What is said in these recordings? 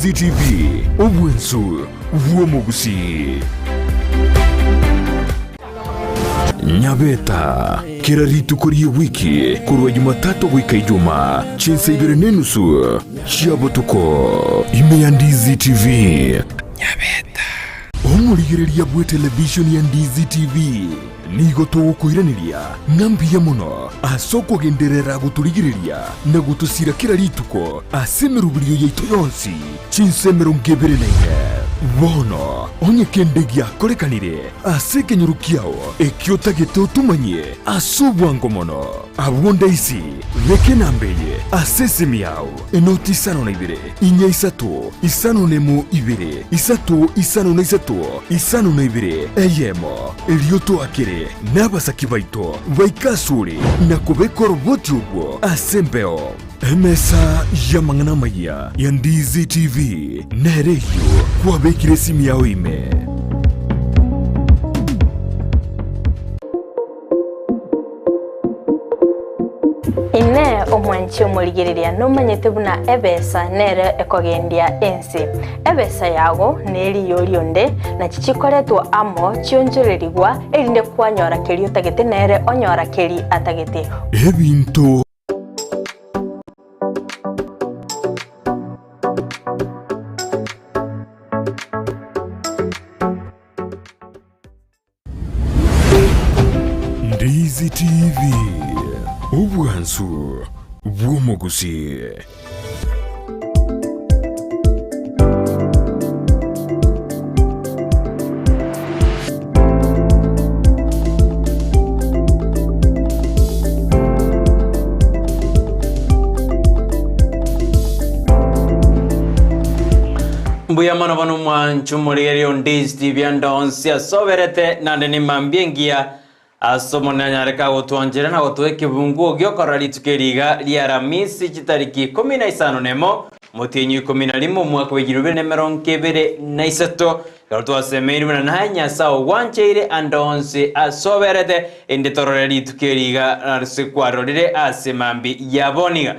Ndizi TV, obwensu bw'omogusii. Nyabeta, kera rituko ri'ewiki korwa Jumatatu goika Ijumaa, chinsa ibere n'enusu chia botuko, ime ya Ndizi TV. Nyabeta. Omorigereria bw'etelevishoni ya Ndizi TV nigo togokoiraneria ng'a mbuya mono ase okogenderera gotorigereria na gotosira kera rituko ase emeroberio yaito yonsi chinsa 24. Bono onye kende giakorekanire ase ekenyoro kiao ekio otagete otomanyie ase obwango mono, abwo ndaisi beka enamba eye ase esimi yao, enoti isano na ibere, inya isato, isano nemo ibere, isato isano na isato, isano na ibere, eyemo, erio toakere nabasaki baito baike asore na kobeka oroboti orwo ase embeo. Emesa y'amang'ana amayia ya Ndizi TV nere eyio kwabekire esimi yao ime. Inee! Omwanchi omorigereria nomanyete buna ebesa nere ekogendia ense? Ebesa yago neriyo rionde, nachi chikoretwa amo chionchorerigwa, erinde kwanyora keria otagete nere onyora keria atagete. Ebinto. Ndizi TV, obwansu bw'omogusii. Mbuya mono bono mwanche omorigereria onde TV ande onsi asoberete naende nimambia engiya ase Omonene anyare kagotwanchera na gotoa ekebunguo giokorora rituko eri iga ria Aramisi chitariki ikomi na isano nemo omotienyi o ikomi na rimo omwaka bwa igiro ibere na emerongo ebere na isato. Ekero twasemeirwe buna naye Nyasae ogwancheire ande onsi asoberete inde torore rituko eri iga ase kwarorire ase mambia ya bono iga.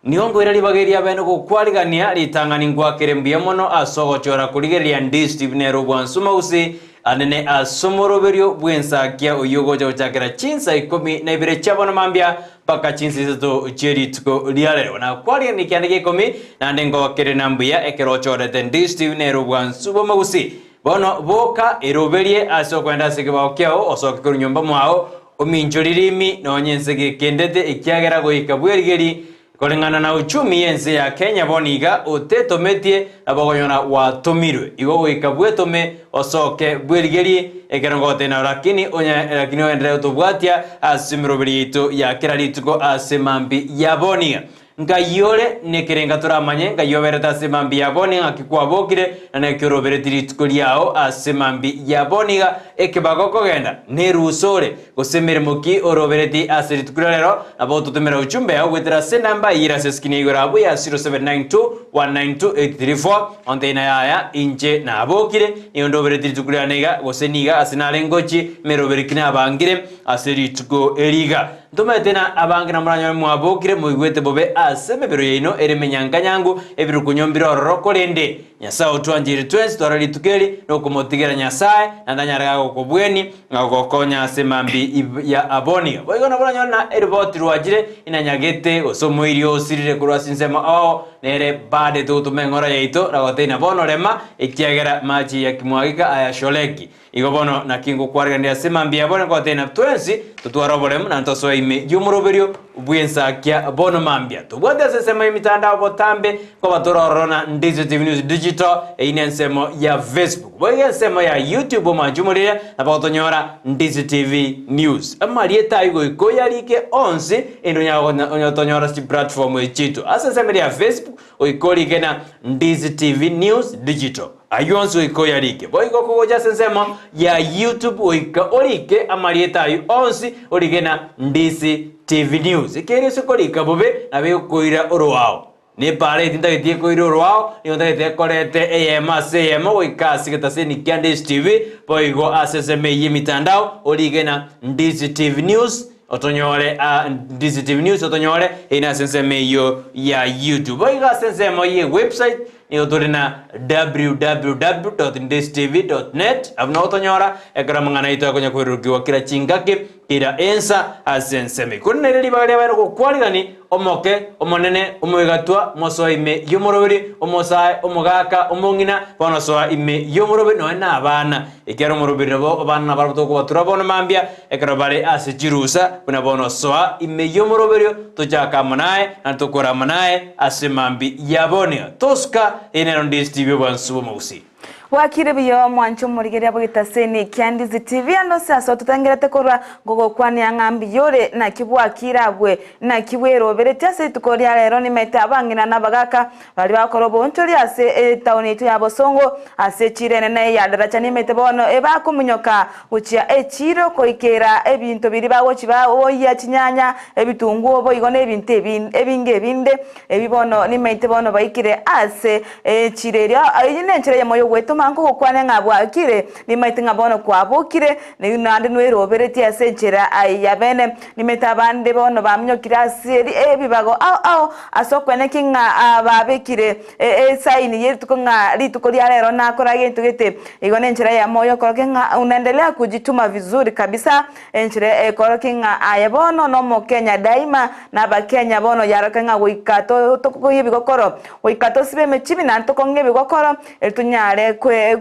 Nigo nkoira ribaga eri abene gokwarigania, ritang'ani ngwakere mbuya mono ase ogochora korigereria Ndisiti nere obwansu mausi anene ase omoroberio bw'ensakia oyio ogocha gochakera chinsa ikomi na ibere chia bono mambia mpaka chinsa isato chie rituko ria rero. Nakwarigania ekianda gia ikomi, naende ngokere na mbuya ekero ochorete Ndisiti nere obwansu bw'amagusi. Bono boka eroberie ase okoenda ase ekebao kiao, osoke korwa nyomba mwao, ominchore ririmi, nonya ense gekendete, ekiagera goika bw'erigeri, koreng'ana na uchumi y'ense ya Kenya bono iga otetometie, nabo okonyora gwatomirwe. Igo goika bwetome, osoke bw'erigeri, ekero ngogotebia lakini onye lakini ogenderere gotobwatia ase emeroberi yaito ya kera rituko ase mambia ya bono iga. Nkai ore nekerenga toramanye, nkai oberete ase mambia ya bono ng'aki kwabokire, na naki orobereti rituko riao ase mambia ya bono iga ekebago okogenda, nerusa ore, gose meremo ki orobereti ase rituko ria rero, nabo ototomera ujumbe yao goetera ase enamba eyio ere ase eskini ya igoro abwo ya 0792192834, ontebi na yaya inche nabokire, nigo ndobereti rituko riane iga, gose niga ase nare ngochie, emeroberi ki nabangire ase rituko eri iga. Ntomanyete na abange namoranyore mwabokire moigwete bobe ase emebero yaino ere emenyankanyangu, ebirukunyo mbire ororo, korende Nyasae otwancheire twensi tware rituko eri, nokomotigera Nyasae, naende anyare gagokobwenia na gogokonya ase mambia ya aboniga. Boigo nabo oranyore na eriboti rwachire inanyagete, gose omoiri osirire korwa ase ensemo ao, nere bado togotoma eng'ora yaito, nagotebia bono rema, ekiagera mache ya kimwagika aya Sholeki. Igo bono naki ngokwareganera ase mambia ya bono ngotebia twensi totware oboremu na ntosoe ime y'omoroberio bw'ensakia bono mambia. Tobwate ase ensemo y'emitandao botambe nkoba tore ororo na Ndizi TV News Digital, eyio nensemo ya Facebook. Boigo ensemo ya YouTube omwanche omorire nabo gotonyora Ndizi TV News. Amarieta ayio goika oyarike onsi erinde onyare gotonyora ase chiplatform echi chiaito. Ase ensemo eria ya Facebook goika orike na Ndizi TV News Digital. Ayio onsi goika oyarike. Boigo kogocha ase ensemo ya YouTube goika orike amarieta ayio onsi orike na Ndisi TV News. Ekiagera ase okorika bobe nabo egokoira oroao. Nepaara eye tintageti ekoira oroao, nigo ntagete ekorete eyemo ase eyemo goika ase egetaseni kia Ndisi TV, boigo ase ensemo eyio y'emitandao orike na Ndisi TV News otonyore a Ndisi TV News otonyore eyio nase ensemo eyio ya YouTube. Boigo ase ensemo ye website. Nigo tore na www.ndistv.net abwo nabo tonyora ekero amang'ana aito akonya koirurukigwa kera chingaki, kera ensa ase ensemo. Korende nere ribaga riabaire gokwarigani omoke, omonene, omoigatwa, mosoa ime y'omoroberi, omosae, omogaka, omong'ina, bono soa ime y'omoroberi nonya na abana, ekiagera omoroberi nabo abana nabarabwo tokobatura bono mambia Ekero bare ase chirusa, buna bono soa ime y'omoroberio, tochake amo naye, na tokore amo naye ase mambia ya bono. Tosuka, eye nero Ndizi TV obwansu bw'omogusii. Bwakire buya omwanche omorigereria bw'egetaseni kia Ndizi TV ande onsi ase ototengerete korwa ngogokwania ng'a mbuya ore naki bwakire abwe naki bweroberetie ase rituko ria rero nimaete abang'ina na abagaka Baria bagokora oboonchori ase etaoni yaito ya bosongo, ase echiiro enene ya Daracha nimaete bono ebakominyoka gochia echiiro koikeera ebinto biria bagochia baoyia chinyanya, ebitunguo boigo na ebinto ebinge ebinde. Ebi bono nimaete bono baikire ase echiiro eria. Eyio nenchera eyemo y'ogwetoma nkogokwania ng'a bwakire, nimaete ng'a bono kwabokire, naende nweroberetie ase enchera ya bene. Nimaete abande bono baminyokire ase ebibago ao ao Ase okweneki ng'a babekire esaini ye rituko ng'a rituko ria rero nakora gento gete. Igo nenchera eyemo yokorokia ng'a unaendelea kujituma vizuri kabisa, enchera ekorokia ng'a aye bono nomokenya daima, na abakenya bono yarokia ng'a goika tokong'ie ebigokoro, goika tosibe emechibi naende tokong'ie ebigokoro, erio tonyare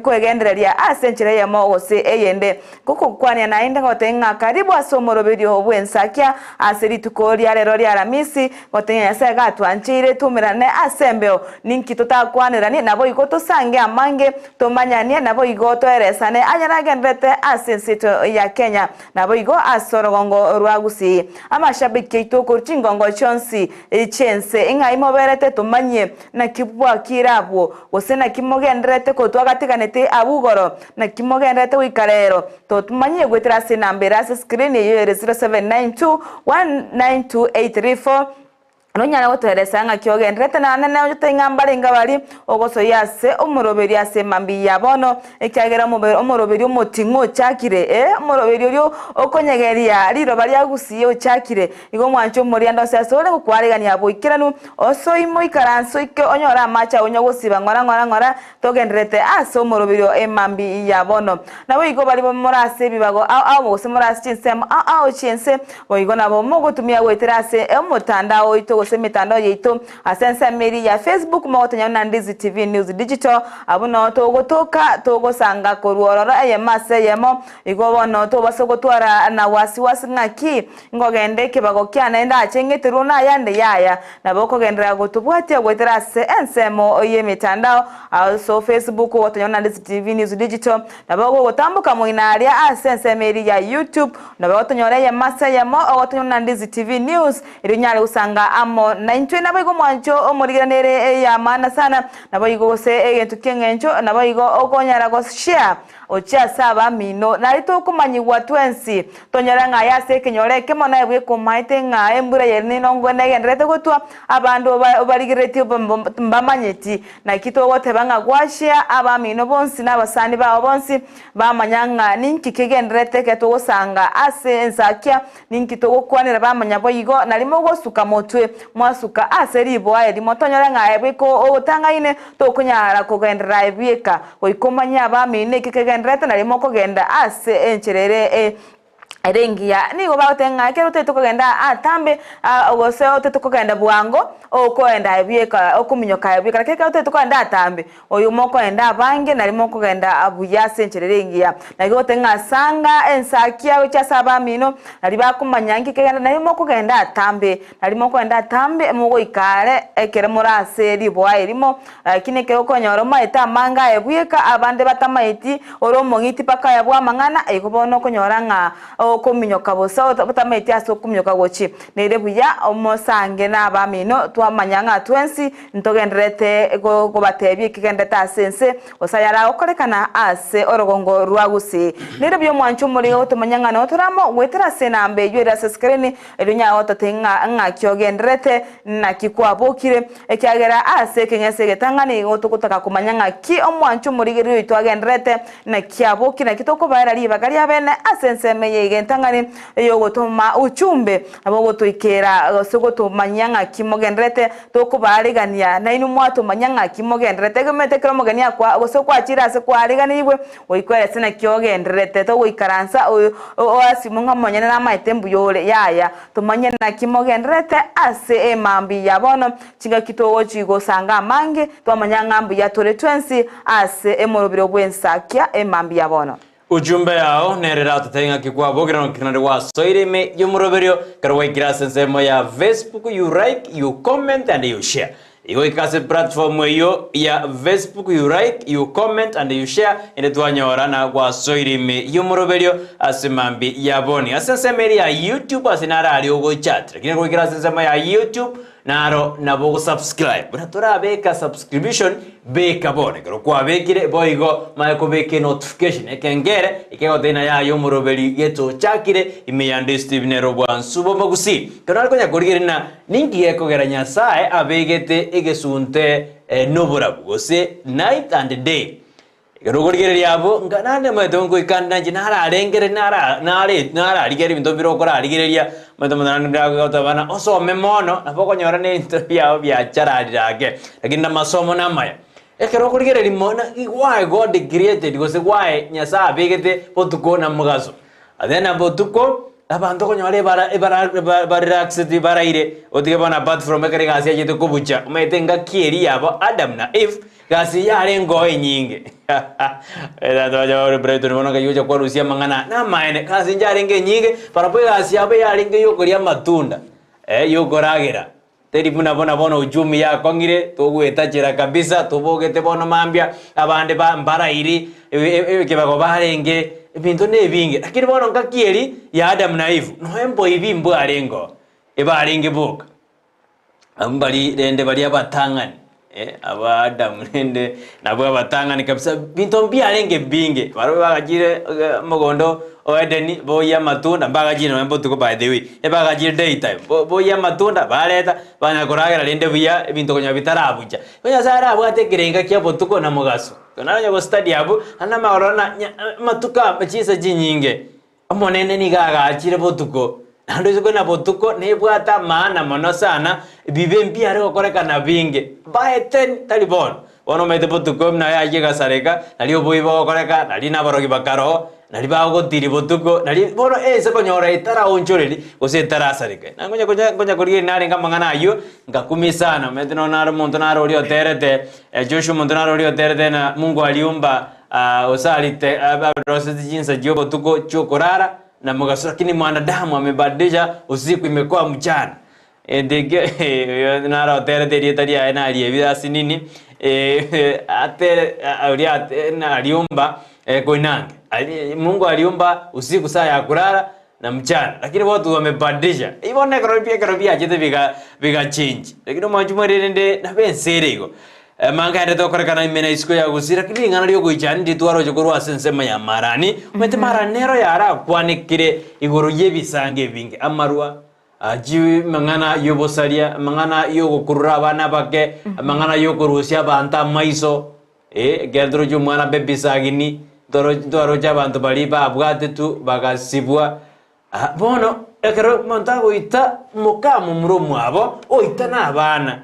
kwegendereria ase enchera eyemo gose eyende. Gokokwania naende gotebia ng'a karibu ase omoroberio bw'ensakia ase rituko ria rero ria Aramisi, gotebia Nyasae gatwancheire twaumerane ase embeo, ninki totakwaneranie, naboigo tosange amange, tomanyanie, naboigo toeresane ayaragendererete ase ense yaito ya Kenya, naboigo ase orogongo rwa Gusii. Amashabiki aito korwa chingongo chionsi chi'ense, ng'ai moberete tomanyie naki bwakire abwo, gose naki mogendererete kotwa gatiganete abwo igoro, Naki mogendererete goika rero? Totomanyie goetera ase enamba ere ase screen eyio ere 0792 192 834 nonyare gotoeresa ng'aki ogendererete naende nonye ng'a mbarenge baria ogosoyia ase omoroberio ase mambia ya bono, ekiagera omobe omoroberio omoting'u ochakire, ee, omoroberio oria okonyegeria riroba ria gusii ochakire. Igo omwanche omorianda ase asore gokwaregania boikeranu, osoe moikaranse oike onyore amache agwo gosiba ng'ora ng'ora ng'ora, Togendererete ase omoroberio emambia ya bono. Naboigo baria more ase ebibago ao ao gose more ase chinsemo ao ao chi'ense, boigo nabo mogotumia goetera ase omotandao oito gose emetandao yaito ase ensemo eria ya Facebook mogotonya buna Ndizi TV News Digital. Abwo noo togotoka togosanga korwa ororo eyemo ase eyemo. Igo bono tobasa gotwara na wasi wasi ng'aki Nkogenda ekebago kiane ndache ng'eterwe nayande yaya. Nabo okogenderera gotobwatia goetera ase ensemo y'emetandao ase Facebook ogotonyora na Ndizi TV News Digital. Nabo ogotamboka moino aria ase ensemo eria ya YouTube nabo ogotonyora eyemo ase eyemo ogotonyora na Ndizi TV News erio onyare gosanga amo naintwe. Naboigo omwancho omorigerani ere ey'amaana sana naboigo gose egento ki'eng'encho naboigo okonyara go share Ochie ase abamino, nario tokomanyigwa twensi, tonyore ng'a aye ase ekenyoro ekemo naye bwekomaete ng'a embura ya El Nino negendererete gotwa, abanto obarigereretie mbamanyeti. Naki togoteba ng'a gwachia abamino bonsi na abasani bao bonsi bamanya ng'a ninki kegendererete ekero togosanga ase ensakia, ninki togokwanera bamanya boigo, nario mogosuka motwe, mwasuka ase riboa erimo, tonyore ng'a aye bweka otang'aine tokonyara kogenderera aye bweka. Goika omanye abamino eki kegendererete nario mokogenda ase enchera ere ere engiya. Nigo bagoteba ng'a ekero otagete kogenda atambe gose otagete kogenda bwango, okoenda aye bweka okominyoka aye bweka. Lakini ekero otagete kogenda atambe, oyo mokoenda abange nario mokogenda buya ase enchera ere engiya. Naki ogoteba ng'a sanga ensakia gochia ase abamino, nario bakomanya nki kegendererete nario mokogenda atambe. Nario mokoenda atambe mogoika are ekero more ase riboa erimo, Lakini ekero okonyora omaete amange aye bweka, abande batamaeti, ore omong'iti mpaka aye bw'amang'ana, igo bono okonyora ng'a okominyoka bosa otamaeti ase okominyoka gochia. Nere buya omosange na abamino twamanya ng'a twensi ntogendererete kobatebia ekegendererete ase ense, gose ayaragokorekana ase orogongo rwa gusii. Nere buya omwanche omorige gotomanya ng'a noo tore amo goetera ase enamba eyio ere ase screen, erio onyare gototebia ng'a ng'aki ogendererete, naki kwabokire. Ekiagera ase ekeng'ese egetang'ani nigo togotaka komanya ng'aki omwancho omorigereria oito agendererete, naki abokire, naki tokobaera ribaga riabene ase ensemo eye iga. entang'ani ey'ogotoma uchumbe, nabo ogotoikera gose gotomanyia ng'aki mogendererete tokobaarigania, nainwe mwatomanyia ng'aki mogendererete. Egemeete ekero omogeni akwa gose kwachire ase kwaariganigwe, goika erese naki ogendererete, togoikaransa oasimo ng'a omonyene namaete mbuya ore, yaya, tomanye naki mogendererete ase emambia ya bono, chingaki togochi gosanga amange, twamanya ng'a mbuya tore twensi ase emorobiro bw'ensakia emambia ya bono. Ujumbe yao nere eratotebie ng'aki kwabokire na naki naende gwasoire ime y'omoroberio ekero gwaikire ase ensemo ya Facebook, you like, you comment and you share. Igo ika ase platform eyio ya Facebook, you like, you comment and you share, ende twanyora na gwasoire ime y'omoroberio ase mambia ya boni. Ase ensemo eria ya YouTube ase naro aria ogochat, lakini goikera ase ensemo ya YouTube Naro nabo ogosubscribe, buna torabeka subscription beka bono, ekero kwabekire boigo manye kobeka enotification ekengere ekegotebia ng'a yaya omoroberi getochakire ime ya Ndisi TV nere obwansu bw'omogusii. Ekero nare konya korigereria ng'a ninki gekogera Nyasaye abegete egesunte noborabu gose night and day. Ekero okorigereria abwo, nka naende omanyete ngoika nde nainche nararengere nara nare nararigereria ebinto mbire okorarigereria, omanyete omonto naende agoteba buna osome mono, nabo okonyora na ebinto biago biachararire ake, lakini na amasomo namaya. Ekero okorigereria mono why God created gose why Nyasaye abegete botuko na mogaso. Then botuko, abanto okonyora ebara ebara eba barelaxed baraire, otige bono apart from ekero egasi yachete kobucha, omanyete engaki eria yabo Adam na Eve, Gasi eyio yarengeo enyinge. Abanto bacha bare Brighton bono nkai gocha kwarusia amang'ana aya. Namaene, gasi inche yarenge enyinge, barabwo egasi yabo yarenge yokoria amatunda, eh, yokoragera. Teri buna buna bono uchumi yakong'ire, togoetachera kabisa, tobogete bono mambia, abande ba mbarairi, ekebago barenge, ebinto na ebinge. Lakini bono ngaki eria ya Adam na Eve, noe mboibi mbwarengeo, ebarenge boka. Abwo mbari rende baria abatang'ani, eh, aba Adamu rende nabwo abatang'ani kabisa, binto mbiarenge ebinge, barabwo bagachire omogondo o Edeni boyia amatunda, mbagachire nonye botuko by the way, ebagachire day time, bo boyia amatunda bareta, banya koragera rende buya ebinto konya bitarabucha. Igo Nyasaye arabwate ekerenga kia botuko na mogaso, ekero narenge go study abwo, naende namanya korora ng'a nya amatuko aya chinsa chinyinge. Omonene nigo agachire botuko, naende isiko na botuko nebwate amaana mono sana, ebibe mbiare gokorekana binge. Baete tari bono, bono omanyete botuko buna yayia egasareka, nari oboibi bogokoreka, nari naborogi bakaroo, nari bagotiri botuko, nari bono ense konyora etaraonchoreri gose etarasareka. Na nkonya konya nkonya korigereria narenge amang'ana ayio, ngakumia sana, omanyete nonya nare omonto nare oria oterete Joshua omonto nare oria oterete ng'a Mungu aliumba Osarite abaroseti chinsa chi'obotuko chi'okorara na mogaso, lakini mwanadamu amebadilisha usiku imekuwa mchana. Ndike oyo naro oterete erieta riaye nariebire ase nini atere oria aliumba koinange Mungu aliumba usiku saa ya kulala na mchana, lakini watu wamebadilisha. Eyi bono ekero bi ekero biachete biga bigachange, lakini omwanchi mwere rende nabo ense ere igo. Mang'ana tokorekana ime na isiko ya gusii, lakini ring'ana riogoichani nditwaroche korwa ase ensemo ya marani, omanyete marani nero yarakwanekire igoro y'ebisango ebinge, amarwa, amang'ana y'obosaria, amang'ana y'ogokurura abana abake, amang'ana y'okorusia abanto amaiso, ekero toroche omwana baby sagini, toro twaroche abanto baria babwatetwe bagasibwa, bono ekero omonto agoita mokamomura omwabo, oita na abana.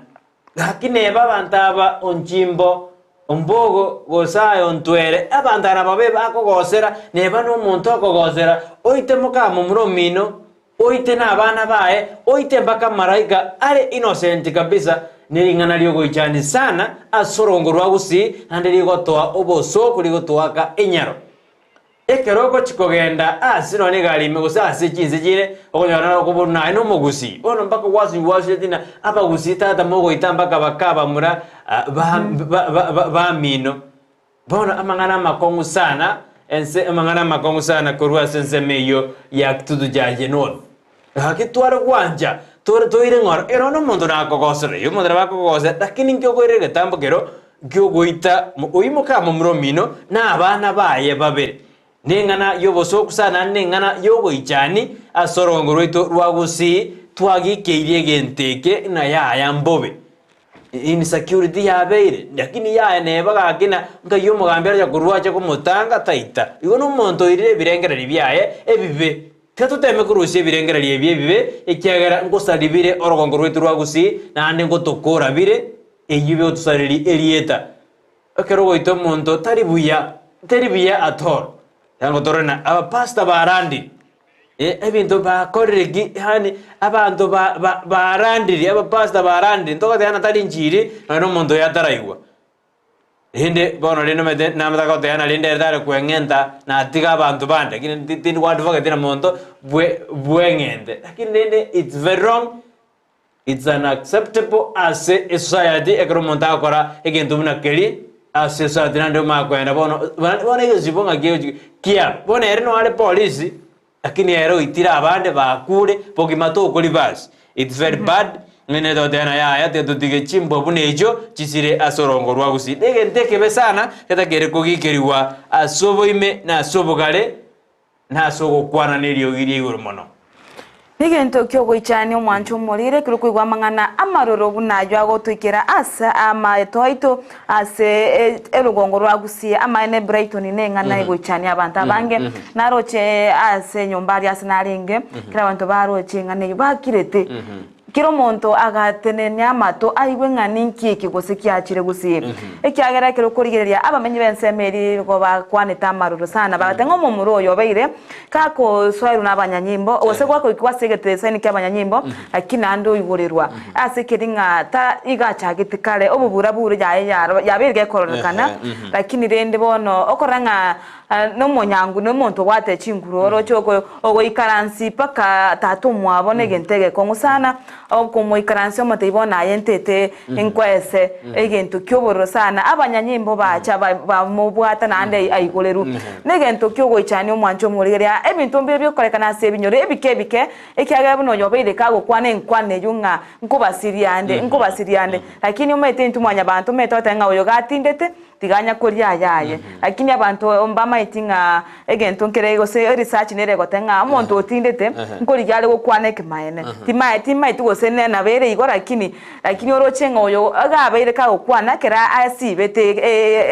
Gaki neba abanto aba onchimbo, ombogo, gose aye ontwere, abanto aba babe bakogosera, neba nomonto okogosera, oite mokamomura omino, oite na abana baye, oite mpaka amalaika are innocent kabisa, nering'ana riogoichani sana ase orongo rwa gusii, naende rigotoa obosooku rigotoaka enyaro. Ekero ogochia kogenda ase nonya egari ime gose ase chinse chire, okonyora naro okoborwa naye nomogusii. Bono mpaka gwasibwa gwasibwa tina abagusii tata mogoita mpaka bakabamura ba ba ba bamino. Bono amang'ana amakong'u sana ense amang'ana amakong'u sana korwa ase ensemo eyio ya Kitutu Chache North. Gaki tware gwancha tore toire ng'ora ero nomonto nakogosera, oyio omonto nabo akogosera lakini inki okoira egetambo kero kiogoita oyio mokamomura omino na abana baye babere. Neng'ana y'obosooku sana naende neng'ana y'ogoichani ase orogongo rwaito rwa gusii twagikeirie egento eke ng'a yaya mbobe. Insecurity yabeire, lakini yaya neba gaki na nkai omogambi aracha korwa ache komotanga taita. Igo nomonto oirire ebirengererio biaye ebibe. Tiga toteme korusia ebirengererio ebi ebibe, ekiagera ngosari bire orogongo rwaito rwa gusii, naende ngotokora bire, eyio bigotosareria erieta. Ekero ogoita omonto tari buya, teri buya at all. Yango torore na abapastor barandire, eh, ebinto bakorire ki, yaani abanto ba- ba- barandire, abapastor barandire, ntogoteba ng'a tari nchiri, nonya na omonto oyo ataraigwa. Rende bono rende omanyete namata goteba na rende ere tare kweng'enta natiga abanto bande, lakini ti- tindi goadvocate na monto bwe bweng'ente, lakini rende it's very wrong, it's unacceptable ase esociety ekero omonto agokora egento buna keria ase esociety naende omanye koenda bono bono bono egesibo ng'aki egochi kiabe, bono ere noyo are polisi. Lakini ere oitire abande bakure, bogima tokoribasi. It's very bad, ng'ina toteba na yaya tiga totige chimbwa buna echio chisire ase orongo rwa gusii. Negento ekebe sana getakeire kogikerigwa ase oboime na ase obogare na ase ogokwana neriogi ria igoro mono. Negento ki'ogoichania omwancho omorire ekero okoigwa amang'ana amaroro buna ayio agotoikera ase amaeto aito Ase erogongo rwa Gusii, amaene Brighton neng'ana egoichania abanto abange. Naroche ase enyomba aria ase narenge, kera abanto baroche eng'ana eyio bakirete. Kera omonto agatenenia amato aigwe ng'a ninki eke gose kiachire Gusii. Ekiagera ekero okorigereria abamenyi b'ensemo eria nigo bakwanete amaroro sana, bagateba ng'a omomura oyo obeire gakosoerwa nabanyanyimbo, gose gakoikigwa ase egetesaini ki'abanyanyimbo, lakini naende oigorerwa. Ase keri ng'a ta igo achagete kare obobura-buru yaye yaro yabeire gekororekana, lakini rende bono okorora ng'a nomonyangu na omonto obwate chinguru oroche oko ogoikaransi mpaka tata omwabo na egento egekong'u sana, okomoikaransia omotebia bono aye ntete nkoese egento kia obororo sana, abanyanyimbo bacha ba bamobwata naende aigorerwe. Na egento kia ogoichania omwancho omorigereria, ebinto mbire biokorekana ase ebinyoro ebike ebike. Ekiagera buna oyo obeire kagokwana enkwana eyio ng'a nkobasiria ande, nkobasiria ande, lakini omanyete intwe mwanyabanto omanyete goteba ng'a oyo gatindete tiga anya koria ayaye. Lakini abanto mbamaeti ng'a egento nkere gose eresearch nere egoteba ng'a omonto otindete nkorigia are gokwana ekemaene. Timaeti timaeti gose ne nabo ere igo lakini lakini oroche ng'a oyo iga abeire kagokwana ekero asibete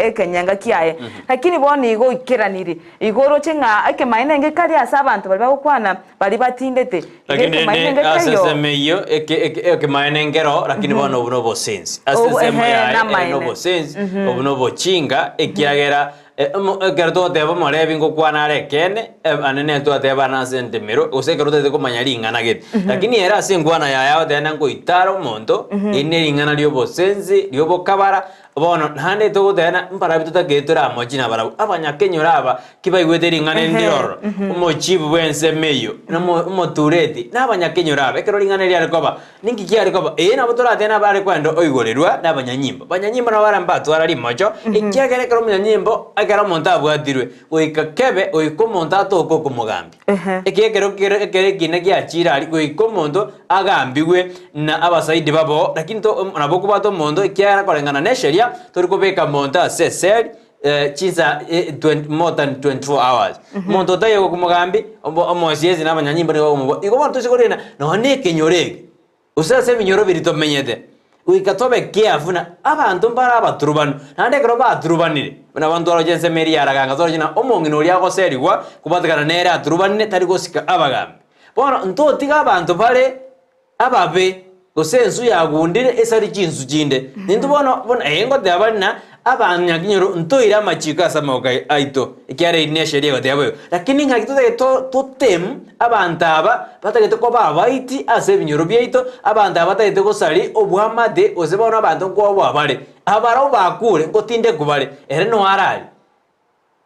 ekenyenga kiaye. Lakini bono igo oikeraniri, igo oroche ng'a ekemaene ngekari ase abanto baria bagokwana. Baria batindete, iga Lakini ekemaene rende nge ase taiyo. ensemo eyio eke- eke- ekemaene nkero lakini bono obu nobosensi ase Obu- ensemo ehe, yaye ere namaene. nobosensi obu nobochinga ekiagera eh, omo- ekero togoteba omorebi ngokwana are ekeene eh, ane nere twatebana ase endemero gose ekero otagete komanya ring'ana gete lakini ere ase enkwana yaye agoteba na ngoitare omonto eri ne ring'ana riobosensi riobokabara Bono naende togotebana mbarabwo totakeire tore amochi nabarabwo, abanyakenyoro aba ki baigwete ring'ana eri ndire ororo, omochifu bw'ensemo eyio, na omo- omotureti, na abanyakenyoro aba, ekero ring'ana eri riare koba, ninki kiare koba? Ee nabo toratebe nabo are kogenda oigorerwa na abanyanyimbo. Abanyanyimbo nabo bare mbatwara rimocho, ekiagera ekero omonyanyimbo, ekero omonto abwatirwe, goika kebe goika omonto atoke okomogambia. Eki ekero kere ekero ekina giachire aria, goika omonto agambigwe na abasaidi babo, lakini to nabo okobwata omonto ekiagera koreng'ana na esheria tori kobeka monto ase eseli chinsa more than 24 hours. Omonto otaiyo gokomogambi omo omosiesi na abanyanyimbo nigo bakomobua igo bono toise korenda nonya na ekenyoro eke gose ase ebinyoro biria tomenyete goika tobe careful buna abanto mbare abaturubanu naende ekero baturubanire buna bono twaroche ensemo eria ya raganga twaroche ng'a omong'ina oria agoserigwa kobwatekana nere aturubanire tari gosika abagambi. Bono ntotiga abanto bare ababe, gose ensu yagundire esari chinsu chinde. Intwe bono buna ee ngoteba bare na abanyakinyoro ntoire amachiko ase amaboko aito, ekiagera eri nesheria egoteba boigo. Lakini ng'aki totagete to totemu abanto aba batagete koba abaiti ase ebinyoro biaito, abanto aba batagete gosari oboamate gose bono abanto nkoboa bare. Abarabwo bakure ngotindekwa bare, ere noyo arari.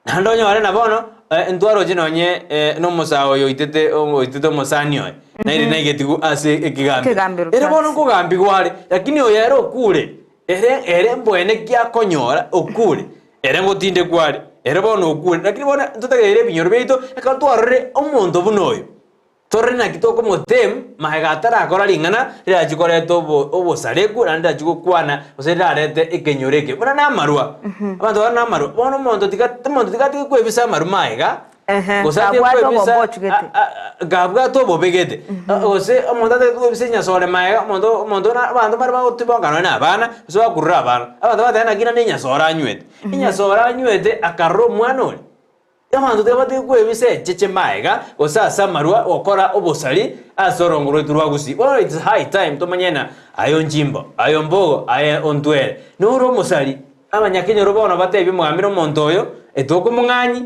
Naende onyore na bono, ntwaroche nonye nomosae oyo oitete oitete omosani oye, naende naigetigwe ase ekegambero. Ekegambero Ere bono kiasi. nkogambigwa are, lakini oyo ere okure, ere ere mbwene ki akonyora okure, ere ngotindekwa are, ere bono okure. Lakini bono ntotageire ebinyoro biaito, ekero twarorire omonto buna oyo, Torore naki tokomotemu magega atarakora ring'ana rirachie koreta obo obosareku naende rirachie gokwana gose rirarete ekenyoro eke buna namarwa. Abanto bare namarwa, bono omonto tiga omonto tiga atige kwebisa amarwa magega, Ehe, gose atige kabwate kwebisa obobe ochugete. a- a- kabwate obobe gete. Gose omonto atagete kwebisa enyasore magega, omonto omonto na abanto mbare bagotibonga nonye na abana, gose bakurura abana. Abanto bagoteba naki naende enyasore anywete, enyasore anywete akarora omwana oria. Abanto tibatige kwebisa echeche magega gose ase amarwa gokora obosari ase orongo rwaito rwa Gusii. Bono it's high time tomanye ng'a aye Onchimbo, aye Ombogo, aye Ontwere, nore omosari. Abanyakenyoro bono batebie omogambi na omonto oyo, etokomong'anyi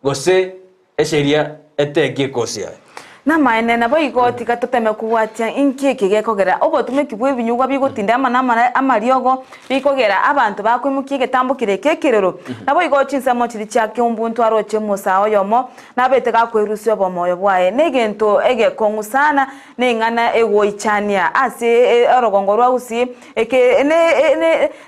gose esheria etekie ekosi yaye. Namaene, naboigo tiga toteme kobwatia inki eke gekogera obotumeki bw'ebinyugwa bigotinda amo namariogo bikogera abanto bakoimokia egetambo keria ekeroro. Naboigo chinsemo chiria chia keumbu ntwaroche Musa oyomo nabete gakwerusia obomoyo bwaye negento egekong'u sana neng'ana egoichania ase orogongo rwa Gusii eke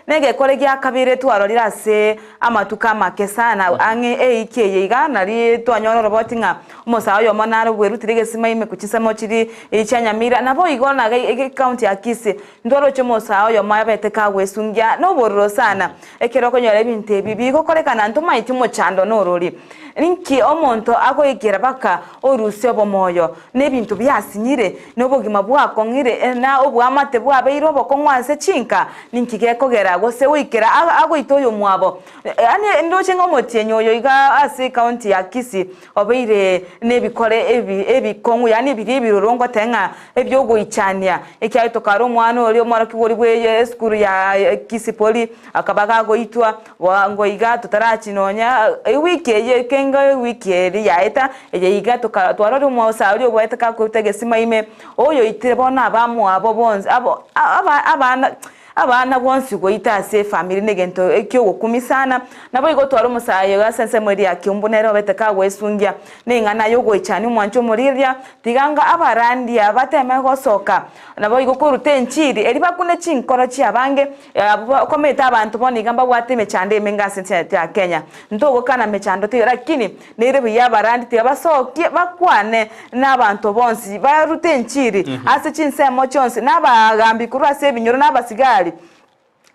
negekore gia kabere twarorire ase amatuko amake sana ang'e eiki eye iga nari twanyora oroboti ng'a Omosae oyomo nare bwerutire egesima ime ku chinsemo chiria chia Nyamira, naboigo na ecounty ya Kisii. Ntwaroche omosae oyomo abete kagwesungia nobororo sana ekero okonyora ebinto ebi bigokorekana ntomaeti omochando norori. Ninki omonto agoikera baka orusie obomoyo na ebinto biasinyire na obogima bwakong'ire na oboamate bwabeire obokong'u ase chinka? Ninki gekogera gose goikera agoita oyomwabo? Yaani ndoche ng'a omotienyi oyo iga ase ecounty ya Kisii Obeire nebikore ebi ebikong'u, yaani biria ebiroro ngote ng'a ebi'ogoichania, ekiagera tokare omwana oria omworokigwa oria bwe esukuru ya Kisipoli akaba gagoitwa bwango iga totarachi nonya ewiki eye ekenga ewiki eria yaeta, eye iga toka twarora omosae oria oboete gakoruta egesima ime, oyoitire bono abamwabo bonsi abo aba abana. Abana bonsi goita ase efamiri negento ki'ogokumia sana. Naboigo tware omosae oyo ase ensemo eria ya Kiumbu nere obete kagwesungia neng'ana y'ogoichania omwancho omoriria, tiga anga abarandia bateme gosoka naboigo koruta enchiri eria bakune chinkoro chi'abange abwo bakomete abanto bono iga mbabwate emechando emenge ase ense yaito ya Kenya. Ntogokana mechando teiyo lakini nere buya abarandi tiga basokie bakwane nabanto bonsi barute enchiri ase chinsemo chionsi, na abagaambi korwa ase ebinyoro na abasigari.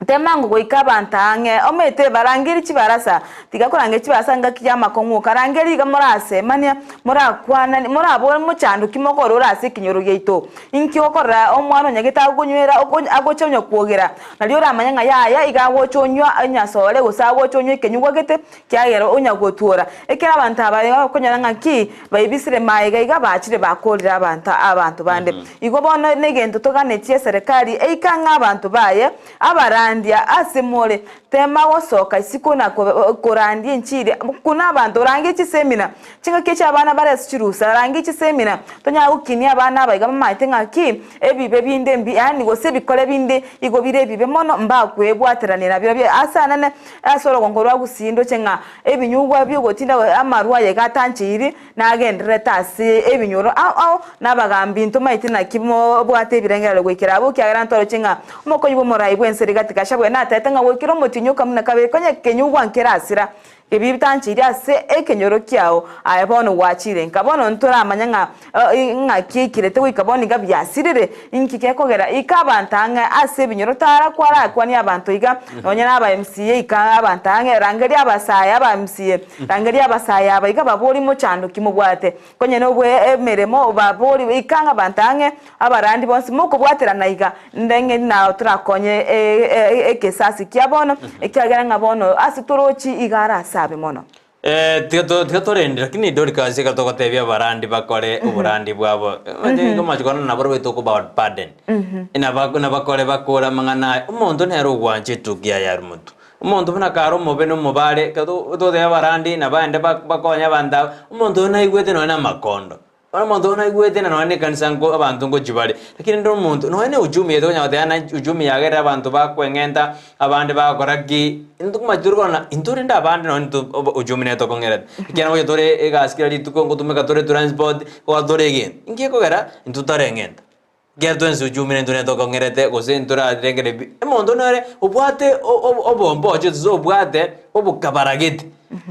Temango goika abanto ang'e, omanyete barangerie chibarasa, tiga korangeria chibarasa ngaki y'amakong'u oka, rangeria iga morasemania, morakwanani, morabore mochando ki mokorora ase ekenyoro giaito. Inki okorora omwana onyagete agonywera agocha onya kwogera, nario oramanye ng'a yaya iga agocha onywa enyasore gose agocha onywa ekenyugwa gete, Kiagera onya gotwora, ekero abanto aba bakonyora ng'a ki baibisire magega iga bachire bakorire abanto abanto bande. Igo bono negento toganetie eserekari eike ang'e abanto baye abarandia ase more, tema gosoka isiko na korandia enchiri buna abanto orange chisemina chingaki echi abana bare ase chirusa range chisemina tonyara gokinia abana aba iga bamaete ng'a ki ebibe binde mbi yaani gose ebikore binde igo bire ebibe mono mbakwebwaterania nabirobio ase anene Ase orogongo rwa Gusii ndoche ng'a ebinyugwa bi'ogotinda amarwa aye gatancheiri nagendererete ase ebinyoro ao ao na abagambi ntomaeti naki mobwate ebirengererio goikera abwo ekiagera ntoroche ng'a omokonyi bw'omorai bw'ense Rigathi Gachagua natebete ng'a goikera omotienyi okamuna na kabere konya ekenyugwa nkerasira ebi bitancheiri ase ekenyoro kiao aye bono gwachire nka bono ntoramanya ng'a Ng'aki eikirete goika bono iga biasirire? Inki gekogera ika abanto ang'e ase ebinyoro tara kwarakwanie abanto iga, nonya na aba MCA ika abanto ang'e, rangeria abasae aba MCA, rangeria abasae aba iga baborie mochando ki mobwate, konye nobwe emeremo baborie ika ang'e abanto ang'e, abarandi bonsi mokobwaterana iga, ndeng'e nao torakonye ekesasi kia bono, ekiagera ng'a bono ase torochi iga arasabe mono. Eh, tiga to- tiga torende lakini Dorcas ekero togotebia abarandi bakore oborandi bwabo omanyete kona nabo baito okoba burden Naba- nabakore bakore amang'ana aya omonto nere ogwancha etuki yaye aria motwe omonto buna kare omobe na omobare ekero to- togotebia abarandi nabaende ba- bakonye abanto aba omonto oyo naigwete nonye na amakondo. Bono omonto oyo naigwete na nonya na ekanisa nko abanto ngochia bare, lakini rende omonto nonya na uchumi yaito okonya goteba na uchumi yagerire abanto bakweng'enta, abande bagokora ki, intwe komanya tori korora intwe rende abande nonya intwe obo uchumi nere tokong'erete. Ekiagera ngocha tore egasi kera rituko, ngotumeka tore transport, ngoa tore egento. Inki gekogera intwe totareng'enta? Ekiagera twensi uchumi nere intwe nere tokong'erete gose ntorarengere pi, omonto nere obwate o- o- obomba oche gose obwate obokabaragete.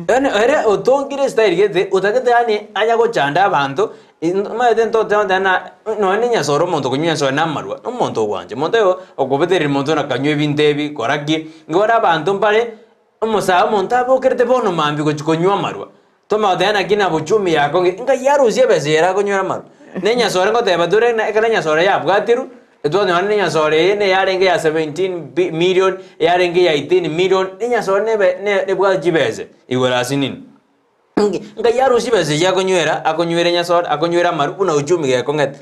Yaani ere otongire estyle gete, otagete yaani anya gochanda abanto, omanyete ntoteba nte na nonye na enyasore omonto okonywa enyasore na amarwa, na omonto ogwancha. Omonto oyo okobetereria omonto buna kanywa ebinto ebi, kora ki, nigo bare abanto mbare, omosae omonto abokerete bono mambia gochia konywa amarwa, tomanye goteba naki na buchumi yakong'ire, nkai arusie ebesa eye akonywera amarwa. Na enyasore ngoteba tore ng'a ekero enyasore yabwatirwe, Etwanyora nenyasore eye neyarenge ya 17 bi million, eyarenge ya 18 million, enyasore nebe ne nebwate chibese igoro ase nini. Ngai arusie chibesa echi akonywera, akonywera enyasore, akonywera amaru buna uchumi gekong'ete.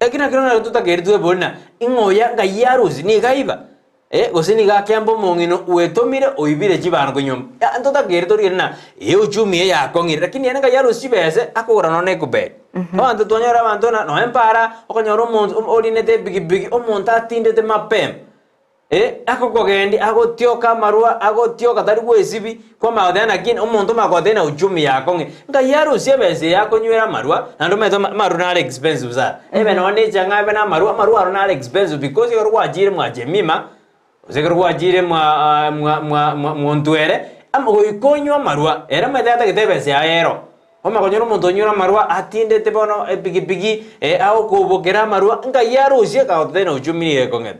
Eki nakio naro totakeire twebori na ing'o oya ngai arusie nigo aiba? Eh, gose nigo akemba omong'ina oetomire oibire chibango nyomba. Ya ntotakeire torigere na ee uchumi eye yakong'ire lakini ere ngai arusie chibesa akogora nonya na ekubeg. Abanto twanyora abanto na nonya mpara okonyora omonto orinete epikipiki omonto atindete mapema. Eh, akokogendia, agotioka amarwa, agotioka tari gwesibi, kwamanya goteba naki omonto omanya goteba na uchumi yakong'e. Nkai arusie ebesa eye akonywera amarwa, naende omanyete ama amarwa nare expensive sana. Ebe nonye na echang'aa ebe na amarwa, amarwa aro nare expensive because ekero gwachire mwa Jemima, gose ekero gwachire mwa mwa mwa mwa mwontwere, ama goika onywe amarwa, ere omanyete atagete ebesa yaye ero. Omanye konyora omonto onywire amarwa atindete bono epikipiki, agokobokera amarwa, nkai arusie kagoteba na uchumi nigo ekong'ete.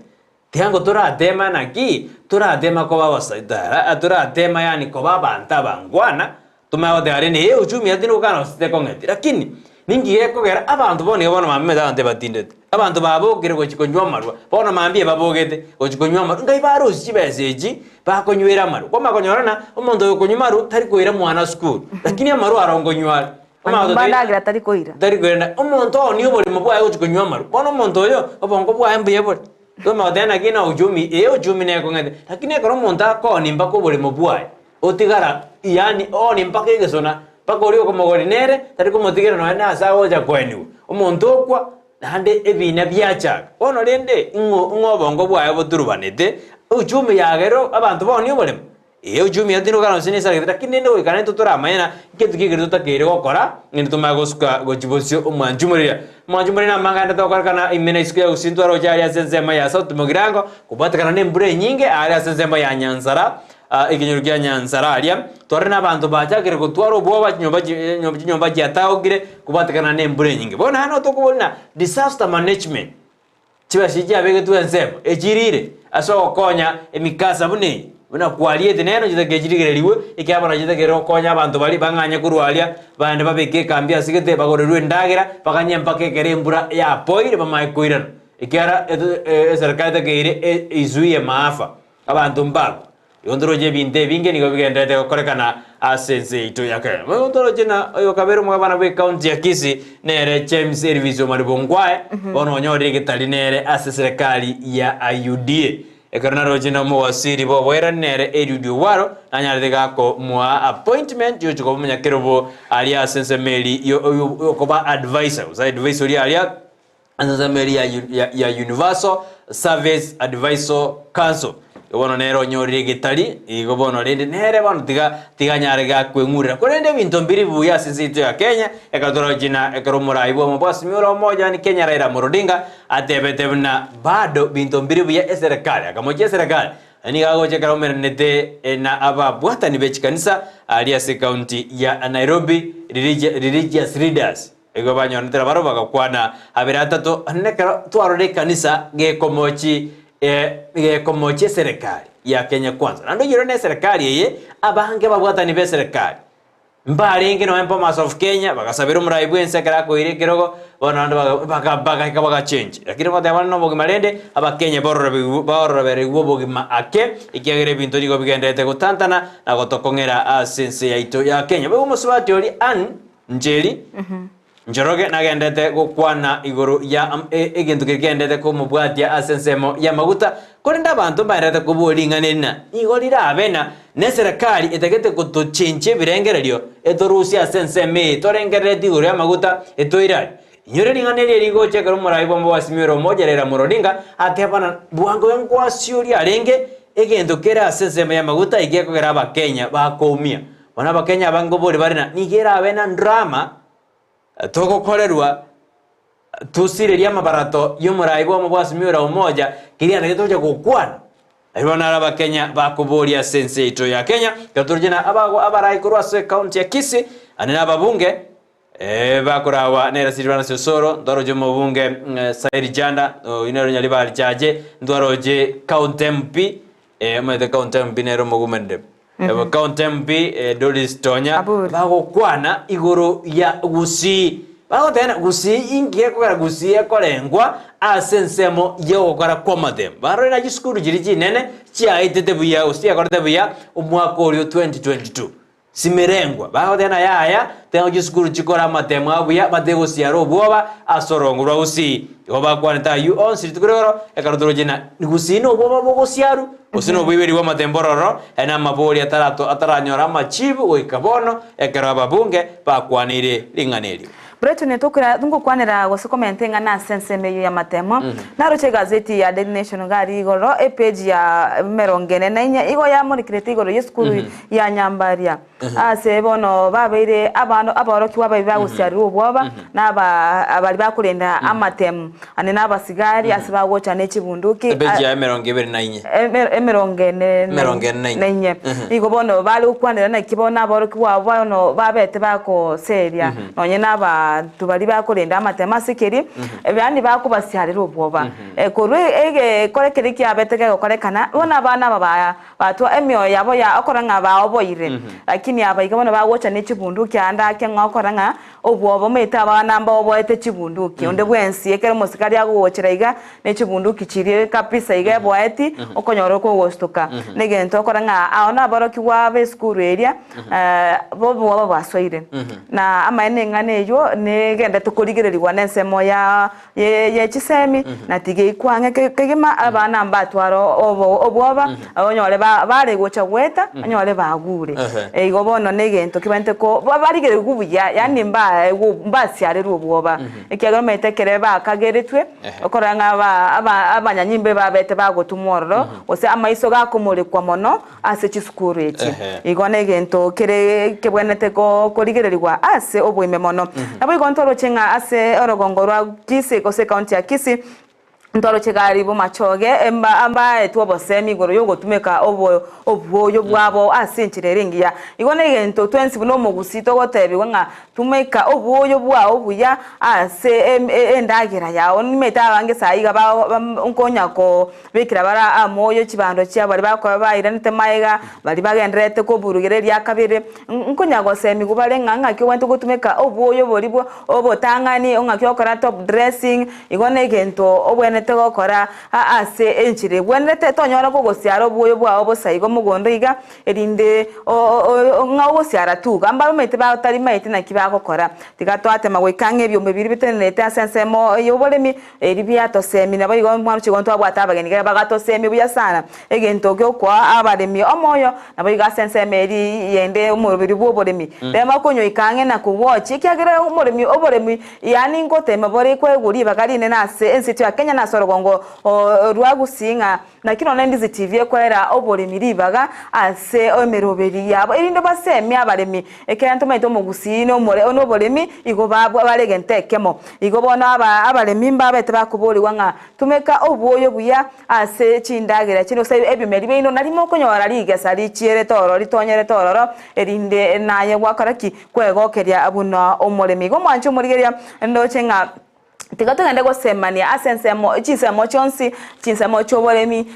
Tiango toratema naki? Toratema koba abasaitara, toratema yaani koba abanto abangwana, tomanye goteba rende ee uchumi ati nogokana gose tekong'eti. Lakini ninki gekogera abanto bono iga bono mambia omanyete abanto ebatindete, abanto babokire gochia konywa amarwa, bono mambia ebabogete gochia konywa amarwa, nkai barusia chibesa echi bakonywera amarwa. Kwamanya konyora ng'a omonto oyo okonywa amarwa tari koira mwana sukuru, lakini amarwa aro nkonywa are. Omanye Nyomba goteba ndagera tari koira. Tari koirana. Omonto oo nigo oborimo bwaye gochia konywa amarwa. Bono omonto oyo, obongo bwaye mbuya bore. Omanye goteba naki na uchumi, ee uchumi nekong'ete. Lakini ekero omonto akoonia mpaka oborimo bwaye, otigara yaani oonie mpaka egesona, mpaka oria okomogoria nere, tari komotigera nonye na ase agocha koeniwa. Omonto okwa, naende ebina biachaka. Bono rende, ing'o ing'o obongo bwaye boturubanete, uchumi yagerire abanto baonie oboremo. Ee, uchumi yaito nigo gose nesaragete, lakini rende goika naintwe toramanye na nkento ki ekero totakeire gokora, ng'ende tomanye gosuka gochia bosio omwanchi omoriri. Omwanchi omoriri namang'ana ande tokorekana ime na isiko ya gusii ntwaroche aria ase ensemo ya South Mugirango, kobwatekana na embura enyinge aria ase ensemo ya Nyansara, ekenyoro kia Nyansara aria, twarorire na abanto bachakire gotwara obwoba chinyomba chi chinyomba chiatagokire kobwatekana na embura enyinge. Bono naende tokoboria ng'a disaster management. Chibesa echi chiabegetwe ensemo echirire ase ogokonya emikasa buna eye, buna kwariete nero chitaka echirigererigwe, ekiagera bono chitakeire gokonya abanto baria bang'anye korwa aria, baende babeke ekambi ase gete, bagorerwe endagera, baganye mpaka ekero embura yapoire bamanye koirana. Ekiagera eserikari etakeire eizuie maafa, abanto mbakwe. Igo ntoroche ebinto ebinge nigo bigendererete gokorekana ase ense yaito ya Kenya. Boigo ntoroche na oyo kabere omogabana bwe county ya Kisii nere James Elvis Omari Bongwae bono onyorire egetari nere ase serikali ya UDA. Ekero naroche na omowaziri bwa oboerani nere Eliud Owalo nanyarete gakomoa appointment yogochia koba omonyakerobo aria ase ensemo eri yokoba advisor gose advisor oria aria ase ensemo eria ya, ya Universal Service Advisor Council. Igo bono nere onyorire egetari, igo bono rende nere bono tiga tiga anyare gakweng'urera. Korende ebinto mbiri buya ase ense yaito ya Kenya, ekero toroche na ekero omorai bw'omo bw'Azimio la Umoja yaani Kenya Raila Amolo Odinga atebete buna bado binto mbiri buya eserekari, akamochia eserekari nigo agocha ekero aumeranete na ababwatani be chikanisa aria ase ekaunti ya Nairobi Religious Leaders. Igo banyoranetera barabwo bagakwana abere atato, Nekero twarora ekanisa gekomochi gekomochia eserekari ya Kenya Kwanza. Naende oyio na eserekari eye, abange ababwatani b'eserekari mbarenge nonya Bomas of Kenya, bagasabera omorai bw'ense ekero akoira ekerogo, bono naende baga bagaika bagachengi. Lakini goteba bare nobogima rende, abakenya barorobigwe baroroberigwe obogima ake, ekiagera ebinto nigo bigendererete gotantana na gotokong'era ase ense yaito ya Kenya. Boigo omosubati oria Ann Njeri, Njoroge nagendete gokwana igoro ya egento keria kegendete komobwatia ase ensemo y'amaguta, korende abanto mbaenderete kobua ring'ana eri na nigo rirabe na neserekari etagete gotochenchia ebirengererio etorusie ase ensemo eye torengerereti igoro y'amaguta toire aria. Inyore ring'ana eri erigocha ekero omorai bw'amabasimi ore omoja Raila Amolo Odinga atebana bwango enkwasio riarenge egento kere ase ensemo y'amaguta egekogera abakenya bakoumia. Bono Abakenya abange nkobori bare na nigo erabe na drama togokorerwa tosirerie amabarato y'omorai bw'omo bwa Azimio la Umoja keria nario togocha gokwana. Aye bono naro Abakenya bakoboria ase ense yaito ya Kenya, ekero toroche na abago abarai korwa ase ekaunti ya Kisii ande na ababunge bakorawa nere Silvanus Osoro, ntwaroche omobunge Said Janda, oyio nere Nyaribari Chache, ntwaroche county MP, omanyete county MP nere omogumerere. County MP Doris Tonya Abori. bagokwana igoro ya Gusii. Bagoteba ng'a Gusii inki gekogera Gusii ekorengwa ase ensemo y'ogokora kw'amatemo. Barore na chisukuru chiria chinene chiaetete buya gose chiakorete buya omwaka oria o 2022. Simerengwa, bagoteba ng'a yaya, tengo chisukuru chikore amatemo abuya, bategosiara obwoba ase orongo rwa Gusii. Igo bakwanete ayio onsi rituko rigoro, ekero toroche ng'a Gusii nobwoba bogosiaru, gose noboiberi bw'amatembo ororo, aya namabori atarato ataranyora amachibu goika bono, ekero ababunge bakwaneire ring'ana erio. Brighton tokora ngokwanera gose komenta eng'ana ase ensemo eyio y'amatemo. Naroche egazeti ya Daily Nation iga aria igoro epage ya emerongo ene na inye igo yamorekerete igoro y'esukuru ya Nyambaria ase bono babeire abana aborokigwa ababe bagosiarerwa obwoba na aba baria bakorenda amatemo ane na abasigari ase bagocha ne chibunduki Epage ya emerongo ebere na inye. Emerongo ene Emerongo ene na inye. na inye. Nigo bono bare gokwanera naki bono aborokigwa abwo bono babete bagoseria nonye na abanto baria bakorenda amatemo ase keria, yaani bakobasiarera obwoba. Korwa egekore keria kiabete kegokorekana, bono abana aba ba batwa emioyo yabo ya okora ng'a baoboire, lakini aba iga bono bagocha ne chibunduki ande ake ng'a okora ng'a Obwoba omanyete abana mbaoboete chibunduki, onde bwensi ekero omosikari agogochera iga ne chibunduki chiria kabisa iga eboeti, okonyora okogostuka. Negento okora ng'a ao naborokigwa b'esukuru eria b'obwoba bwasoire. Na amaene eng'ana eywo negenderete korigererigwa nensemo ya ye chisemi, na tigeikwa ang'e kegima abana mbatware obwoba, onyore bare gocha goeta, onyore bagure. Igo bono negento kebwenerete ko barigererigwe buya, yaani mbasiarerwe obwoba, ekiagera omanyete ekere bakageretwe, okorora ng'a abanyanyimbo babete bagotumwa ororo, gose amaiso gakomorekwa mono. ase chisukuru echi. Igo negento kere kebwenerete korigererigwa ase oboime mono. Naboigo ntoroche ng'a ase orogongo rwa Kisii gose ekaunti ya Kisii, ntoroche gari bomachoge mbaetwe obosemi igoro yogotumeka obwoyo bwabo ase enchera ere engiya. Igo negento twensi buna omogusii togotebigwa ng'a Tumeka obwoyo bwao buya ase endagera yao. Nimaete abange saa iga nkonya kobekera bare amoyo chibando chiabo baria bakoba bairanete magega, baria bagendererete koburugera eria kabere, nkonya gosemigwa bare ng'a ng'aki obwenerete gotumeka obwoyo boria bwo obotang'ani, ng'aki ogokora top dressing, igo na egento obwenerete gokora ase enchera ebwenerete tonyora kogosiara obwoyo bwao bosa igo mogondo iga. Erinde ng'a ogosiara tuga, mbaromete batarimaeti naki bagokora. Tiga twatema goika ang'e ebiombe biria bitenenerete ase ensemo y'oboremi, erio biatosemia. Naboigo mwaroche igo ntwabwate abageni iga bagatosemia buya sana, egento giokoa abaremi omoyo, naboigo ase ensemo eria yende omoroberi bw'oboremi. Tema konyoika ang'e na kogwochia, ekiagera omoremi oboremi yaani ngotema bore koegwa ribaga rinene ase ense yaito ya Kenya na ase orogongo rwa Gusii ng'a Naki nonya Ndizi TV ekoera oboremi ribaga ase emeroberi yabo erinde basemie abaremi ekiagera ntomaete omogusii noboremi igo bare egento ekemo. Igo bono abaremi mbabete bakoborigwa ng'a tumeka obwoyo buya ase chindagera chinde gose ebimeri biaino nari mokonyora rigesa richierete ororo ritonyerete ororo erinde naye gwakora ki? Kwegokeria buna omoremi. Igo mwanche omorigereria ndoche ng'a. Tiga togende gosemania ase ensemo chinsemo chionsi, chinsemo chi'oboremi,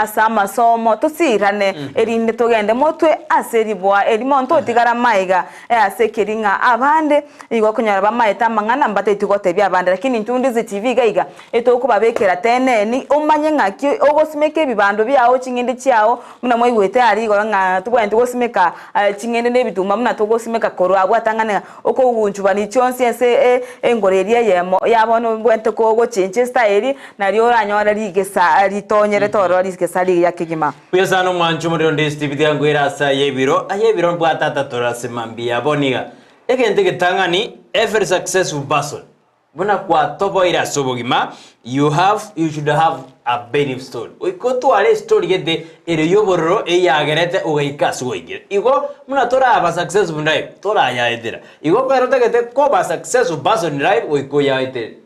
ase amasomo, tosiirane, erinde togende motwe ase riboa erimo ntotigara maiga ase ekeri ng'a abande nigo okonyora bamaete amang'ana mbataeti gotebia abande. Lakini intwe Ndizi TV iga iga etokobabekera teneni omanye ng'aki ogosimeka ebibando biao ching'ende chiao buna mwaigwete aria igoro ng'a tobwenereti gosimeka ching'ende na ebituma buna togosimeka korwa abwo atang'ani ng'a Okogunchubani chionsi ase engoro eria eyemo ya bono obwenerete gochencha estyle, nario oranyore rigesa ritonyerete ororo rigesa rigiya kegima. Buya sana omwancho omorero onde Steve tiga nkoire ase aye ebiro aye ebiro mbwate atato ase mambia abo niga egento egetang'ani every successful person Buna kwatoboire ase obogima, you have, you should have a belief story. Goika otware estory gete ere y'obororo eyagerete ogaika ase gwaikire. Igo buna toraba successful in life, torayaetera. Igo ekero otagete koba successful person in life, goika oyaetere.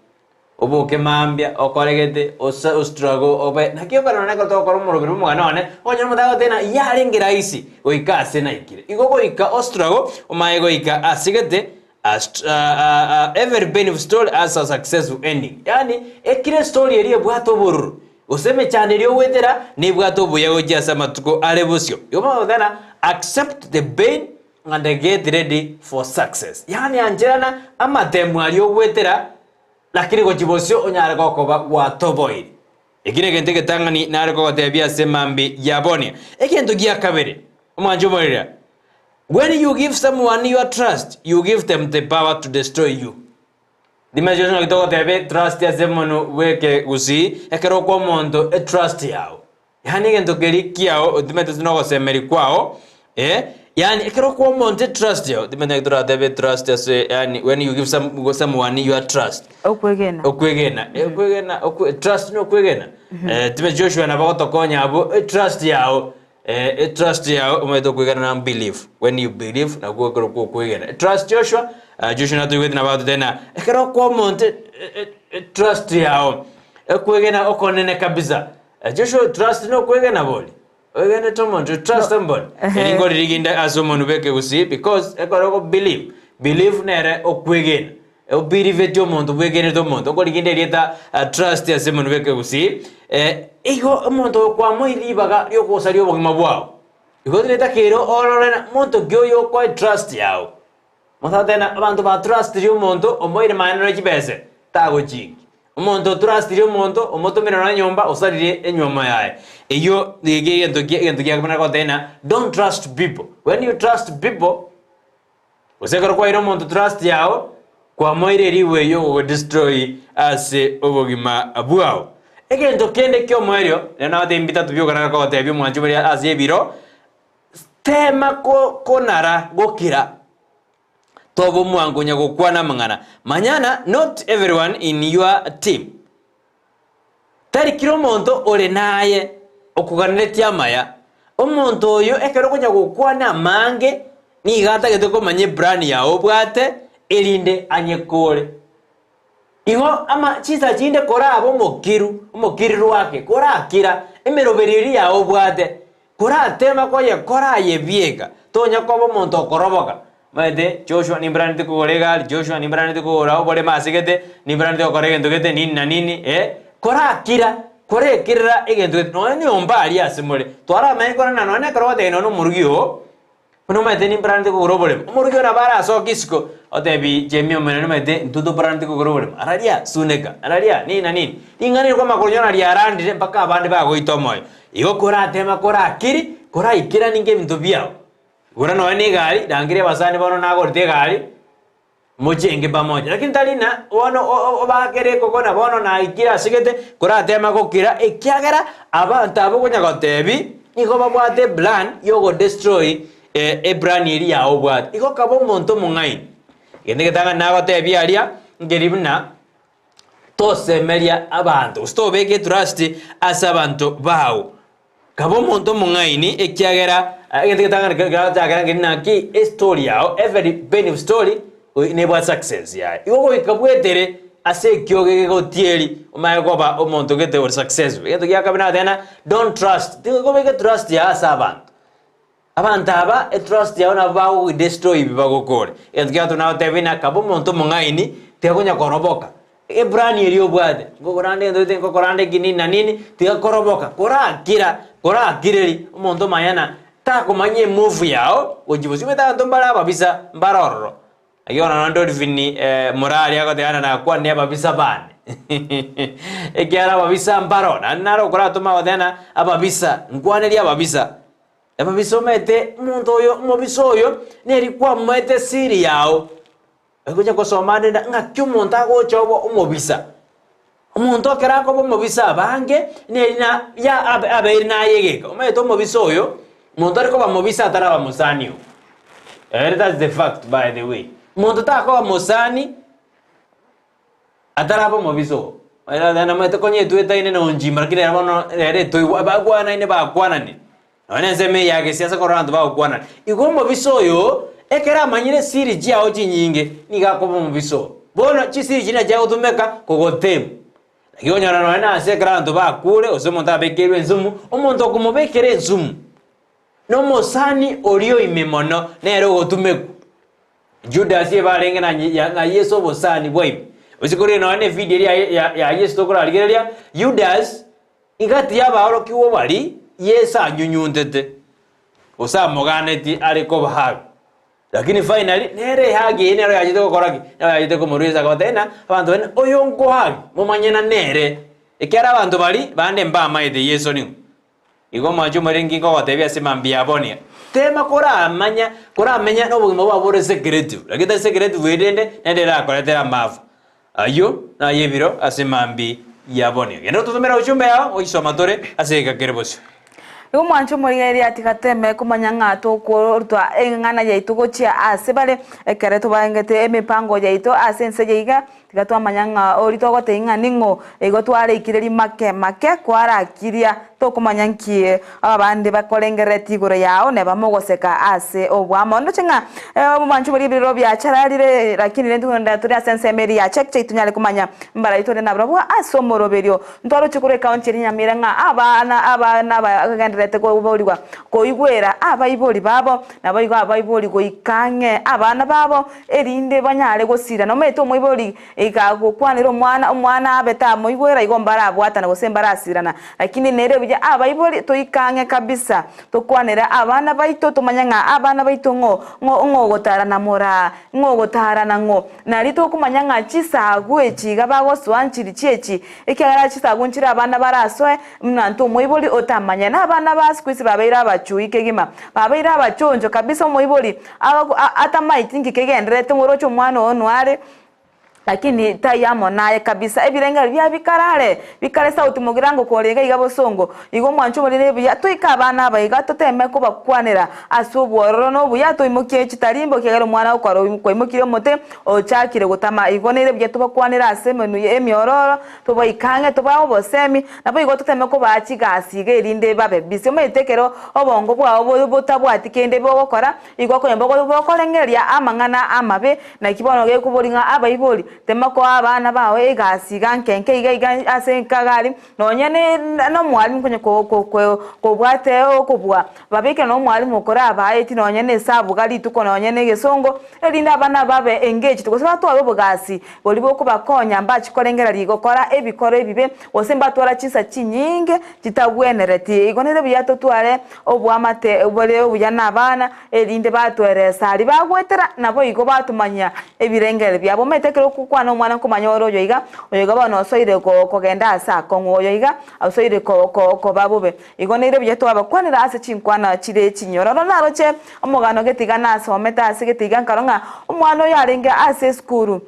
Oboke mambia, okore gete, ose ostruggle obe, naki okore nonye ekero togokora omoroberi bwa omogano one, okonyora omonto agoteba ng'a yarenge rahisi goika ase naikire. Igo goika ostruggle, omanye goika ase gete, Every painful story has a successful ending. Yaani ekero estory eria ebwate obororo, gose emechando eria ogoetera, nebwate obuya gochia ase amatuko are bosio. Igo bono goteba accept the pain and get ready for success. Yaani ancherana amatemo aria ogoetera, lakini gochia bosio onyare gokoba gwatoboire. Eki negento egetang'ani nare kogotebia ase mambia ya bono. Egento gia kabere, omwanche omorere. When you give someone your trust, you give them the power to destroy you. Ndimanyeti gose naki togoteba etrust ase omonwe bw'ekegusii, ekero okoa omonto etrust yago, yaani egento keria kiago otimanyeti gose nogosemeria kwao, eh, yaani ekero okoa omonto etrust yago, timanyeti naki toratebe etrust ase yaani when you give some someone your trust. Okwegena. Okwegena, okwegena, okwe trust nokwegena. Eh, timanyeti Joshua nabo agotokonya abwo, etrust yago. Eh, etrust yao omanyete okwegena na belief. When you believe, nakwo ekero kwa okwegena. Trust Joshua, ah, Joshua natoigwete nabo agototebia ng'a ekero okoa omonto e- e- e- trust yao, ekwegena okonene kabisa. Eh, Joshua trust nokwegena bori? Oegenete omonto, trust somebody. Ehe. Eri nkoririginda ase omonwe bw'ekegusii because ekero oko believe, believe nere okwegena. Obiriveti omonto bwegenete omonto okoriginda erieta trust ase omonwe bw'ekegusii eh, igo omonto oyo kwamoire ribaga riogosaria obogima bwao. Igo ritakeire orore na monto ki oyo okoe trust yao. Monto agoteba ng'a abanto ba trustiri omonto omoire maene chibese tagochingi. Omonto otrustiri omonto omotomire nonya nyomba osaririe enywomo yaye. Eyio nigo egento ki egento kiaye goteba ng'a don't trust people. When you trust people. Gose ekero kwaeire omonto trust yao, kwamoeire erigwe eyio ogodestroy ase obogima bwao. Egento kende kiomoerio, rero nagotebi mbitato bioka nagakogotebia omwanchi omoria ase ebiro, tema ko konara gokira, toba omwango onya gokwana amang'ana. Manya ng'a not everyone in your team. Tari kera omonto ore naye okoganeretie amaya. Omonto oyo ekero okonya gokwana amange nigo atagete komanya eplan yao obwate erinde anyekore. Igo ama chinsa chinde korabe omokiru, omokirirwa ake, korakira emeroberio eria yao obwate, Koratema koyekora aye bieka, tonya koba omonto okoroboka. Omanyete, Joshua nimbaranete kogora egari, Joshua nimbaranete kogora oboremo ase gete, nimbaranete gokora egento gete, nini na nini, eh. Korakira, korekirera egento gete, nonya nyomba aria ase more, twaramanye korana nonya ekero ogotebia nonya omorugi oo, Buna omanyete nimbaranete kogora oboremo, omorugi oo nabo arasoke isiko, otebi Jemie omonene omanyete intwe tobaranete kogora oboremo, araria suneka, araria nini na nini. Ring'ana eri kwamanya korinyora riarandire mpaka abande bagoita omoyo. Igo koratema korakiri, koraikeranie ngebinto biao. Gora nonya na egari, rangeria abasani bono nagorete egari, Mochenge pamoja. Lakini tari ng'a bono obakere ekoko na bono naikire asegete koratema gokira ekiagera abanto abwo okonya gotebi nigo babwate eplan yogodestroy eplan eria yao obwate. Igo kaba omonto omong'aini. Egento egetang'ani nagotebia aria nkeri buna tosemeria abanto gose tobeka etrust ase abanto bao. Kaba omonto omong'aini, ekiagera egento getang'ani kegochakera nkeri naki estory yao, every painful story nebwate success yaye. Igo goika bwetere ase ekioge gegotieri omanye koba omonto gete ore successful. Egento gia kabere nagoteba ng'a don't trust, tiga kobeka etrust yao ase abanto. Abanto aba etrust yao nabo bagogidestroy ebi bagokore. Egento kia gatato nagotebia ng'a kaba omonto omong'aini, tiga konya koroboka. Eplan eria obwate, nkogora ande egento gete, nkokora ande eki nini na nini, tiga koroboka, korakira, korakireri, omonto omanye ng'a takomanya emove yao gochia bosio. Omanyete abanto mbare ababisa, mbare ororo. Naki bono naende Dolphine morari agoteba ng'a nakwanie ababisa bane. Ekiagera ababisa mbaro, naende naro okoratome agoteba ng'a ababisa, nkwanerie ababisa. Ababisa omanyete omonto oyo, omobisa oyo, neri kwamoete esiri yao. Ogocha gosoma ande na ng'aki omonto agocha oba omobisa. Omonto ekero akoba omobisa abange, neri na ya abe abeire naye egeka. Omanyete omobisa oyo, monto are koba mobisa ataraba mosani oo. Ere that's the fact by the way. Monto takoba mosani, ataraba omobisa oo. Omanyete konya etwetaine na onchimba lakini ere bono ere etoigwa bagwanaine bakwananire. Nonya nensemo eye ya gesiasa korora abanto bagokwanana. Igo omobisa oyo, ekero amanyire esiri chiao chinyinge, nigo akoba omobisa oo. Bono chisiri chiria nachio agotumeka kogotemu. Naki okonyora nonya nase ekero abanto bakure, gose omonto abekeirwe ensumu, omonto okomobekera ensumu, nomosani oria o ime mono, nere ogotumekwa. Judasi ebarenge na na Yeso obosani bwa ime. Gose korende nonya na evidio eria ya ya Yeso tokorarigereria, Yudasi Egati y'abaorokigwa baria Yeso anyunyuntete, gose amoganetie are kobahaga. Lakini finally, nere ehagi eye nero yachete gokora ki? Nero yachete komorua Yeso akabatebia ng'a abanto baria oyo nkohagi, momanye ng'a nere. Ekiagera abanto baria bande mbamaete Yeso ning'o. Igo mwanche omoriri nki nkogotebia ase mambia ya bono iga. Tema koramanya koramenya nobogima bwabo bore secretive, lakini tari secretive eye rende naende erakoretere amafa. Ayio naye ebiro ase mambia ya bono. Genda ototomere ujumbe yao oisoma tore ase egeka kere bosio. Igo omwanche omorigereria tiga teme komanya ng'a tokorutwa eng'ana yaito gochia ase bare, ekero tobangete emepango yaito ase ense eye iga, Tiga twamanya ng'a oria togotebia ng'a ning'o, igo twareikire rimake make kwarakiria, tokomanya nki abande bakorengereretie igoro yao, neba mogoseka ase oboamo. Ndoche ng'a omwancho boria ebirero biachararire, lakini rende togenda tore ase ensemo eria ya check check tonyare komanya mbarai tore nabarabwo ase omoroberio. Ntwaroche korwa ekaunti eria Nyamira ng'a abana abana bagendererete koborigwa koigwera abaibori babo, naboigo abaibori goika ang'e abana babo erinde banyare gosira. Nomanyete omoibori iga gokwanera omwana, omwana abe tamoigwera igo mbarabwatana gose mbarasirana. Lakini nere buya abaibori toike ang'e kabisa, tokwanere abana baito tomanye ng'a abana baito ng'o ng'o ng'o ogotara na moraa, ng'o ogotara na ng'o. Nari tokomanya ng'a chisagu echi iga bagosoa nchiri chiechi, ekiagera chisagu nchire abana barasoe, Buna intwe omoibori otamanye, na abana ba siku hizi babeire abachui kegima, babeire abachoncho kabisa omoibori atamaeti nki kegendererete moroche omwana oo nware lakini tai amo naye kabisa ebirengero biaye bikare are, bikare sauti mogirango kore iga iga bosongo. Igo omwancho omorere buya toike abana aba iga toteme kobakwanera ase obwororo na obuya toimokie chitarimbo ekiagera omwana okora kwaimokirie omote ochakire gotama igo nere buya tobakwanere ase emenwa emiororo Tobaike ang'e tobae obosemi, naboigo toteme kobaa chigasi iga erinde babe busy. Omanyete ekero obongo bwao botabwati kende bogokora, igo okonya bokorengereria amang'ana amabe, naki bono gekobori ng'a abaibori, tema koa abana bao egasi iga nke nke iga iga ase ekagari, nonye na omwalimu konya kobwate okobua, Babeke nomwalimu okorabaeti nonya nesabu iga rituko nonya negesongo, erinde abana babe engaged gose batware obogasi boria bokobakonya mbachi korengereria gokora ebikoro ebibe gose mbatwara chinsa chinyinge chitagwenereti. Igo nere buya totware oboamate bore obuya nabana erinde batweresa aria bagoetera naboigo batomanyia ebirengererio biabo. Omanyete ekero okokwana omwana nkomanya ore oyo iga, oyo iga bono osoire kogenda ase akong'u, oyo iga osoire koba bobe. Igo nere buya twabakwanera ase chinkwana chire chinyororo. Naroche omogano gete iga nasomete ase gete iga nkarora ng'a omwana oyo arenge ase esukuru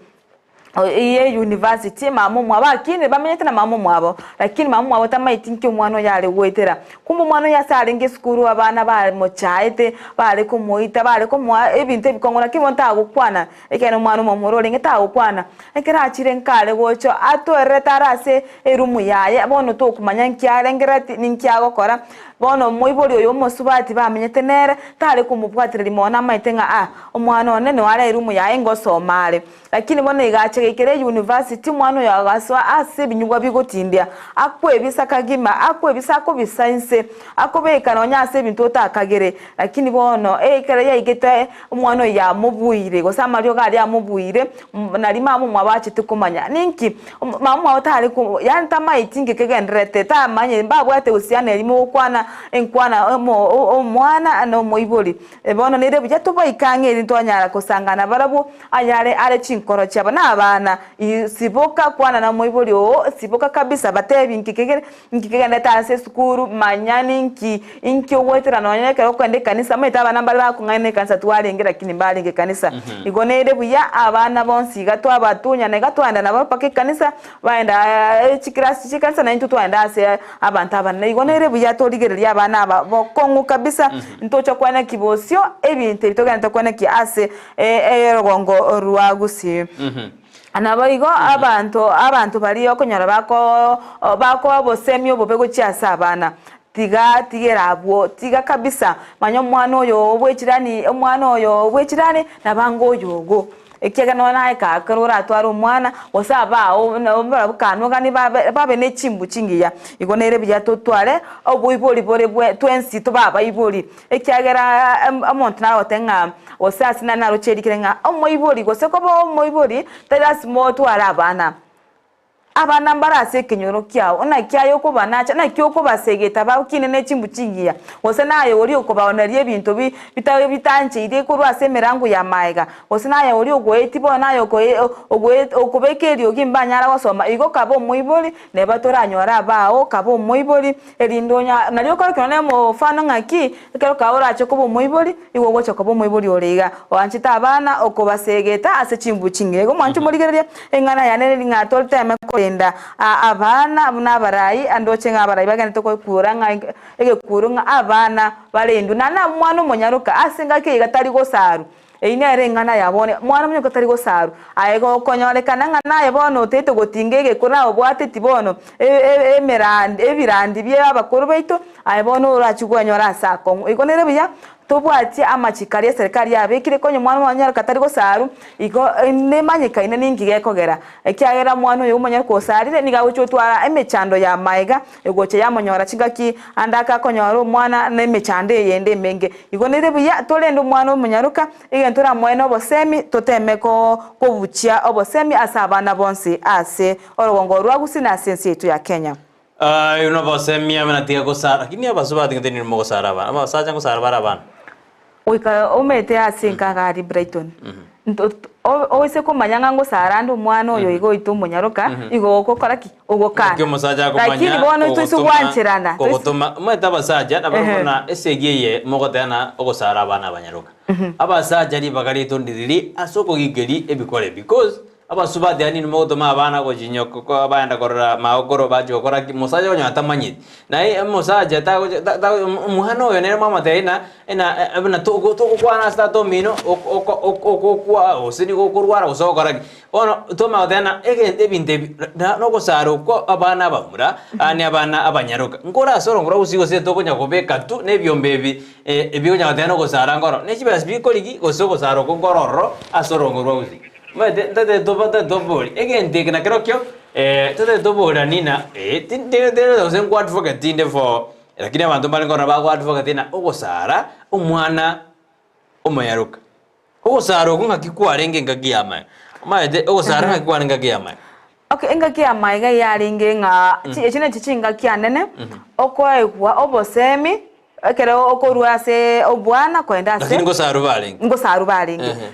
ye university mama omwabo akinire bamenyete na mama omwabo lakini mama omwabo tamaeti nki omwana oyo are goetera. Kumbe omwana oyo ase arenge esukuru abana bamochaete bare komoita bare komoa ebinto ebikong'u lakini bono tagokwana Ekeene omwana omomura orenge tagokwana, ekero achire nkare gocha atwererete are ase erumu yaye, bono tokomanya nki arengerereti, ninki agokora. Bono omoibori oyo omosubati bamenyete nere, tare komobwatereria mono amaete ng'a ah, omwana one nigo are erumu yaye ngosoma are. Lakini bono iga acha gaikera eyunivasiti, omwana oyo agasoa ase ebinyugwa bigotindia, akwebisa kagima, akwebisa akobisa inse, akobeka nonya ase ebinto otakagere. Lakini bono ekero yaigete Omwana oyo yamobuire, gose amariogo aria amobuire, nario mama omwabo achete komanya. Ninki? Mama omwabo tare ko yaani tamaeti inki kegendererete, tamanyeti mbabwate uhusiano eria mogokwana enkwana omo omwana na omoibori. Bono nere buya tobaike ang'e erinde twanyara kosangana barabwo ayare are chinkoro chiabo. Na abana, siboka kwana na omoibori oo, siboka kabisa batebi inki kegere. Inki kegenderete ase esukuru? Manya ninki inki ogoetera nonya ekero okogenda ekanisa. Omanyete abana mbare bakong'aina ekanisa twarenge lakini mbarenge ekanisa. Igo nere buya abana bonsi iga twabatunyana iga twaenda nabo mpaka ekanisa, baenda chiclass chia ekanisa naintwe twaenda ase abanto abanene. Igo nere buya torigererie abana aba bokong'u kabisa, ntocha kweneki bosio ebinto ebi togenderete kweneki ase erogongo rwa Gusii. Naboigo abanto abanto baria okonyora bako bakoa obosemi obobe gochia ase abana, tiga tigera abwo, tiga kabisa, manya omwana oyo bwechirani omwana oyo bwechirani nabange oyo ogo. Ekiagera nonya naye ekero oratware omwana, gose abao barabwo kanogani babe babe ne chimbu chingiya. Igo nere buya totware oboibori bore bwe twensi tobe abaibori. Ekiagera omonto nagote ng'a gose ase nare naroche erikire ng'a omoibori gose koba omoibori tari lasima otware abana. Abana mbare ase ekenyoro kiao, naki aye okobanacha, naki okobasegeta bakine ne chimbu chingiya, gose naye oria okobaoneria ebinto bi bita bitancheirie korwa ase emerango y'amaega, gose naye oria ogoetia bono naye okoe ogoe okobeka eriogi mbanyara gosoma, igo kaba omoibori, neba toranyore abao, kaba omoibori, erinde onya nario okore nonya omofano ng'aki, ekero kaye orache koba omoibori, Igo ogocha koba omoibori ore iga, oanchete abana, okobasegeta ase chimbu ching'e. Igo mwanche morigererie eng'ana yane neri ng'a toteme korenda abana buna abarai, ndoche ng'a abarai bagenderete gokuura ng'a egekuro ng'a abana barendwe. Naende omwana omonyaroka ase engaki eye iga tari gosarwa. Eyio nere eng'ana ya bono, mwana omonyaroka tari gosarwa. Aye gokonyorekana ng'a naye bono otaete gotinga egekuro naye obwateti bono emerandi ebirandi bia abakoro baito, Aye bono orachie kwenyora ase akong'u. Igo nere buya tobwatie amachiko aria eserekari yabekire konya omwana omonyaroka tari gosaru, igo nemanyekaine ninki gekogera. Ekiagera omwana oyo omonyaroka osarire nigo agochia gotwara emechando ya maega egocha yamonyora chingaki ande ake akonyora omwana na emechando eyende emenge. Igo nere buya torende omwana omonyaroka egento toramoe na obosemi toteme kobuchia obosemi ase abana bonsi ase orogongo rwa Gusii na ase ense yaito ya Kenya. Aye nobosemia buna tiga gosara, lakini abasubati ng'ete niri mogosara abana, abasacha ngosara bare abana. Goika omete ase enka iga aria Brighton, nto oise komanya ng'a ngosara ande omwana oyo iga oito omonyaroka, igo ogokora ki? Ogokana. Naki omosacha akomanya Lakini bono toise kogotoma gwancherana, toise kogotoma omanyete abasacha nabo Ehe. buna esegi eye mogotebana ogosara abana abanyaroka. Abasacha ribaga riaito ndiriri ase okogikeria ebikore because Abasubati aya ninwe mogotoma abana gochia nyoko ko baenda korora magokoro bachia gokora ki? Mosacha onye atamanyeti. Naye omosacha tagocha ta ta omwana oyo nere mwamotebia ng'a ng'a buna togo togokwana ase tata omino oko oko okokwa gose nigo okorwara gose ogokora ki. Bono twamanya goteba ng'a egento ebinto ebi na nogosara okwo abana abamura yaani abana abanyaroka. Nkore ase orongoro rwa gusii gose tokonya kobeka tu na ebiombe ebi ebi onya goteba nogosara nkoro. Ne chibesa bikorigi gose ogosara okwo nkoro ororo ase orongo rwa gusii. Omanyete ntotebe toba totobori egento eke nakerokio totebe toborani na gose nko advocate inde for lakini abanto mbare nkorora bago advocate ng'a ogosara omwana omoyaroka. Ogosara okwo ng'aki kwarenge engaki ya amaye? Omanyete ogosara ng'aki kwarenge engaki ya amaye? Okay, engaki ya amaye iga yarenge ng'a echi nachi chingaki anene, okoegwa obosemi. Ekero okorua ase obwana kogenda ase. Lakini ngosarwa barenge. Ngosarwa barenge. Ehe.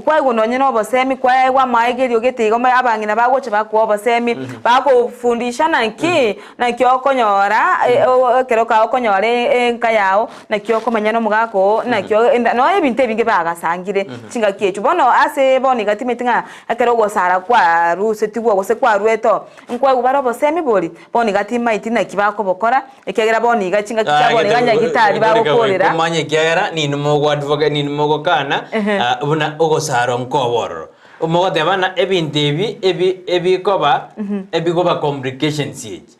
Kwaigwa nonye na obosemi, kwaegwa amaegerio gete igo abang'ina bagocha bakoa obosemi, bakofundisha naki, naki okonyora ekero kago okonyora enka yao, naki okomenya na omogaka oo, naki nonya ebinto ebinge bagasangire chingaki echio. Bono ase bono iga timanyeti ng'a ekero ogosara kwarusetigwe gose kwaruete oo, nkwaigwa bare obosemi bori, bono iga timaeti naki bakobokora. Ekiagera bono iga chingaki chia bono iga nyagitari bagokorera. Komanya ekiagera ninwe mogoadvocate ninwe mogokana ah, buna ogosarwa nkoba ororo. Mogoteba ng'a ebinto ebi ebi ebikoba ebikoba complications echi.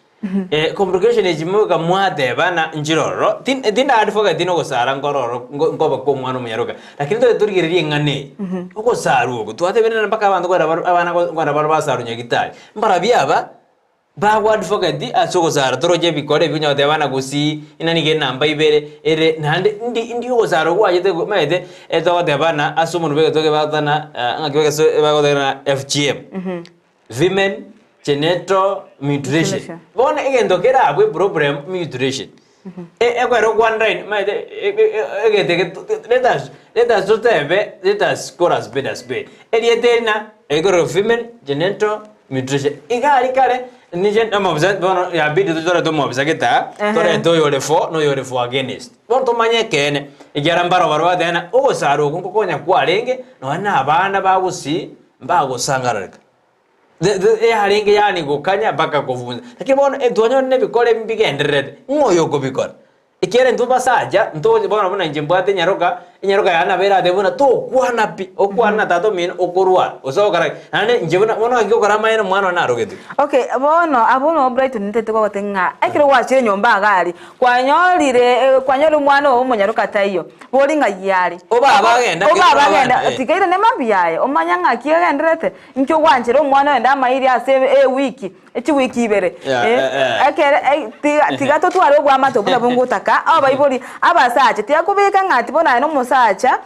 Eh, complication echi moika mwateba ng'a nchire ororo, tin tinda advocate na ogosara nkoro ororo nko nkoba kwa omwana omonyaroka. Lakini tobe torigererie eng'ana eye, ogosarwa oko twatebire ng'a mpaka abanto kore abana kore bare basarwa nyagitari, mbarabio aba. Bago advocate ase ogosara toroche ebikore ebi onya goteba na gusii inani nigo enamba ibere ere naende ndi ndi ogosara gwachete omanyete etogoteba na ase omonwe bwa egetoke bagotana ng'aki bageso bagoteba na FGM female genital mutilation bono egento kere abwo eproblem mutilation Ekero okwanera omanyete egento eke let us let us totebe let us call a spade a spade. Erieta eri na ekorokwa female genital mutilation. Iga aria kare ninche omobisa bono yabidi torete omobisa gete aa, torete oyore for na oyore for against. Bono tomanye ekeene, ekiagera mbaro baria bagoteba ng'a ogosara oko nkokonya kwarenge nonye na abana ba gusii mbagosangarareka. Yarenge yaani gokanya mpaka kobunsa. Lakini bono twanyora nebikora ebi mbigendererete, ng'o oyo okobikora? Ekiagera intwe basacha, ntoche bono buna inche mbwate enyaroka, enyaroka yane nabo erate buna tokwana pi, okwane na tata omino okorwara, gose ogokora ki, naende inche buna bono ng'aki gokora amaene omwana one narogetwe. Okay, bono abwo noo Brighton nintete kogotebia ng'a ekero gwachire nyomba iga aria, kwanyorire kwanyorire omwana oo omonyaroka taiyo, bori ng'ai are. Obaba agenda, Obaba agenda, tiga airane mambia aye, omanye ng'aki agendererete. Inki ogwanchera omwana oyonde amairi ase ewiki, echiwiki ibere? Ekere tiga tiga totware oboamate obwo nabwo ngotaka abaibori abasacha tiga kobeka ng'a ati bono aye nomo. omosacha,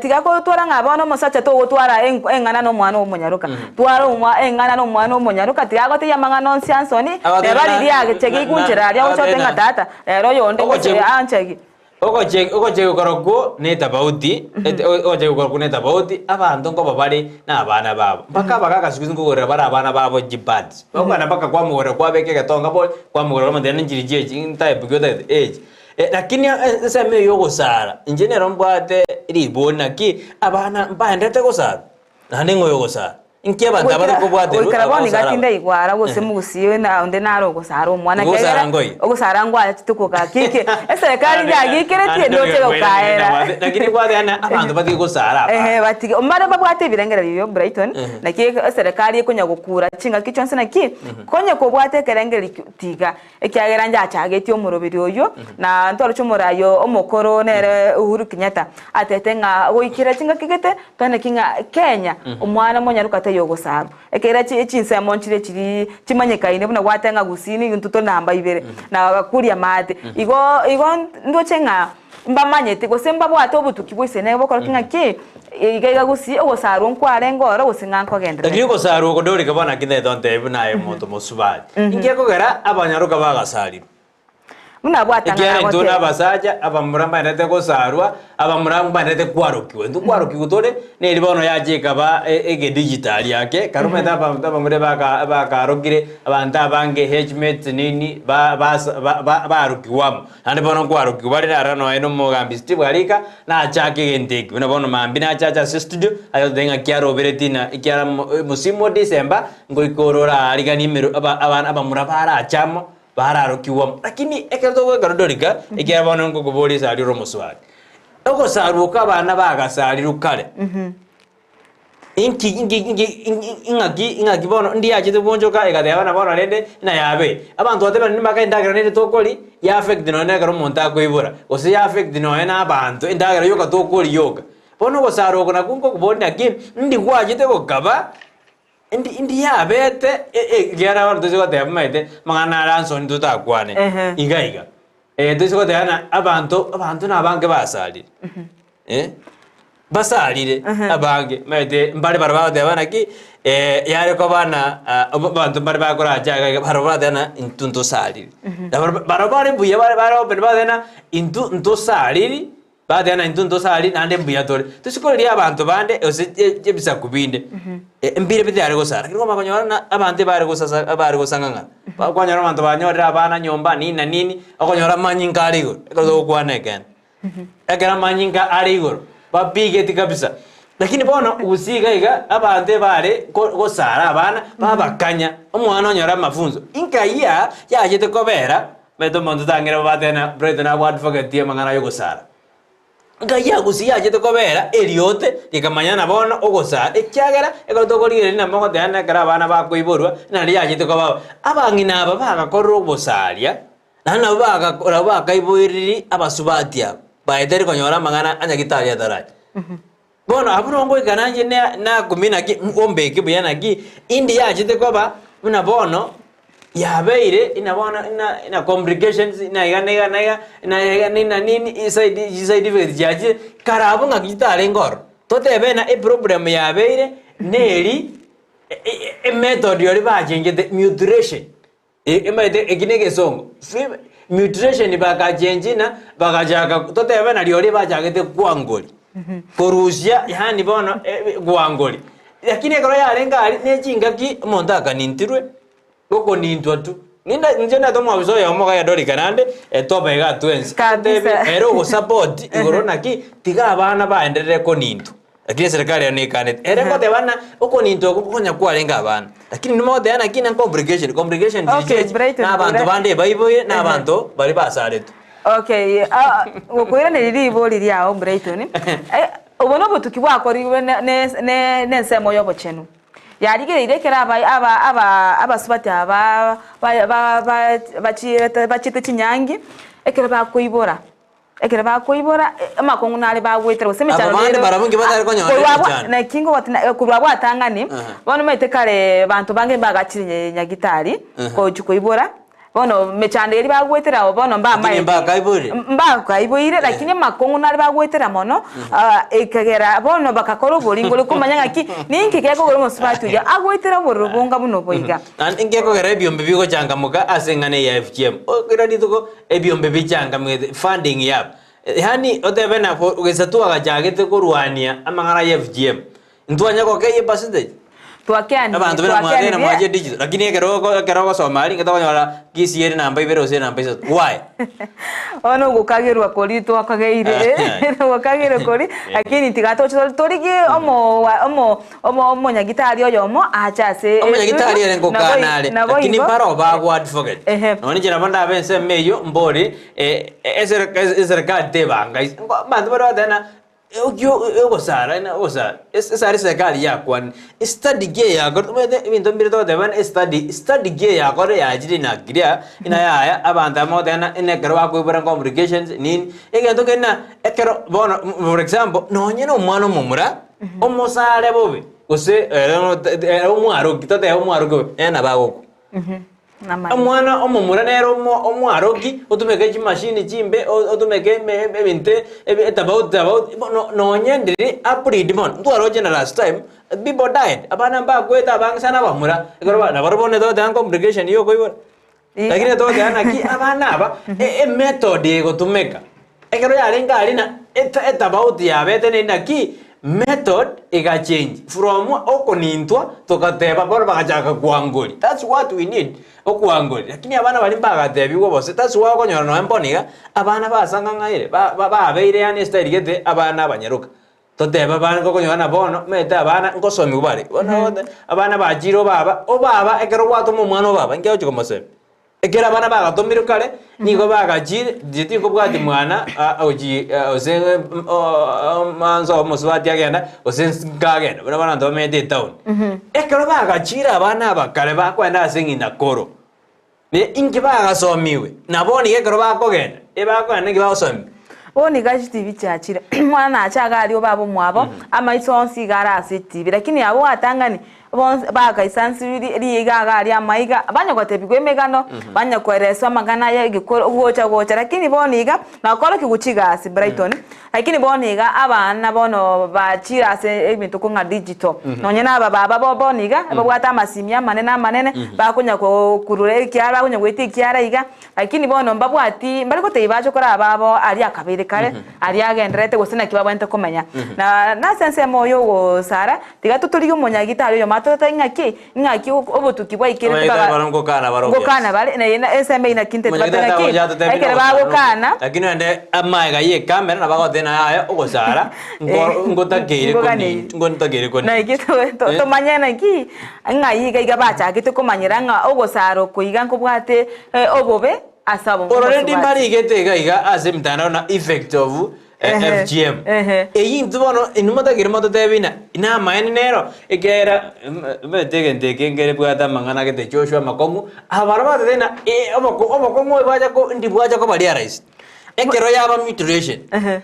tiga kotwara ng'a bono omosacha togotwara eng'ana na omwana omonyaroka. Twara omwa eng'ana na omwana omonyaroka, tiga agotebia amang'ana onsi ansoni, Agotebi neba na- riria ageche na- na- gigunchera aria ogocha agotebi oteba ng'a na- tata, rero oyonde gose Ogoche- anchegi. Ogoche ogochegwa korokwo netafauti, ete ogochegwa korokwo netafauti, abanto nkoba bare na abana babo. Mpaka abagaka siku hizi nkogorera bare abana babo chipads. Okogenda mpaka kwamogorera kwabeka egetonga bori, kwamogorera kwamotebia ninchiri chiechi ntype ki otagete echi. Lakini ensemo eye ya ogosara, inche nero mbwate ribori naki, abana mbaendete gosara, naende ng'o oyogosara? Inki abanto aba Goikera bakobwaterwa goikera bono iga abagosara aba? tindaigwara gose mogusie na onde nare ogosara omwana Ogosara ekiagera nkoi? ogosara ngwachete kogakike eserekari yagikeretie ndoche gokaera. Lakini kwateana abanto batige gosara Ehe abana. batige mbare babwate ebirengererio ebio Brighton naki eserekari ekonya gokura chingaki chionsi naki konya kobwate ekerengererio kio tiga Ekiagera njachagetie omoroberi oyio, na ntwaroche omorai omokoro nere Uhuru Kenyatta, atete ng'a goikera chingaki gete toeneki ng'a Kenya omwana omonyaroka taiyo ogosarwa. Ekiagera chi chinsemo nchire chirii chimanyekaine buna gwateba ng'a Gusii nigo intwe tore namba ibere na Kuria maate. Igo igo ndoche ng'a mbamanyete gose mbabwate obotuki bwa isene bokorokia ng'a ki iga iga Gusii ogosarwa nkwarenge oro gose ng'a nkogenderera. Lakini ogosarwa oko ndorike bono naki ntaete ontebie buna aye omonto mosubati. Inki ekogera abanyaroka bagasarirwe? Buna abwatang'ana Ekiagera intwe agoteba. nabasacha, abamura mbaendete gosarwa, abamura mbaendete kwarokigwa. Intwe kwarokigwa tore, neri bono yacha ekaba egedigital ake, kare omanyete abanto abamura baka bakarokire, abanto abange age mates nini, ba basa ba ba barokigwa amo. Naende bono nkwarokigwa bare naro nonya na omogambi Steve Arika, nachake egento eke. Buna bono mambia nachache ase estudio, aye ototebie ng'a kiaroberetie na ekiara mo mosimu o December, ngoika ore orariganie emero aba abana abamura barache amo, bararokigwe amo. Lakini ekero togoika Dorika, ekiagera bono nkokoboria esari ore omoswari, ogosarwa okwo abana bagasarirwe kare, Inki inki inki ing'aki ing'aki bono ndiachete gwonchoka egateba na bono rende ng'a yabe. Abanto bateba nimbaka endagera nere tokori ya affect nonya na ekero omonto akoibora, gose ya affect nonya na abanto endagera yoka tokori yoka. Bono ogosara oko nakwo nkokoboria naki, ndi gwachete gokaba ndi ndi yabete ekiagera bono toise goteba omanyete amang'ana are ansoni totakwane Ehe. iga iga. Toise goteba ng'a abanto abanto nabange basarire. Basarire abange, omanyete mbare baria bagoteba naki yare koba na abanto mbare bakoracha iga iga barabwo barateba ng'a intwe ntosariri. Na barabwo barabwo bare mbuya bare bare open bagoteba ng'a intwe ntosariri, bagoteba ng'a intwe ntosariri naende mbuya tore. Tosikoreria abanto bande gose ebisaku binde, mbire bitare gosara. Lakini kwamanya konyora ng'a abanto ebare gosasa ebare gosang'ang'ana. Kwanyora abanto banyorire abana nyomba nini na nini, okonyora amanyinga are igoro, ekero togokwana ekeene. Ekero amanyinga are igoro, bapigeti kabisa. Lakini bono gusii iga iga, abanto ebare ko- gosara abana, babakanya, omwana onyore amafunzo. Inkayia yachete kobera, omanyete omonto tang'ira babate na Brighton nabo advocate amang'ana ya ogosara. Nkayia gusii yachete kobera eriote, rikamanya na bono ogosara, ekiagera ekero tokorigereria nabo ogoteba na ekero abana bakoiborwa, naende yachete koba abang'ina aba bagakorire obosaria. Naende nabwo bagakora bakaiboiriri abasubati aba, baeteri konyora amang'ana a Nyagitari ataracha. Bono abwo nongoika nainche na- nakumia naki ombeke buya naki, indi yachete koba buna bono yabeire ina bono ina ina complications ina iga na iga na iga na iga na nini eside chiside effects chiachire, kare abwo ng'aki chitarenge ororo. Totebe ng'a eproblem yabeire neri emethod oria bachengete mutilation. Emanyete eki negesongo, mutilation bakachengi na bagachaka totebe na rirorio bachagete kwangori, korusia yaani bono gwangori. Lakini ekero yarenge aria ne chingaki omonto akanintirwe, gokonintwa tu. Ninde inche ndete omwabisa oyomo iga Dorika naende etobe iga twensi, Kabisa. totebi ere ogosupport igoro naki tiga abana baenderere konintwa. Lakini eserekari ero nekanete. Ere ngoteba ng'a okonintwa okwo konya kwarenge abana. Lakini inwe mogoteba naki na complication, complication chiri Okay, chiachi, Brighton, na abanto Bra- bande baiboire, na Ehe. abanto baria basaretwe. Okay, ah, gokoiraneria ribori riao Brighton, eh, obo nobotuki bwakorirwe ne- ne- ne- nensemo y'obochenu. Yarigereire ekero aba aba aba abasubati aba ba ba ba bachiete bachiete chinyangi, ekero bakoibora. Ekero bakoibora, amakong'u nare bagwetera, gose emechando Aba bande nere barabwo inki batari konyora korwa abwo emechando? naki ngogotina korwa abwo atang'ani, Aha. bono omanyete kare banto bange mbagachire nyagitari Aha. gochia koibora. Bono mechando eria bagwetera abo bono Lakini mbamaete. mbakaiboire. Mbakaiboire lakini amakong'u nare bagwetera mono, ah, ekagera bono bagakora oboringori komanya ng'aki ninki gekogera omosubati oyio agwetera obororo bonga buna obo iga. Naende nkekogera ebiombe bigochangamoka ase eng'ana eye ya FGM. O kera rituko ebiombe bichangamogete funding yabo. Yaani otebe na gesa twagachagete korwania amang'ana ya FGM, ntwanya gokeyia epercentage. Twakeanirie, Abanto buna mwateba twakeanirie. mwache digital, lakini ekero oko ekero ogosoma aria nigo tokonyora Kisii ere namba ibere gose namba isato, why? Bono ogokagerwa koria twakageire, ogokagerwa koria, lakini tiga toche torigie omo omo omo omonyagitari oyomo ache ase Omonyagitari ere nabo ngokana are, nabo lakini igo. mbaro bago advocate. Ehe. Nonye inche nabo ndabe ensemo eywo mbori eserekari tebanga ise, abanto bare bagoteba ng'a Okio ogosara na ogosara ase esare eserekari yakwanire, estudy ki eyakorete omanyete ebinto mbire togoteba buna estudy, study ki eyakorire yachire inakiria ina yaya abanto aba bagoteba ng'a ina ekero bakoibora complications nini, egento keri na ekero bono for example nonye na omwana omomura, omosare bobe gose ere omwaroki totebe omwaroki bobe nere nabo agokwa. Omwana omomura nere omwaroki, otumeke chimashini chimbe, otumeke ebinto etofauti tofauti, bono nonye ndiri upgrade bono, ntwaroche na last time, people died, abana mbakwete abange sana abamura, ekero ba nabarobwo bono togoteba ng'a complication ya okoibora. Lakini togoteba naki abana aba, emethod egotumeka, Ekero yarenge aria na etabauti yabete neri naki method egachange from okonintwa togateba bono bagachaka kwangori that's what we need okwangori lakini abana baria mbagatebiwa bose that's why okonyora nonye mbono iga abana basang'ang'aire babeire yaani estyle gete abana abanyaroka totebe abana okonyora na bono omanyete abana ngosomiwa bare bono abana bachire obaba obaba ekero gwatoma omwana obaba inki agochi komosomia. Ekero abana bagatomirwe kare, nigo bagachire, inche tinkobwati mwana ochi gose mansa omosubati agenda, gose nkagenda, buna abanto bamenyete etown. Ekero bagachire abana aba kare bakoenda ase ng'ina koro, ne inki bagasomiwe? Na bono iga ekero bakogenda, ebakogenda ninki bagosomiwa? Bono iga chitibi chiachire, omwana nache iga aria obaba omwabo, amaiso onsi iga are ase etibi, lakini abwo atang'ani bonsi bagaisansibiri riiga iga aria amaiga, banya gotebigwa emegano, banya koereswa amang'ana aya egekoro gocha gocha, lakini bono iga, nakorokia chigasi Brighton, lakini bono iga abana bono bachire ase ebinto kong'a digital, nonye na aba baba bo bono iga, babwate amasimi amanene amanene, bakonya kokurura ekiara bakonya goetia ekiara iga. Lakini bono mbabwati, mbare gotebia bache kore ababo aria akabeire kare, aria agendererete gose naki babwenerete komenya. Na nase ensemo oyo ogosara, tiga totorigie omonyagitari oyomo atotebi ng'aki, ng'aki obotuki bwaikerete Omonyagitari baga barabwo ngokana bare ngokana bare, na eye ensemo eyio naki intete Omonyagitari batoe ng'aki, tagocha atotebie ekero nogosara nokobe. bagokana. Lakini onde amaega ye ekamera nabo agotebia naye aye ogosara nko ngotakeire Ngoganeiri. koni ngotakeire koni. Naki to- tomanye naki. Ng'ai iga iga bachagete komanyera ng'a ogosara oko iga nkobwate obobe ase abwo Already omosubati. mbarigete iga iga ase emitandao na effect of Ehe, FGM. ehe. Eyio intwe bono inwe motagere mototebi ng'a namaene nero ekiagera omanyete egento eke nkere bwate amang'ana gete Joshua amakong'u, aba baria batotebia ng'a oboko obokong'u obo bwacha ko ndi bwacha koba realized. Ekero yaba mutilation, Ehe.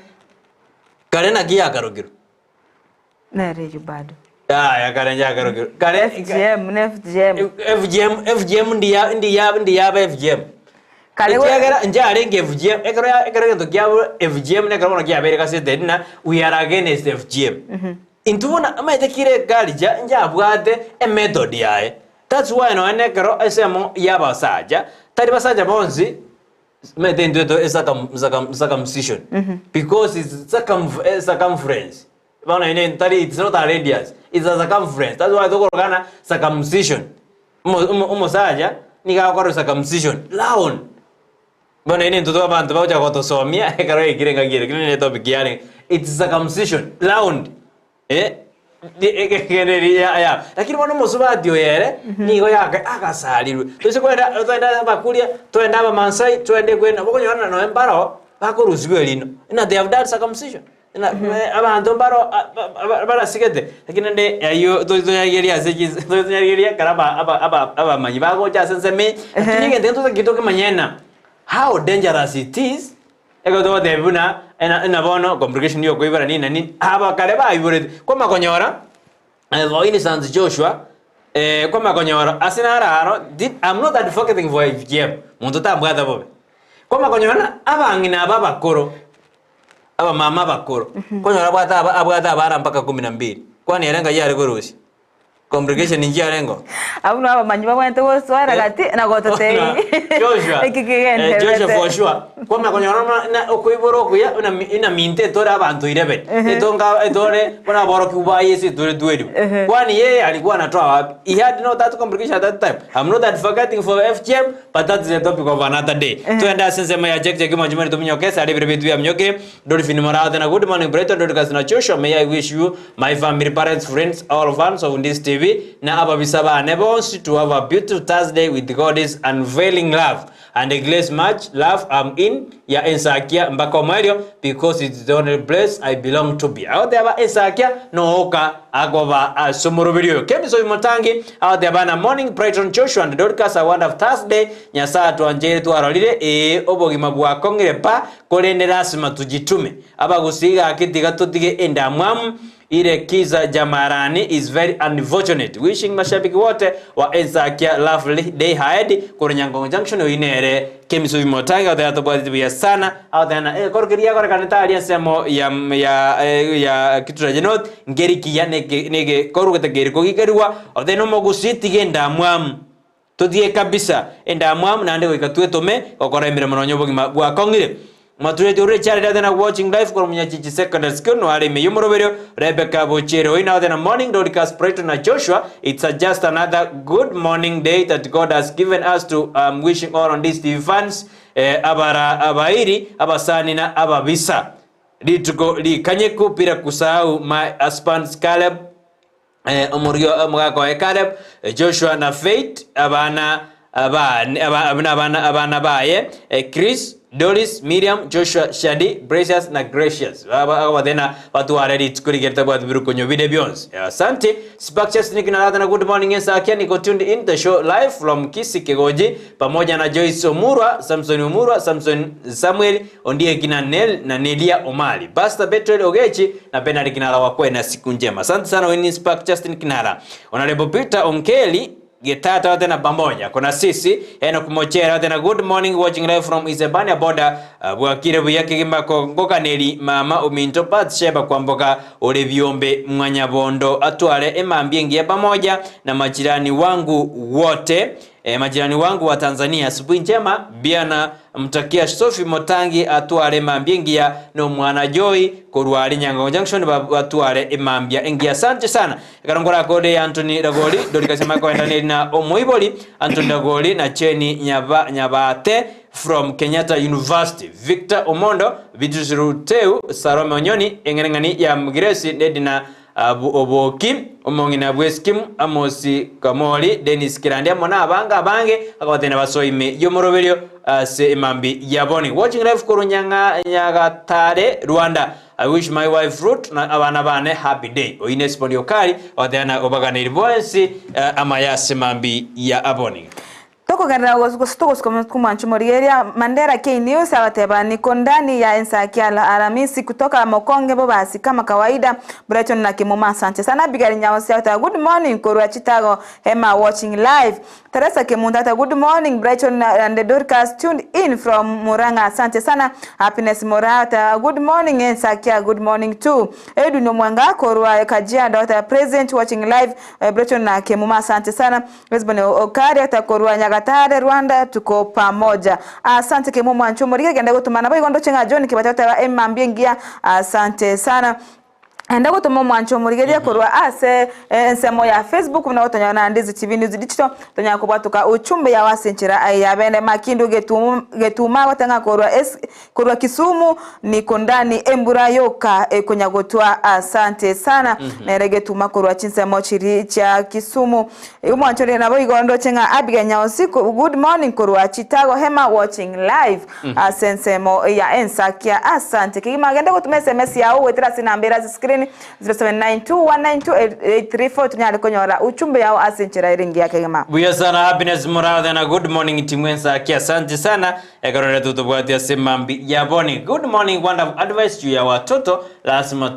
kare naki yakarokirwe? Nere eyio bado. Yaya kare njakarokirwe. Kare FGM ne FGM. FGM FGM ndiya ndiya ndiyaba FGM. Kare we- Ekiagera njarenge FGM ekero ya ekero egento kiabo FGM nekero bono kiabeire gazetted ng'a we are against FGM. Intwe buna omanyete kire eculture njabwate emethod yaye. That's why nonye na ekero ensemo ya abasacha, tari basacha bonsi Omanyete intwe to ecircum circum circumcision because it's circum circumference bono ere tari it's not a radius it's a circumference that's why tokorokana circumcision omo omo omosacha nigo agokorwa circumcision round bono ere intwe abanto bagocha gotosomia ekero yaikire engaki ere lakini ne etopic yarenge it's circumcision round. Lakini bono omosubati oyo ere nigo yaka agasarirwe. Toise kwenda twende abakuria, twende abamaasai, twende kwenda okonyora ng'a nonye mbaroo bakorusigwa erino ng'a they have done circumcision ng'a abanto mbaro barasigete lakini rende aywo toyarigereria ase chinse toyarigereria ekero aba aba aba abamanyi bagocha ase ensemo eye, lakini egento ekio totagete tokemanye ng'a how dangerous it is. Ekero togotebia buna ng'a bono complication ya okoibora nini na nini, aba kare baiborete, kwama konyora for instance Joshua, Eh, kwamanya konyora ase naro aro, di- I'm not advocating for FGM, monto tambwata bobe. Kwamanya konyora ng'a abang'ina aba abakoro, abamama abakoro, kwanyora abwate aba abwate abana mpaka kumi na mbili, kwani ere ngai are korusia? Complication nchiarengeo? Abwo nabo abamanyi babwenerete gosoera gati na gototebia Joshua, eki eh, Joshua kegendererete. for sure. Kwamanya konyora buna na okoibora okuya buna mi- buna minto etore abanto 11. Etonga etore buna aborokigwa ba Yesu etore 12. Kwani yeye alikuwa anatoa wapi? He had no that complication at that time. I'm not advocating for FGM, but that is a topic of another day. Twende ase ensemo ya Jack Jack Mwanchimani tominyoke ase aria ebiro biaito biaminyokire. Dolphin Moraa tena good morning Brighton Dorcas na Joshua may I wish you my family parents friends all fans of this TV na ababisa bane bonsi to have a beautiful Thursday with God's unfailing love and grace much love I'm in ya ensakia mpaka omoerio because it's the only place I belong to be agoteba ensakia nooka akoba ase omoroberi oyo Kemiso Omotangi agoteba na morning Brighton Joshua and Dorcas a wonderful Thursday Nyasae atwancheire twarorire ee obogima bwakong'ire pa Korende lasima tujitume. Abagusii gaki tiga totige endamwamu ire kiza jamarani is very unfortunate. Wishing mashabiki wote wa Ensakia lovely day ahead korwa Nyangongo Junction oyio nere Kemisubi Motangi agoteba tobwateti buya sana agoteba na egekoro keria giakorekanete aria ensemo ya ya ya Kituraja North nkeri kiya neke negekorwa getakeire kogikerigwa otebe nomogusii tiga endamwamu. Totige kabisa endamwamu naende goika twetome gokora emeremo nonya obogima bwakong'ire. Matureti orure Charity Athena watching live korwa Munyachichi Secondary School noare ime y'omoroberio Rebecca Bochere oino Athena morning Dorcas Brighton na Joshua it's a just another good morning day that God has given us to um, wishing all on this TV fans eh, abara abairi abasani na ababisa rituko rikanyeku bila kusahau my husband Caleb Omorugi omogaka oye Caleb, Joshua na Faith, abana abane aba abana abana baye Chris, Doris, Miriam, Joshua, Shadi, Precious na Gracious. Agobatebia batware rituko rigiya ritabwati birukonyo binde bionsi. Asante. Spark Nick na na good morning Ensakia niko tuned in the show live from Kisii Kigoji pamoja na Joyce Omurwa, Samson Omurwa, Samson Samuel Ondieki na Nel na Nelia Omali. Pastor Bethuel Ogechi na Bernard Kinara wakwe na siku njema. Asante sana Winnie Spark Justin Kinara. Honorable Peter Onkeli Getata wote na pamoja. Kuna sisi Enoch Mochera wote na good morning watching live from Isebania border. Bwakire buya kigima kongokaneri mama ominto Bathsheba kwamboka ore biombe mwanyabondo atware emambia engiya pamoja na majirani wangu wote. E, majirani wangu wa Tanzania asubuhi njema biana mtakia Sophie Motangi atware mambia engiya no mwana Joy korwari Nyangongo Junction batware emambia engiya asante sana ekarongora kode ya Anthony Ragoli dorikasema koendaneri na omoibori Anthony Ragoli na Cheni Nyaba, Nyabate from Kenyatta University Victor Omondo Beatrice Ruteu Salome Onyoni eng'ereng'ani ya Mugiresi Nedina Oboki, omong'ina bw'Eskimu, Amosi Kamori, Denis Kirandi amo nabange abange, akabatebia basoe ime y'omoroberio ase emambi ya boni. Watching live korwa Nyang'a Nyagatare, Rwanda. I wish my wife Ruth na abana bane happy day. Oyio ne Esiponi Okari, agatebia na obaganeri bonsi amaya ase emambi ya aboni. Tokogenderera gose togosuka komwancha omorigereria Mandera K News agateba niko ndani ya ensaki ya Alhamisi kutoka Mokonge Bobasi kama kawaida Brighton na Kimuma asante sana Abigail Nyaosi agateba good morning korwa Chitago Hema watching live Teresa Kimunda agateba good morning Brighton and Dorcas tuned in from Murang'a asante sana Happiness Mora agateba good morning Ensakia good morning too Edwin Omwanga korwa Kajiado agateba present watching live Brighton na Kimuma asante sana Lisbon Okari agateba korwa Nyagatare Rwanda tuko pamoja asante Kimuma mwancho morige genda gutumana boigo ndoche ng'a John Kibata agateba emambia engiya asante sana enda gotoma omwancho omorigereria korwa ase ensemo ya Facebook buna gotonyora na Ndizi TV News Digital tonyara kobwatoka uchumbe yago ase enchera ya bene Makindu Getumu Getuma goteng'a korwa es korwa Kisumu niko ndani embura yoka ekonyagotwa asante sana nere Getuma korwa chinsemo chiri chia Kisumu omwancho ore nabo igo ndoche ng'a Abigail Nyaosi good morning korwa Chitago Hema watching live ase ensemo ya Ensakia asante kegima gende gotoma SMS yago goetera ase enamba ere ase screen 0792192834 tonyare konyora uchumbe yao ase enchera ere engiya kegima. Buya sana Happiness Murathe na good morning timu Ensakia asante sana ekarore tutobwati ase mambi ya boni good morning wonderful advice juu ya watoto Lasima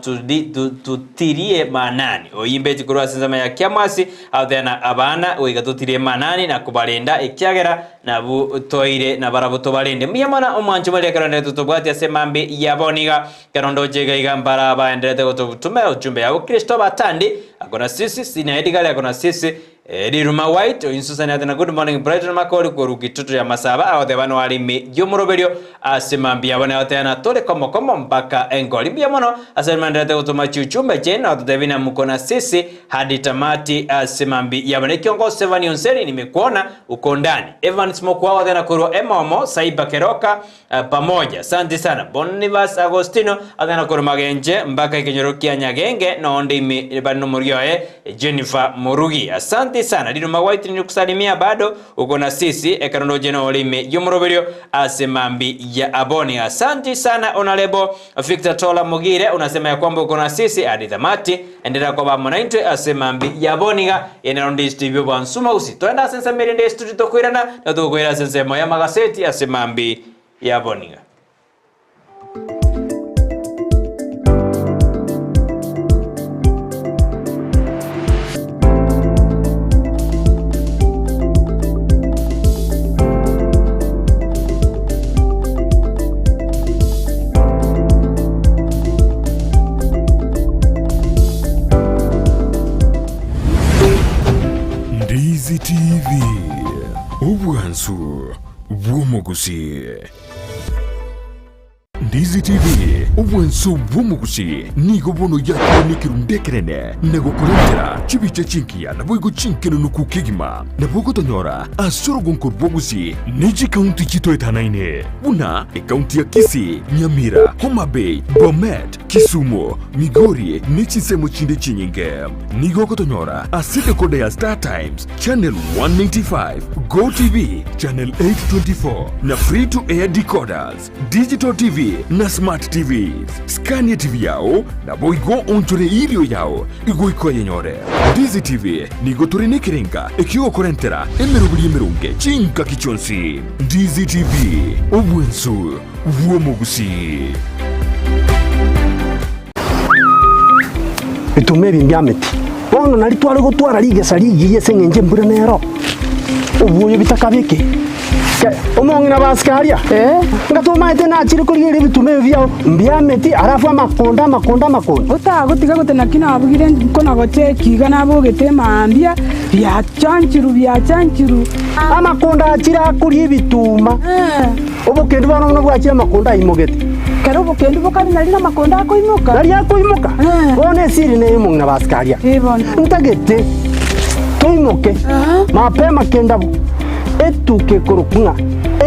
totirie maanani. Oyimbeti korwa ase ensemo ya kiamwasi, agotebia abana, goika totirie maanani na kobarenda, ekiagera nabwo toire nabarabwo tobarende. Mbuya mono omwancho baria ekero ndete tobwati ase mambi yabo niga ekero ndoche iga iga mbara baenderete gototumera ujumbe yabo Kristo abatandi ako na sisi sina Edgar ako na sisi Riruma White, oinsusani ate na good morning Brighton Makori korwa Kitutu ya Masaba agoteba noare ime y'omoroberio ase mambia abwo nagoteba na tore komo komo mpaka engori. Mbuya mono ase rimanderete gotoma chiuchumbe chiaino na gototebia na muko na sisi hadi tamati ase mambi yabo. Na ekiongoso Evani Onseri nimekuona uko ndani. Evans Mokua agoteba na korwa Emomo Saiba Keroka Pamoja. Asante sana Bonivas Agostino agenda korwa Magenche mpaka ekenyoro kia Nyagenge nonde ime bari nomorugi oye Jennifer Murugi. Asante sana Riruma White nilikusalimia bado uko na sisi ekero ndoche nore ime yomoroberio ase mambi ya aboni. Asante sana Honorable Victor Tola Mugire unasema ya kwamba uko na sisi hadi tamati. Endelea koba amo naintwe ase mambi ya boniga yenero ndi TV bwansuma usi. Toenda ase ensemo erinde estudio tokoirana na tokoira ase ensemo ya magaseti ase mambi ya boniga. Ndizi TV, obwansu bw'omogusii. Ndizi TV, obwansu bw'omogusii nigo bono yakire nekerundu ekenene na gokorentera chibicha chingiya naboigo chinkenenuku kegima. Nabo ogotonyora ase orogonko rw'ogusii ne chikaunti chitoetanaine buna ekaunti ya Kisii, Nyamira, Homa Bay, Bomet, Kisumu, Migori ne chinsemo chinde chinyinge. Nigo ogotonyora ase decoder ya Star Times, Channel 195, Go TV, Channel 824 na Free to Air decoders, Digital TV na Smart TVs. Skania TV yao naboigo onchore irio yao igoika oyenyore. Ndizi TV nigo tore nekerenga ekiogokorentera emeroberi emeronge chingaki chionsi. Ndizi TV, obwensu bw'omogusii. Bituma ebi mbiameti. Bono nari tware gotwara rigesa rigiya ase eng'encho embura nero, obwoyo bitakabeke. Ke, omong'ina basike aria, nga tomaete nachire korigereria ebituma ebi biao mbiameti, alafu amakonda amakonda amakonda. Otagotiga gote naki nabugire nkona gocheki iga nabogete mambia, biachanchiru biachanchiru. Amakonda achire akoria ebituma. Obokendu bono buna bwachire amakonda aimogete. Kera obokendu bokare nari namakonda akoimoka. Nari akoimoka. Bono esiri neye omong'ina basike aria. Ntagete toimoke mapema kendabwo etuka ekorokwa ng'a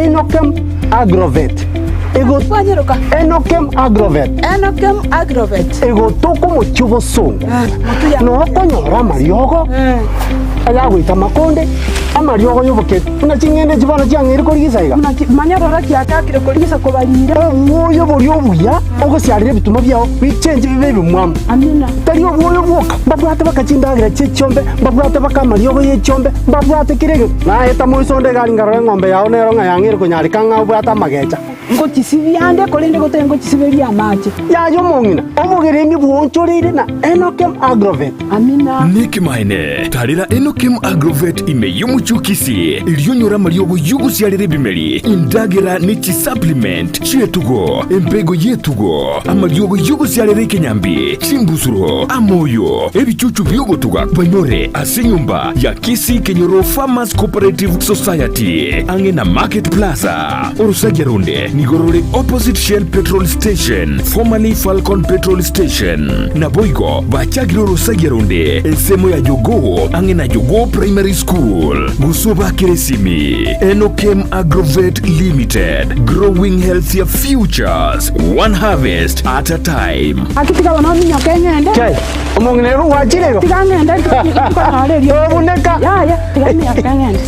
Enokem Agrovet. Enokem Agrovet. Enokem Agrovet. Egotoka omochie obosongo. Noo okonyora amariogo ayagoita amakonde, amariogo y'obokeri, buna ching'ende echi bono chiang'eire korigisa iga. Buna manya rora chiachakire korigisa kobarira. Obwoyo boria obuya ogosiarera ebituma biao bichenche bibe ebimwamu. Amina. Tari obwoyo bwoka, mbabwate baka chindagera chi'echiombe, mbabwate baka amariogo y'echiombe, mbabwate kera egento. Naeta moiso onde egari nkarora eng'ombe yao nero ng'a yang'eire konyareka ng'a obwate amagecha. Ngochisibia ande, korende gotari ngochisiberia amache. Yaya omong'ina, obogeremi bwoonchoreire na Enokem Agrovet. Amina. Nekemanene, tarera Enokem Agrovet ime y'omochie o Kisii, erio onyore amariogo y'ogosiarera ebimeri, endagera ne chisupplement chi'etugo, empego y'etugo, amariogo y'ogosiarera ekenyambi, chimbusuro, amoyo, ebichuchu bi'ogotuga banyore ase enyomba ya Kisii Kenyoro Farmers Cooperative Society, ang'e na Market Plaza. Orosagia ronde nigo rore opposite Shell Petrol Station, formerly Falcon Petrol Station. Naboigo bachakire orosagia ronde ensemo ya Jogoo ang'e na Jogoo Primary School. Gose obakere esimi Enokem Agrovet Limited, growing healthier futures, one harvest at a time. Gaki tiga bono ominyoke ng'ende. Kei, omong'ina ere ogwachire igo? Tiga ng'ende nkonyore erio. Tobuneka. Yaya, tiga minyoke ng'ende.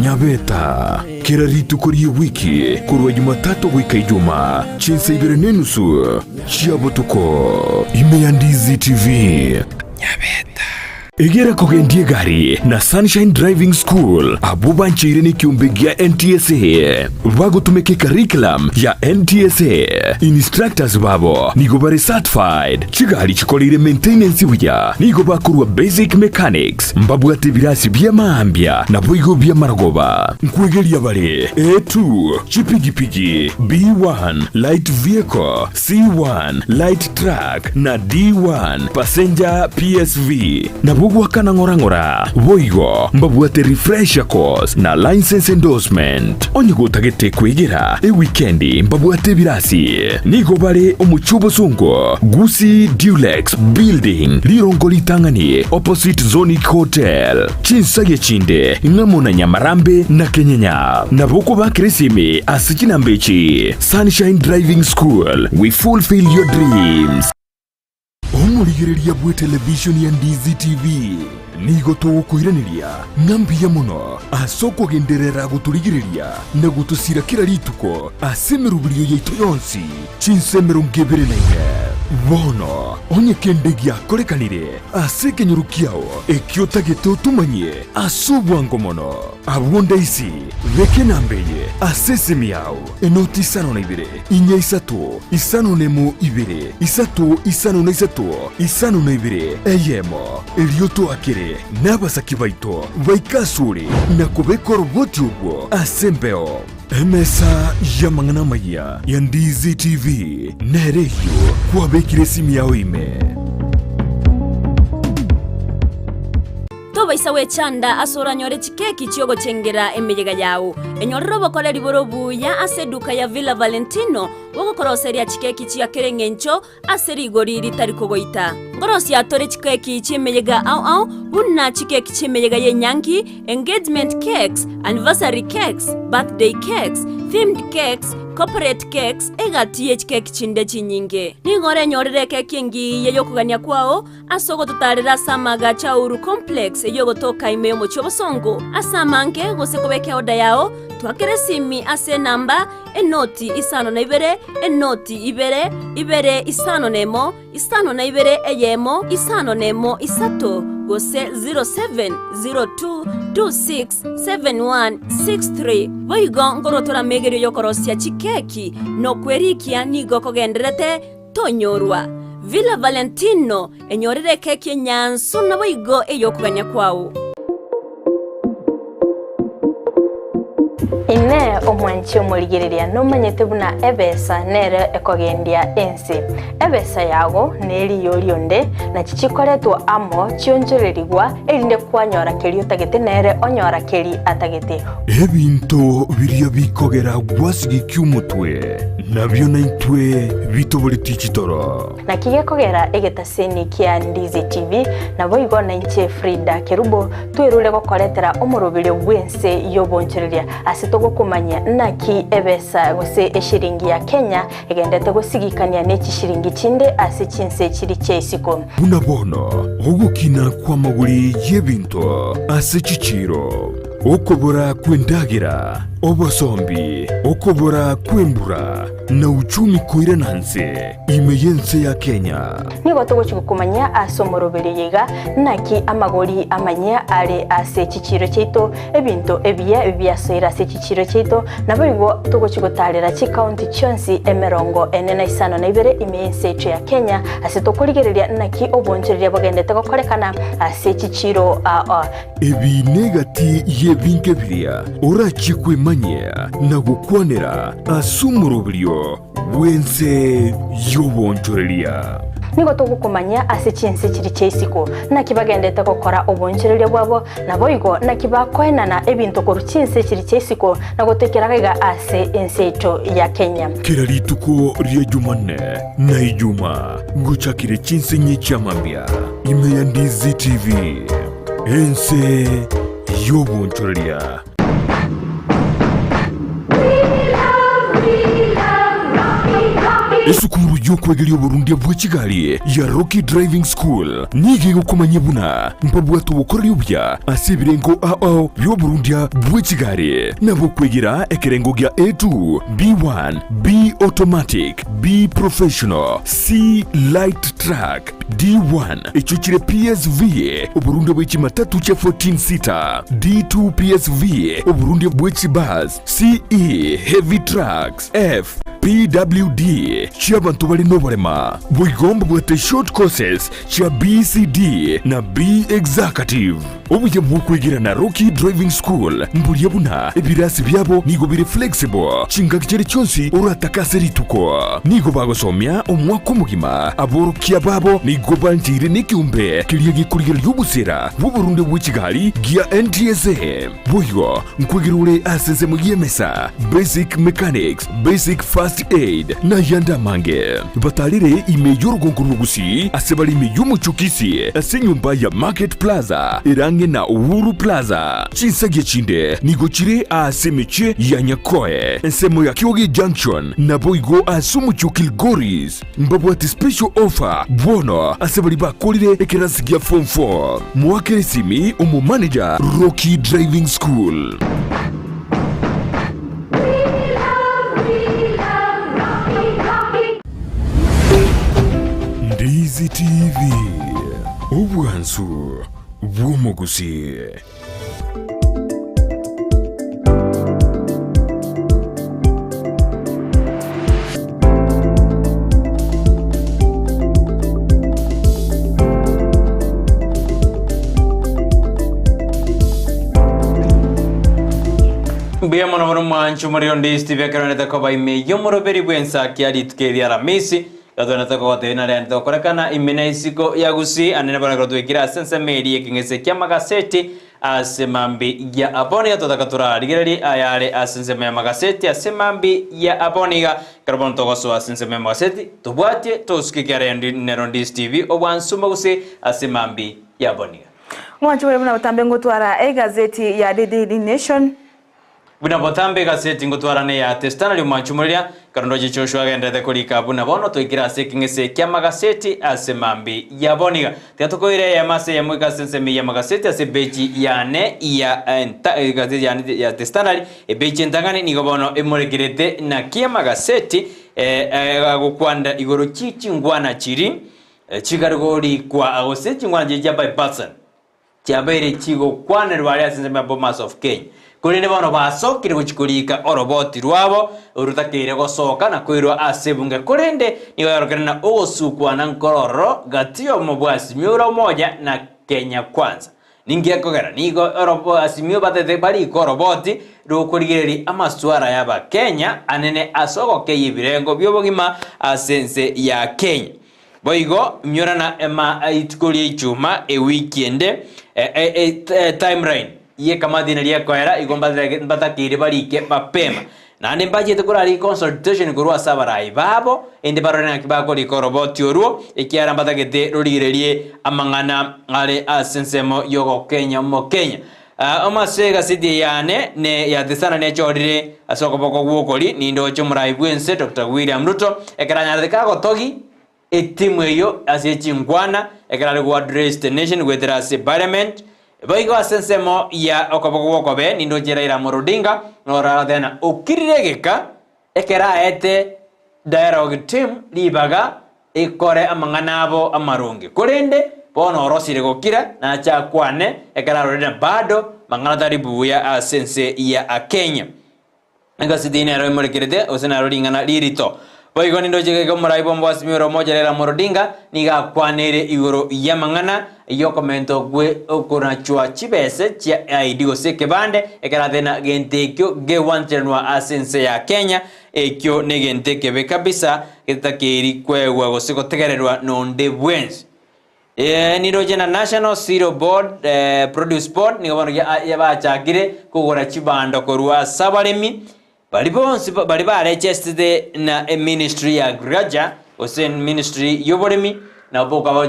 Nyabeta, kera rituko ri'ewiki korwa Jumatatu goika Ijumaa, chinsa ibere nenusu chia botuko, ime ya Ndizi TV. Nyabeta. Egera kogendia egari na Sunshine Driving School abwo bancheire nekiombe gia NTSA bagotumeka ecurriculum ya NTSA. Instructors babo nigo bare certified, chigari chikoreire maintenance buya, nigo bakorwa basic mechanics, mbabwate ebirasi bi'amaambia naboigo bi'amarogoba. Nkwegeria bare A2, chipigipigi, B1, light vehicle, C1, light truck, na D1, passenger PSV. Nabwo goakana ng'ora ng'ora. Boigo mbabwate refresher course na license endorsement. Onye gotagete kwegera ewikendi mbabwate ebirasi. Nigo bare omochie obosongo, Gusii Dulux Building, rirongo ritang'ani opposite Zonic Hotel. Chinsagia chinde ng'amo na Nyamarambe na Kenyenya. Nabo okobakera esimi ase chinamba echi, Sunshine Driving School, we fulfill your dreams. Omorigereria bw'etelevishoni ya Ndizi TV, nigo togokoiraneria ng'a mbuya mono ase okogenderera gotorigereria na gotosira kera rituko ase emeroberio yaito yonsi chinsa 24. Bono onye kende giakorekanire ase ekenyoro kiao ekio otagete otomanyie ase obwango mono, abwo ndaisi beka enamba eye ase esimi yao. Enoti isano na ibere, inya isato, isano nemo ibere, isato isano na isato, isano na ibere, eyemo. Erio toakere nabasaki baito baike asore na kobeka oroboti orwo ase embeo. Emesa y'amang'ana amayia ya Ndizi TV nere eyio kwabekire esimi yao ime. Tobaisa gwechanda ase oranyore chikeki chi'ogochengera emeyega yao. Enyorere obokoreri bore obuya ase eduka ya Villa Valentino bogokoroseria chikeki chia kera engencho ase rigori ritari kogoita. Nkorosia tore chikeki chi'emeyega ao ao buna chikeki chi'emeyega y'enyangi, engagement cakes, anniversary cakes, birthday cakes, themed cakes, corporate cakes, egati ye chikeki chinde chinyinge. Nigo orenyorere ekeki engiya y'okogania kwao Ase ogototaarera ase amaagacho a Uhuru Complex eyio egotoka ime y'omochie obosongo ase amange gose kobeka eoda yao, twakere esimi ase enamba, enoti isano na ibere, enoti ibere, ibere isano na emo, isano na ibere eyemo, isano na emo isato, gose 0702267163. Boigo nkorwa toramegerio y'okorosia chikeki na okwerikia nigo kogendererete Tonyorwa. Villa Valentino, enyorere ekeki enyansu naboigo ey'okogania kwao. Inee omwanchi omorigereria nomanyete buna ebesa nere ekogendia ense? Ebesa yago neriyo rionde, nachi chikoretwa amo chionchorerigwa, erinde kwanyora keria otagete nere onyora keri atagete. Ebinto biria bikogera gwasigikia omotwe, nabio naintwe bitoboretie chitoro. Naki gekogera egetaseni kia Ndizi TV, naboigo nainche Frida Kerubo twerure gokoretera omoroberio bw'ense y'obonchoreria ase togokomanyia naki ebesa gose eshiringi ya Kenya egendete gosigikania ne chishiringi chinde ase chinse chiri chia isiko. Buna bono ogokina kw'amagori y'ebinto ase chichiiro. Okobora kw'endagera, obosombi, okobora kw'embura, na uchumi koirana nse ime y'ense ya Kenya. Nigo togochia gokomanyia ase omoroberio oyo iga, naki amagori amanyia are ase chichiiro chiaito, ebinto ebiya biasoire ase chichiiro chiaito, naboigo togochia gotaarera chikaunti chionsi emerongo ene na isano na ibere ime y'ense yaito ya Kenya, ase tokorigereria naki obonchoreria bogendete gokorekana ase chichiiro aa. Ebi negati y'ebinto biria orachie kwemanyia na gokwanera ase omoroberio bw'ense y'obonchoreria. Nigo togokomanyia ase chinse chiria chia isiko, naki bagendete gokora obonchoreria bwabo, naboigo naki bakoenana ebinto korwa chinse chiria chia isiko na gotoikera gaiga ase ense yaito ya Kenya. Kera rituko ria Jumanne na Ijuma ngochakire chinse inye chi'amambia ime ya Ndizi TV. Ense y'obonchoreria. We love, we love Rocky Coffee. Esukuru y'okwegeria oborundia bwe chigari ya Rocky Driving School nigo egokomanyia buna mbabwate obokoreri obuya ase ebirengo ao ao bi'oborundia bwe chigari, nabo okwegera ekerengo gia A2, B1, B Automatic, B Professional, C Light Truck, D1 echio chire PSV, oborundia bwe chimatatu chia 14 seater, D2 PSV, oborundia bwe chibus, CE Heavy Trucks, F PWD chi'abanto bare noborema. Boigo mbabwate short courses chia BCD na B Executive. Obuya bw'okwegera na Rocky Driving School mboria buna ebirasi biabo nigo bire flexible chingaki chiria chionsi oratake ase rituko. Nigo bagosomia omwaka omogima. Aborokia babo nigo bancheire nekeombe keria gekorigereria obosera bw'oborunde bwe chigari gia NTSA. Boigo nkwegera ore ase ensemo y'emesa, basic mechanics, basic first aid, na ayande amange. Batarere ime y'orogongo rwa Gusii ase bare ime y'omochie o Kisii ase enyomba ya Market Plaza ere ang'e na Uhuru Plaza. Chinsagia chinde nigo chire ase emechie ya Nyakoe, ensemo ya Kioge Junction, naboigo ase omochie o Kilgoris. Mbabwate special offer bono ase baria bakorire ekerasi gia form 4. Moakere esimi omomanager Rocky Driving School. Ndizi TV, obwansu bw'omogusii. Mbuya mono bono mwancho muri onde Steve ekeronete koba ime y'omoroberi bw'ensaki ya rituko eri Aramisi Gatwenerete kogotebia nare aye tokorekana ime na isiko ya Gusii ande nabo ekero twaikire ase ensemo eria y'ekeng'ese ki'amagaseti ase mambi ya abwo nigo totaka torarigererie ayare ase ensemo y'amagaseti ase mambi ya abwo niga ekero bono togosoa ase ensemo y'amagaseti tobwatie tosuke ekiara nero Ndisi TV obwansuma gose ase mambi ya abwo niga. Mwanche bore buna botambe ngotwara egazeti ya The Daily Nation. Buna botambe egaseti ngotwara neya The Standard omwanchumoreria, ekero ndoche Joshua agenderete korika buna bono twaikire ase ekeng'ese ki'amagaseti ase mambi ya bono iga. Tiga tokoira eyemo ase eyemo goika ase ensemo eyio y'amagaseti ase epeji yane ya enta egaseti yane ya The Standard, epeji entang'ani nigo bono emorekerete naki amagaseti agokwanera igoro chi chingwana chiri chikare korikwa gose chingwana chiria chia by-person. Chiabeire chigokwanerwa aria ase ensemo ya Bomas of Kenya. Korende bono basokire gochia korika oroboti rwabo orotakeire gosoka na koirwa ase ebunge. Korende nigo yarokire na ogosukwana nkororo gati y'omobwasimi ore omoja na Kenya Kwanza. Ninki gekogera nigo orobo-asimio batete barike oroboti rokorigereria amaswara y'Abakenya anene ase ogokeyia ebirengo bi'obogima ase ense ya Kenya. Boigo inyorana ema rituko ria Ichuma ewiki ende timeline y'ekamati nari ekoera igo mbatakeire barike mapema. Naende mbachete korarike consultation korwa ase abarai babo ende barore naki bakorika oroboti orwo ekiagera mbatagete rorigererie amang'ana are ase ensemo y'ogokenya omokenya. Ase egaseti eye yane ne ya The Standard nechorire ase okoboko gw'okori nindoche omorai bw'ense Doctor William Ruto ekero anyarete kagotogi Etimu eyio ase chinkwana ekero are go address the nation goetera ase parliament. Boigo ase ensemo ya okoboko gw'okobee nindoche Raila Amolo Odinga noro aratebe ng'a okirire egeka ekero aete dialogue team ribaga ekore amang'ana abo amaronge. Korende bono orosire gokira nache akwane ekero arorire ng'a bado mang'ana tari buya ase ense ya Kenya. Egaseti nero emorekerete, gose naro ring'ana ririto. Boigo nindoche geke omorai bw'omobasimi ore omocha Raila Amolo Odinga nigo akwaneire igoro y'amang'ana y'okomenta okwe okonachwa chibese chia ID gose ekebande ekeratebe na gento ekio gegwancheranwa ase ense ya Kenya. Ekio negento ekebe kabisa getakeiri kwegwa gose gotegererwa nonde bwensi. Ee, niroche na National Cereal Board, Produce Board, nigo bono bachakire kogora chibando korwa ase abaremi baria bonsi baria barechestete na eministry ya Agriculture gose ministry y'oboremi nabo boka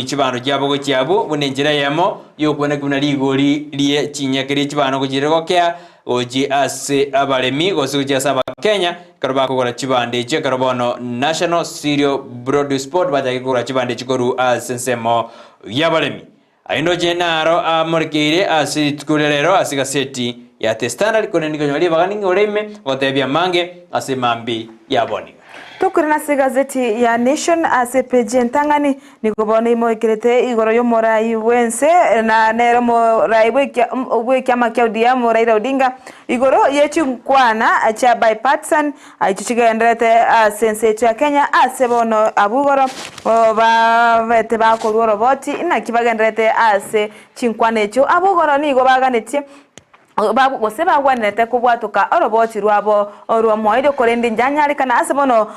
chibando chiabo gochia abwo buna enchera eyemo y'okoboneka buna rigori rie chinyeke rie chibando gochia gokea. Gochia ase abaremi gose gochia ase Abakenya ekero bakogora chibando echio ekero bono National Cereal Produce Board bachakire kogora chibando echio korwa ase ensemo y'abaremi. Ayio ndoche naro amorekeire ase rituko ria rero ase egaseti ya The Standard korende nikonyora ribaga ning'ore ime gotebia amange ase mambi ya boniga. Tokorina ase egazeti ya Nation ase epeji entang'ani, Nigo bono imoikerete igoro y'omorai bw'ense, na nere omorai bw'ekiama kia ODM, Raila Odinga, igoro ye chinkwana chia bipartisan echio chigendererete ase ense yaito ya Kenya ase bono abwo igoro babete bakorua oroboti naki bagendererete ase chinkwana echio. Abwo igoro nigo baganetie gose bagwenerete kobwatoka oroboti rwabo rw'omoerio, korende inyanyarekana ase bono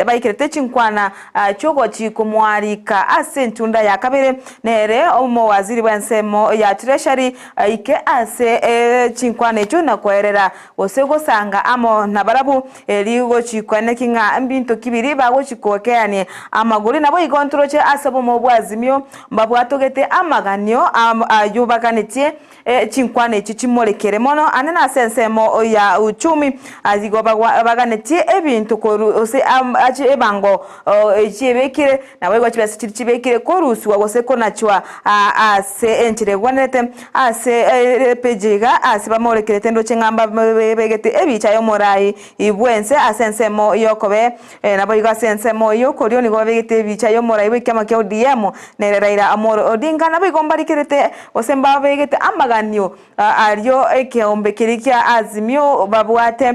baikerete chinkwana chi'ogochi komoarika ase entunda ya kabere, nere omowaziri bw'ensemo ya Treasury aike ase chinkwana echio na koerera gose gosanga amo nabarabwo, eri gochi koeneki ng'a mbinto ki biria bagochi gokeania amagori. Naboigo ntoroche ase obomo bw'Azimio mbabwatogete amaganio ayio baganetie Chinkwana echi chimorekere mono ande nase ensemo ya uchumi, igo baganetie ebinto koru gose ebango chiebekire, naboigo chibesa chiria chibekire korusigwa gose konachwa ase enchera egwenerete. Ase epeji iga ase bamorekerete ndoche ng'a mbabegete ebicha y'omorai bw'ense ase ensemo y'okobee Naboigo ase ensemo y'okorio nigo babegete ebicha y'omorai bw'ekiama kia ODM, nere Raila Amolo Odinga. Naboigo mbarikerete gose mbabegete amaganio ario ekeombe keria kia Azimio babwate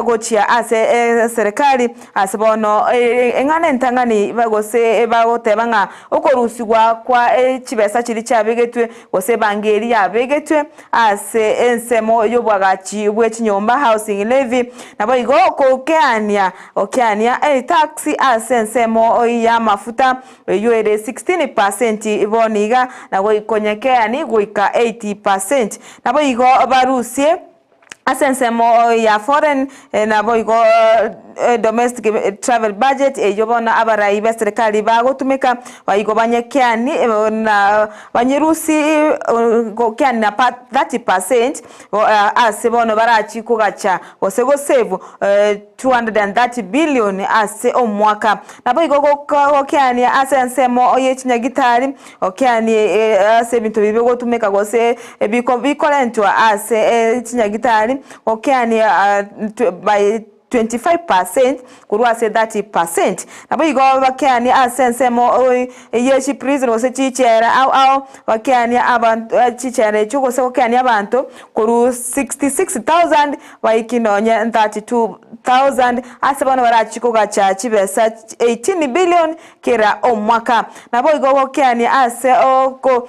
gochia ase eserekari ase bono eng'ana entang'ani gose bagoteba ng'a okorusigwa kwa chibesa chiria chiabegetwe gose ebango eria yabegetwe ase ensemo y'obwagachi bwe chinyomba, housing levy, naboigo gokeania gokeania etax ase ensemo y'amafuta eyio ere 16% bono iga na konyekeani goika 80%. Naboigo barusie ase ensemo ya foreign naboigo domestic travel budget eyio bono abarai b'eserekari bagotumeka baigo banyekeani na banyerusi gokeani na 30% ase bono barachi kogacha gose gosave 230 billion ase omwaka. Naboigo gokeania ase ensemo ye chinyagitari, gokeanie ase ebinto biria bigotumeka gose bikorentwa ase chinyagitari, gokeania by 25% korwa ase 30%. Naboigo bakeanie ase ensemo ye chiprison gose chichela ao ao, bakeanie abanto chichela echio gose gokeania abanto korwa 66,000 baiki nonye 32,000 ase bono barachie kogacha chibesa 18 billion kera omwaka. Naboigo gokeania ase oko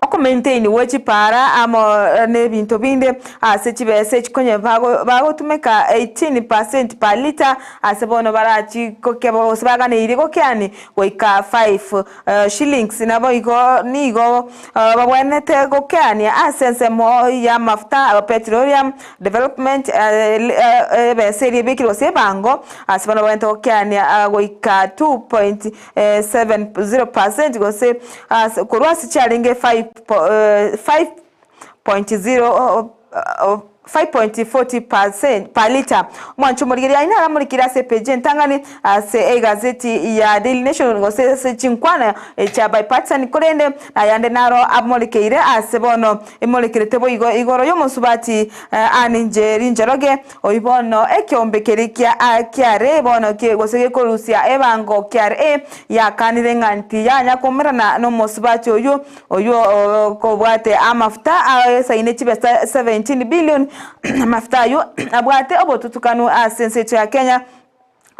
Okomaintain gwe chipaara amo nebinto binde ase chibesa echi konye bagotumeka 18% per litre ase bono barachi gokeba gose baganeirie gokeani goika 5 shillings naboigo nigo babwenerete gokeania ase ensemo y'amafuta petroleum development ebesa eria ebekire gose ebango ase bono babwenerete gokeania goika 2.70% gose ase korwa ase chiarenge 5.0 5.40% per litre. Omwancho omorigereria aye naramorikire ase epeji entang'ani ase egazeti ya Daily Nation gose ase chinkwana chia bipartisan korende ayande naro amorikeire ase bono emorekerete boigo igoro y'omosubati Anne Njeri Njoroge Oyio bono ekeombe keria kia kiare bono gose gekorusia ebango kiare yakanire ng'a tiyanya koumerana nomosubati oyio, oyio kobwate amafuta aesaine chibesa 17 billion, amafuta ayio abwate obotutukanu ase ense yaito ya Kenya.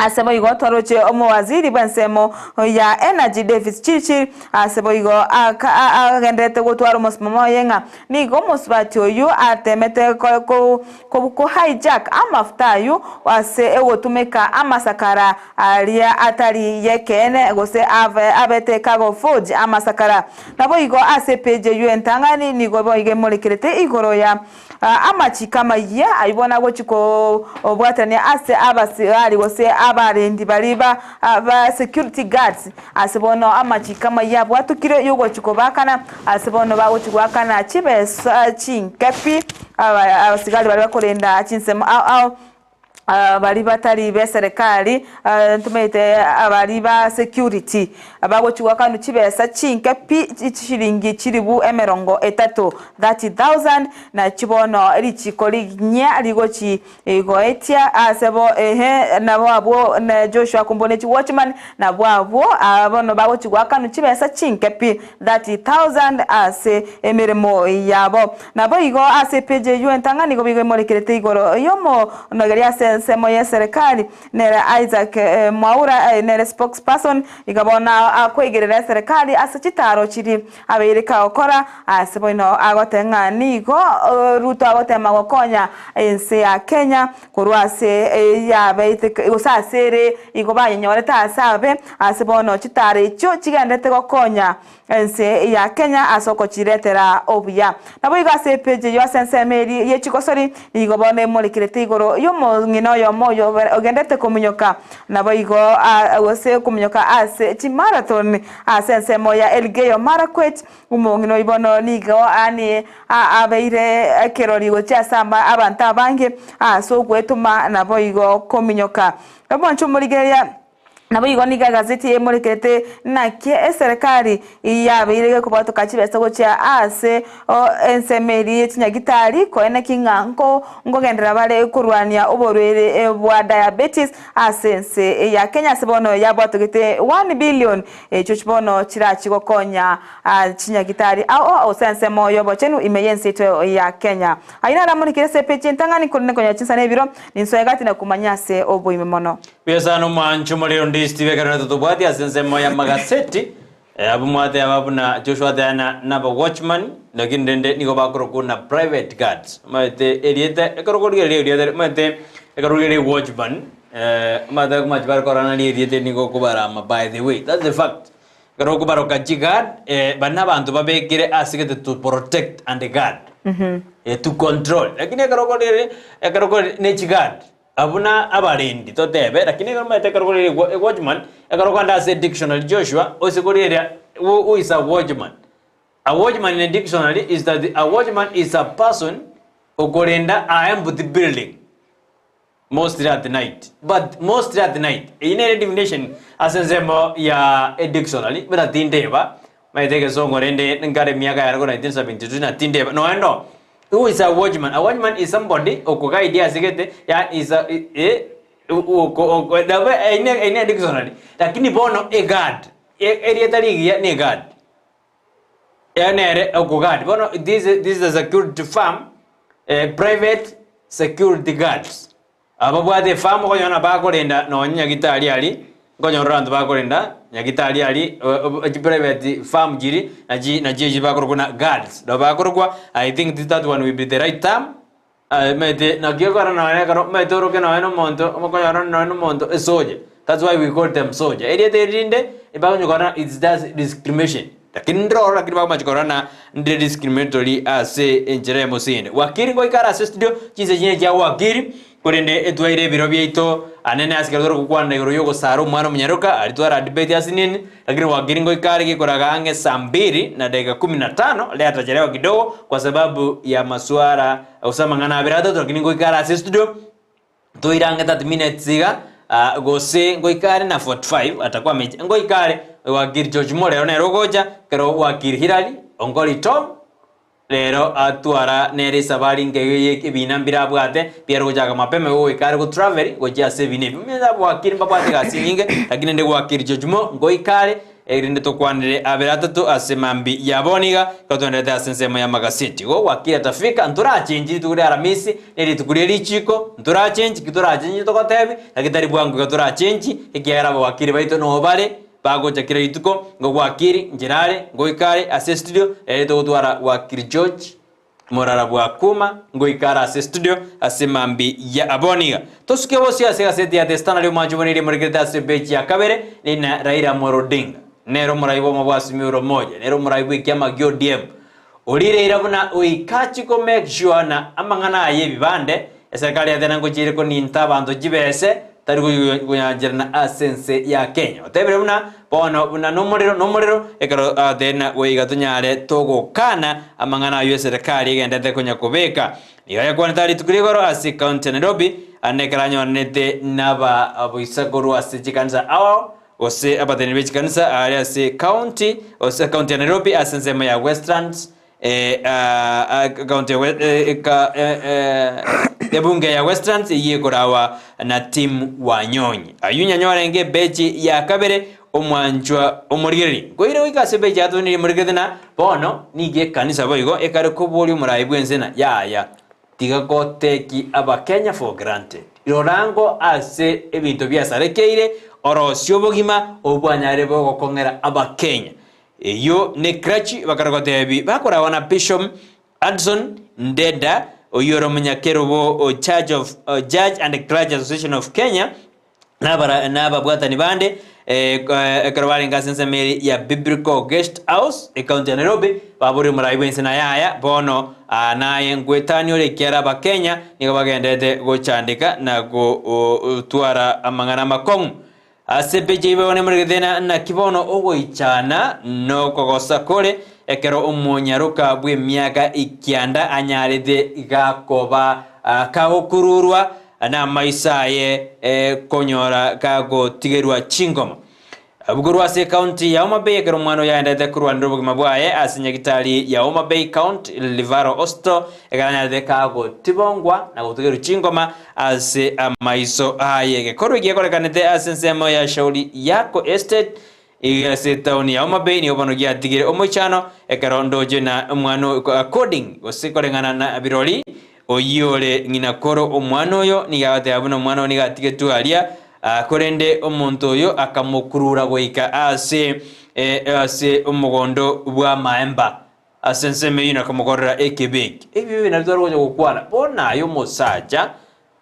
Ase boigo twaroche omowaziri bw'ensemo ya Energy Davis Chirchir ase boigo agendererete gotwara omosimamo oye ng'a nigo omosubati oyio atemete ko hijack amafuta ayio ase ogotumeka amasakara aria atari y'ekeene gose abete cargo forge amasakara. Naboigo ase epeji eyio entang'ani nigo boigo emorekerete igoro ya Amachiko amayia ayio bono agochia kobwatania ase abasigari gose abarendi baria ba ba security guards ase bono amachiko amayia abwatokire yogochi kobakana ase bono bagochi goakana chibesa chinke pi aba abasigari baria bakorenda chinsemo ao ao. Baria batari b'eserekari, ntomanyete abaria ba security, bagochigwa kanu chibesa chinke pi, chishilingi chilibu emerongo etato, 30,000, nachi bono richiko riginyia rigochi goetia ase bo ehe, nabo abwo na Joshua Kumbuni chiwatchman, nabwo abwo bono bagochigwa kanu chibesa chinke pi, 30,000 ase emeremo yabo. Naboigo ase epeji eyio entang'ani nigo bigoimorekerete igoro y'omonogeria ase ensemo y'eserekari, nere Isaac Mwaura, nere spokesperson, iga bono akoigerera eserekari ase chitaro chiria abeire kagokora ase boino agoteba ng'a nigo Ruto agotema gokonya ense ya Kenya korwa ase yabeete gose ase ere igo bayenyorete ase abe ase bono chitaro echio chigenderete gokonya Ense ya Kenya ase okochiretera obuya. Naboigo ase epeji eyio ase ensemo eria ye chigosori nigo bono emorekerete igoro y'omong'ina oyomo oyo ogenderete kominyoka naboigo gose kominyoka ase chimarathon ase ensemo ya Elgeyo Marakwet. Omong'ina oyio bono nigo yaani abeire ekerori gochia ase abanto abange ase ogwetoma naboigo kominyoka. Omonche omorigereria. Naboigo nigo egazeti emorekerete naki eserekari yabeire gekobwatoka chibesa gochia ase ensemo eria ye chinyagitari koeneki ng'a nkogenderera bare korwania oborwaire bwa diabetes ase ense ya Kenya ase bono yabwatogete 1 billion echio bono chirachi gokonya chinyagitari ao ase ensemo y'obochenu ime y'ense yaito ya Kenya. Ayio naro amorekire ase epeji entang'ani korende nkonya chinsana ebiro ninsoe gati na komanya ase oboime mono. Buya sana omwancho omorero ndisiti bekero totobwati ase ensemo ya magaseti eh, abwo mwateba buna Joshua ateba na naba watchman lakini rende nigo bakorokwa na private guards omanyete erieta ekero okorigereria erieta omanyete ekero origereria watchman eh, omanyete komache bare korana rierieta nigo okobarama by the way that's the fact ekero okobaroka chiguard eh, bari na abanto babekire ase gete to protect and guard eh, to control lakini ekero okorigereria ekero okorigereria ne chiguard Abwo na abarendi, totebe, lakini ekero omanyete ekero kore e watchman, ekero okogenda ase edictionary Joshua, ose korigereria who, who is a watchman. A watchman in a dictionary is that a watchman is a person okorenda a empty building mostly at night, but mostly at night. Eyio nere definition ase ensemo ya edictionary, buna tindeba, omanyete egesongo rende nkare emiaka yare korwa 1972 na tindeba, nonya no. Who is a watchman? A watchman is somebody okoguide ase gete, yaani is a eh, oko oko nabo eine eine dictionary. Lakini bono a guard, e- erieta rigiya ne guard. Eye nere okoguard. Bono this this is a security firm, eh, private security guards. Ababwate efamu okonyora ng'a bakorenda nonye nyagitari aria, nkonyora abanto bakorenda nyagitari aria chiprivate farm chiria nachi nachi echio bakorokwa na guards nabo bakorokwa I think that one will be the right term omanyete naki okora nonye ekero omanyete oroke nonye na omonto okonyora nonye na omonto esoja that's why we call them soja erieta eri rinde bakonya korora it's just discrimination. Lakini ndire ororo lakini bakomacha korora na ndire discriminatory ase enchera y'omosende. Wakili ngoika are ase studio chinsa echi nechia wakili korende etwaire ebiro biaito anene ase ekero tore gokwana igoro y'ogosara omwana omonyaroka aria twara debate ase nini lakini wakili ngoika are gekoraga ang'e saa mbili na dakika kumi na tano leo atachelewa kidogo kwa sababu ya masuala gose amang'ana abere atato lakini ngoika are ase studio Toire ang'e 30 minutes iga, ah, gose ngoika are na 45 atakuwa amechi ngoika are wakili George Mo rero nere ogocha, ekero wakili Hillary Ongori Tom rero atwara nere esabari nke iga ye ebina mbire abwate biare gochaka mapema igo goika are gotravel gochia ase ebina ebio. Omanyete abawakili mbabwate egasi enyinge, lakini rende wakili George Mo ngoika are Erinde tokwanere abere atato ase mambi ya bono iga, ekero toenderete ase ensemo y'amagaseti. Igo gwakire tafika, ntorachenchi rituko ria Aramisi, ne rituko rie richiiko, ntorachenchi, ki torachenchi togotebi, naki tari bwango iga torachenchi, ekiagera abawakiri baito noo bare, bagocha kera rituko, igo gwakiri, nchera are, ngoika are ase estudio, ere togotwara wakiri George. Morara bwakuma, ngoika are ase studio ase mambi ya bono iga. Tosuke bosio ase egaseti ya The Standard omwancho buna eria emorekerete ase epeji ya kabere nina Raila Amolo Odinga. Nere omorai bw'omo bwa Azimio la Umoja, nere omorai bw'ekiama gia ODM. Orire ira buna goika achie ko make sure na amang'ana aye ebibande, eserikari ya Kenya ngochia ere koninta abanto chibese, tari konyancherana ase ense ya Kenya. Otebire buna bono buna nomorero nomorero ekero agotebi na goiga tonyare togokana amang'ana aywo eserekari egenderete konya kobeka. Nigo ayakwanete rituko ria igoro ase ekaunti ya Nairobi ande ekero anyoranete nababoisa korwa ase chikanisa ao gose abateneneri be chikanisa aria ase ekaunti gose ekaunti ya Nairobi ase ensemo ya Westlands Ekaunti ya ebunge ya Westlands eyio ekorawa na Tim Wanyonyi. Ayio nyanyorenge ebechi ya kabere omwanchwa omorigereri. Nkoire goika ase ebechi ya gatato nigo emorigererete na bono nigo ekanisa boigo ekare koboria omorai bw'ense na yaya tiga goteki abakenya for granted. Rora ase ebinto biasarekeire orosie obogima obwanyare bogokong'era abakenya. Eyio ne clergy bakare gotebi bakoragwa na Bishop Hudson Ndeda oyio ore omonyakerobo o Church of Judge and Clergy Association of Kenya na nababwatani bande ekero barenge ase ensemo ere ya Biblical Guest House ecounty ya Nairobi baboria omorai bwense na yaya bono naye ngwetania ore ekiara abakenya nigo bagenderete gochandeka na gotwara amang'ana amakong'u. Ase epeji eyio bono emoregete na naki bono ogoichana nokogosa kore ekero omonyaroka bw'emiaka ekianda anyarete gakoba kagokururwa namaiso aye konyora kagotigerwa chingoma. Abwo korwa ase ecounty ya Homa Bay ekero omwana oyo aendete korwanera obogima bwaye ase nyagitari ya Homa Bay County Referral Hospital ekero anyarete kagotibongwa na gotigerwa chingoma ase amaiso aye. Egekorwa eki gekorekanete ase ensemo ya Shauri Yako Estate iga ase etaoni ya Homa Bay nigo bono giatigire omoichano ekero ndoche na omwana oyo according gose koreng'ana na birori oyio ore ng'ina koro omwana oyo nigo agoteba buna omwana oyo nigo atigetwe aria korende omonto oyo akamokurura goika ase ase omogondo bw'amaemba Ase ensemo eyio nakamokorera ekibe eke. Ebibe nabio tware gocha gokwana. Bono aye omosacha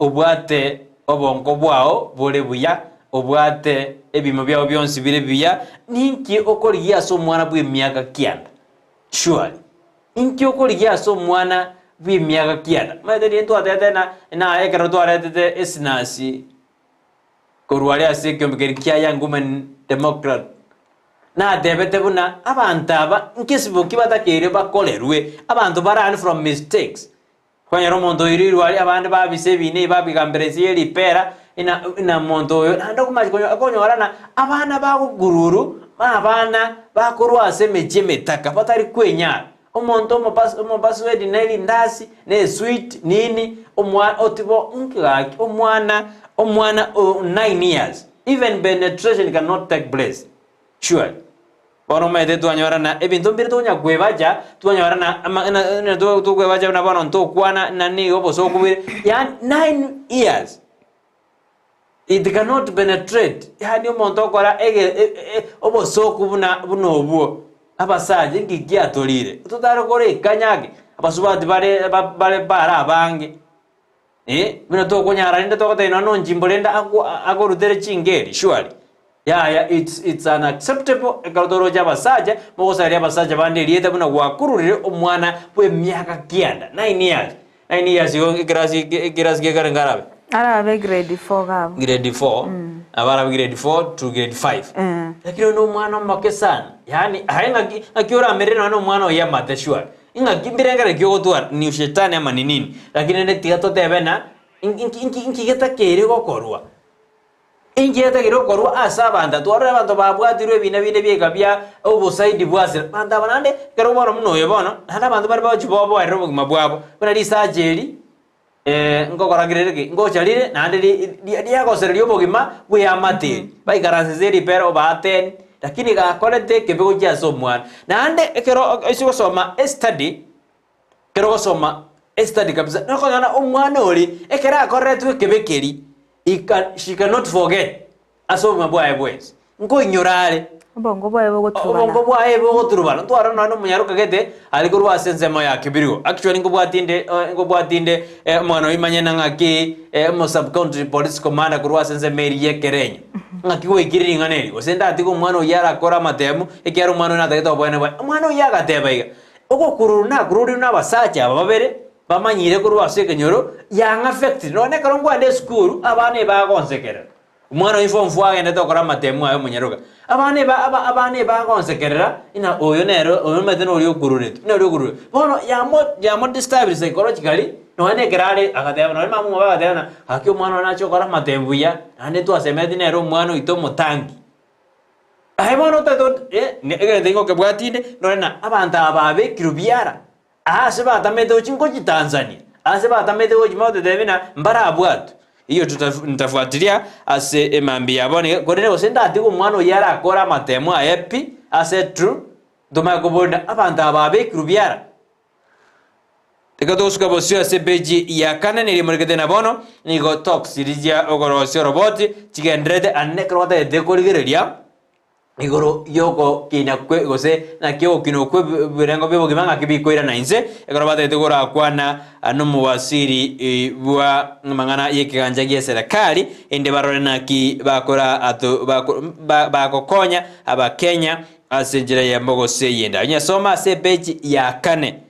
obwate obongo bwao bore buya, obwate ebimo biao bionsi bire buya, ninki okorigia ase omwana bw'emiaka kianda? Surely, inki okorigia ase omwana bw'emiaka kianda? Omanyete riria ntwatete na na ekero twaretete esinasi korwa aria ase ekeombe keria kia Young Women Democrat, Natebete buna abanto aba nkesibo ki batakeire bakorerwe, abanto ba learn from mistakes. Kwanyora omonto oirirwe aria abande babisa ebina ebi babigambera inse ye ripera ina ina monto oyo naende okomachi konyo okonyora na abana bagokururu na abana bakorwa ase emechie emetaka batari kwenyara. Omonto omobas omobaswedi ne rindasi na esweet nini omwa otibo nki gaki omwana omwana o nine years even penetration cannot take place surely. Bono omanyete twanyorana ebinto mbire tokonya kwebacha twanyorana ama na na tokwebacha buna bono ntokwana na nigo obosoku bore yaani nine years it cannot penetrate yaani omonto okora ege e- e obosoku buna buna obwo abasacha inki kiatorire totare kore ekanyage abasubati bare ba bare bare abange. Eh, buna tokonyara rende togotebia nonya nonchimbo rende ako akorutere chingeri surely. Yaya it's it's unacceptable ekero toroche abasacha mogosaria abasacha bande erieta buna gwakururire omwana bwa emiaka kianda, nine years, nine years igo ekerasi ekerasi gekare nkarabe? Arabe grade four iga abwo. Grade four, nabo arabe grade four to grade five. Lakini oyo na omwana omoke sana, yaani aye ng'aki ng'aki oramerere nonya na omwana oyio amate surely. Ing'aki mbirengererio ki ogotwara? Ni ushetani ama ni nini? Lakini rende tiga totebe ng'a inki inki inki getakeire gokorwa? Inki getakeire gokorwa ase abanto? Twarorire abanto babwatirwe ebina binde bieka bia obosaidi bwa asira. Abanto aba naende ekero bono buna oyo bono, naende abanto bare bagochi boboerera obogima bwabo, buna risacha eri nkokora kere ki? Ngocha rire naende ri ria riagosereria obogima bw'eamate eri. Baikaranse ase eripera obaateni, lakini gakorete ekebe gochia ase omwana. Naende ekero ase gosoma estudy, ekero ogosoma estudy kabisa, nokonyora omwana oria, ekero akoreretwe ekebe keria, he can she cannot forget ase obogima bwaye bwensi. Nkoinyora are. Obongo bwaye bogoturubana. Obongo bwaye bogoturubana. Ntwarora nonya na omonyaroka gete are korwa ase ensemo ya Kibirigo. Actually nkobwati inde nkobwati inde omogano oyio manye na ng'aki omo sub county police commander korwa ase ensemo eria ya Ekerenyo. Ng'aki gwaikire ring'ana eri? Gose ndatige omwana oyio arakore amatemu ekiagera omwana oyio natagete oboene bwaye. Omwana oyio agateba iga, ogokururwa nakururire na abasacha aba babere. Bamanyire korwa ase ekenyoro, yang'affectire. Nonya ekero nkogenda esukuru, abana ebagonsekerera. Omwana oyo form four agendete gokora amatemu aye omonyaroka. Abana eba aba abana ebagonsekerera, ng'a oyo nere oyo omanyete noria okururetwe, noria okururetwe. Bono yamo yamodisturbire psychologically, nonya na ekero are agateba nonya mama omwabo agateba ng'a gaki omwana oyo nache gokora amatemu buya, naende twasemeretie nere omwana oito omotangi. Aye bono otagete ot eh egento ekio nkokebwatia inde, nore na abanto aba babekirwe biara. Aase batamete gochia ngochia Tanzania, aase batamete gochia mototebi ng'a mbarabwatwe. Hiyo ntafuatilia ase emambia ya bono iga, korende gose ndatige omwana oyio arakore amatemo aye pi, ase true, ntomanye koboria ng'a abanto aba babekirwe biara. Reka togosuka bosio ase epeji ya kane neria emorekete na bono, nigo talks chiria chia okorosia oroboti chigendererete ande ekero otagete korigereria. igoro y'ogokina kwe gose naki ogokina okwe ebirengo bi'obogima ng'aki bikoirana inse, ekero batagete korakwana nomowasiri bwa amang'ana y'ekegancha gi'eserekari, erinde barore naki bakora ato bako bagokonya abakenya ase enchera eyemo gose eyende. Onyesome ase epeji ya kane.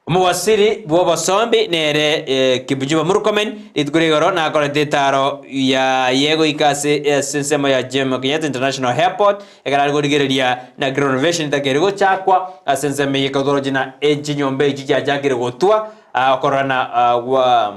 Omowasiri bw'obosombi nere Kipchumba Murkomen, rituko ria igoro nakorete etaaro yaye goika ase ase ensemo ya Jomo Kenyatta International Airport, ekero are korigereria naki renovation etakeire gochakwa ase ensemo eye ekero na chinyomba echio chiachakire gotwa okororana gwa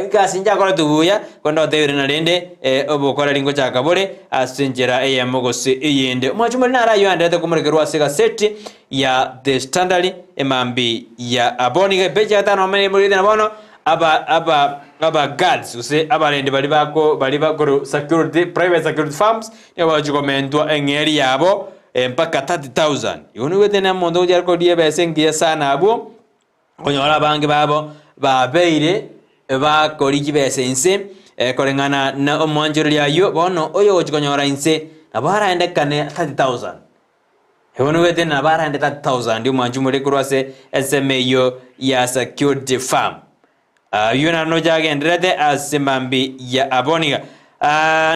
egasi nchakoretwe buya, korende otebire na rende obokoreri ngochaka bore ase enchera eyemo gose eyende. Omwanchi omonene naro ayio aenderete komorekerwa ase egaseti ya The Standard emambi ya abwo nigo epeji ya gatano amo nemorete na bono aba aba aba guards gose abarendi baria bako baria bakoru security private security firms nigo bagochi komentwa eng'eri yabo mpaka 30,000. Igo nigo na omonto ogochia koria ebesa engiya sana abwo. Okonyora abange babo babeire bakori chibesa inse, koreng'ana na omwanchoreri ayio, bono oyogochia konyora inse nabo araendekane 30,000. Igo nigo nabo araende 30,000 omwanchi omorere korwa ase ensemo eyio ya security firm. Ayio naende noche agendererete ase mambi ya aboniga.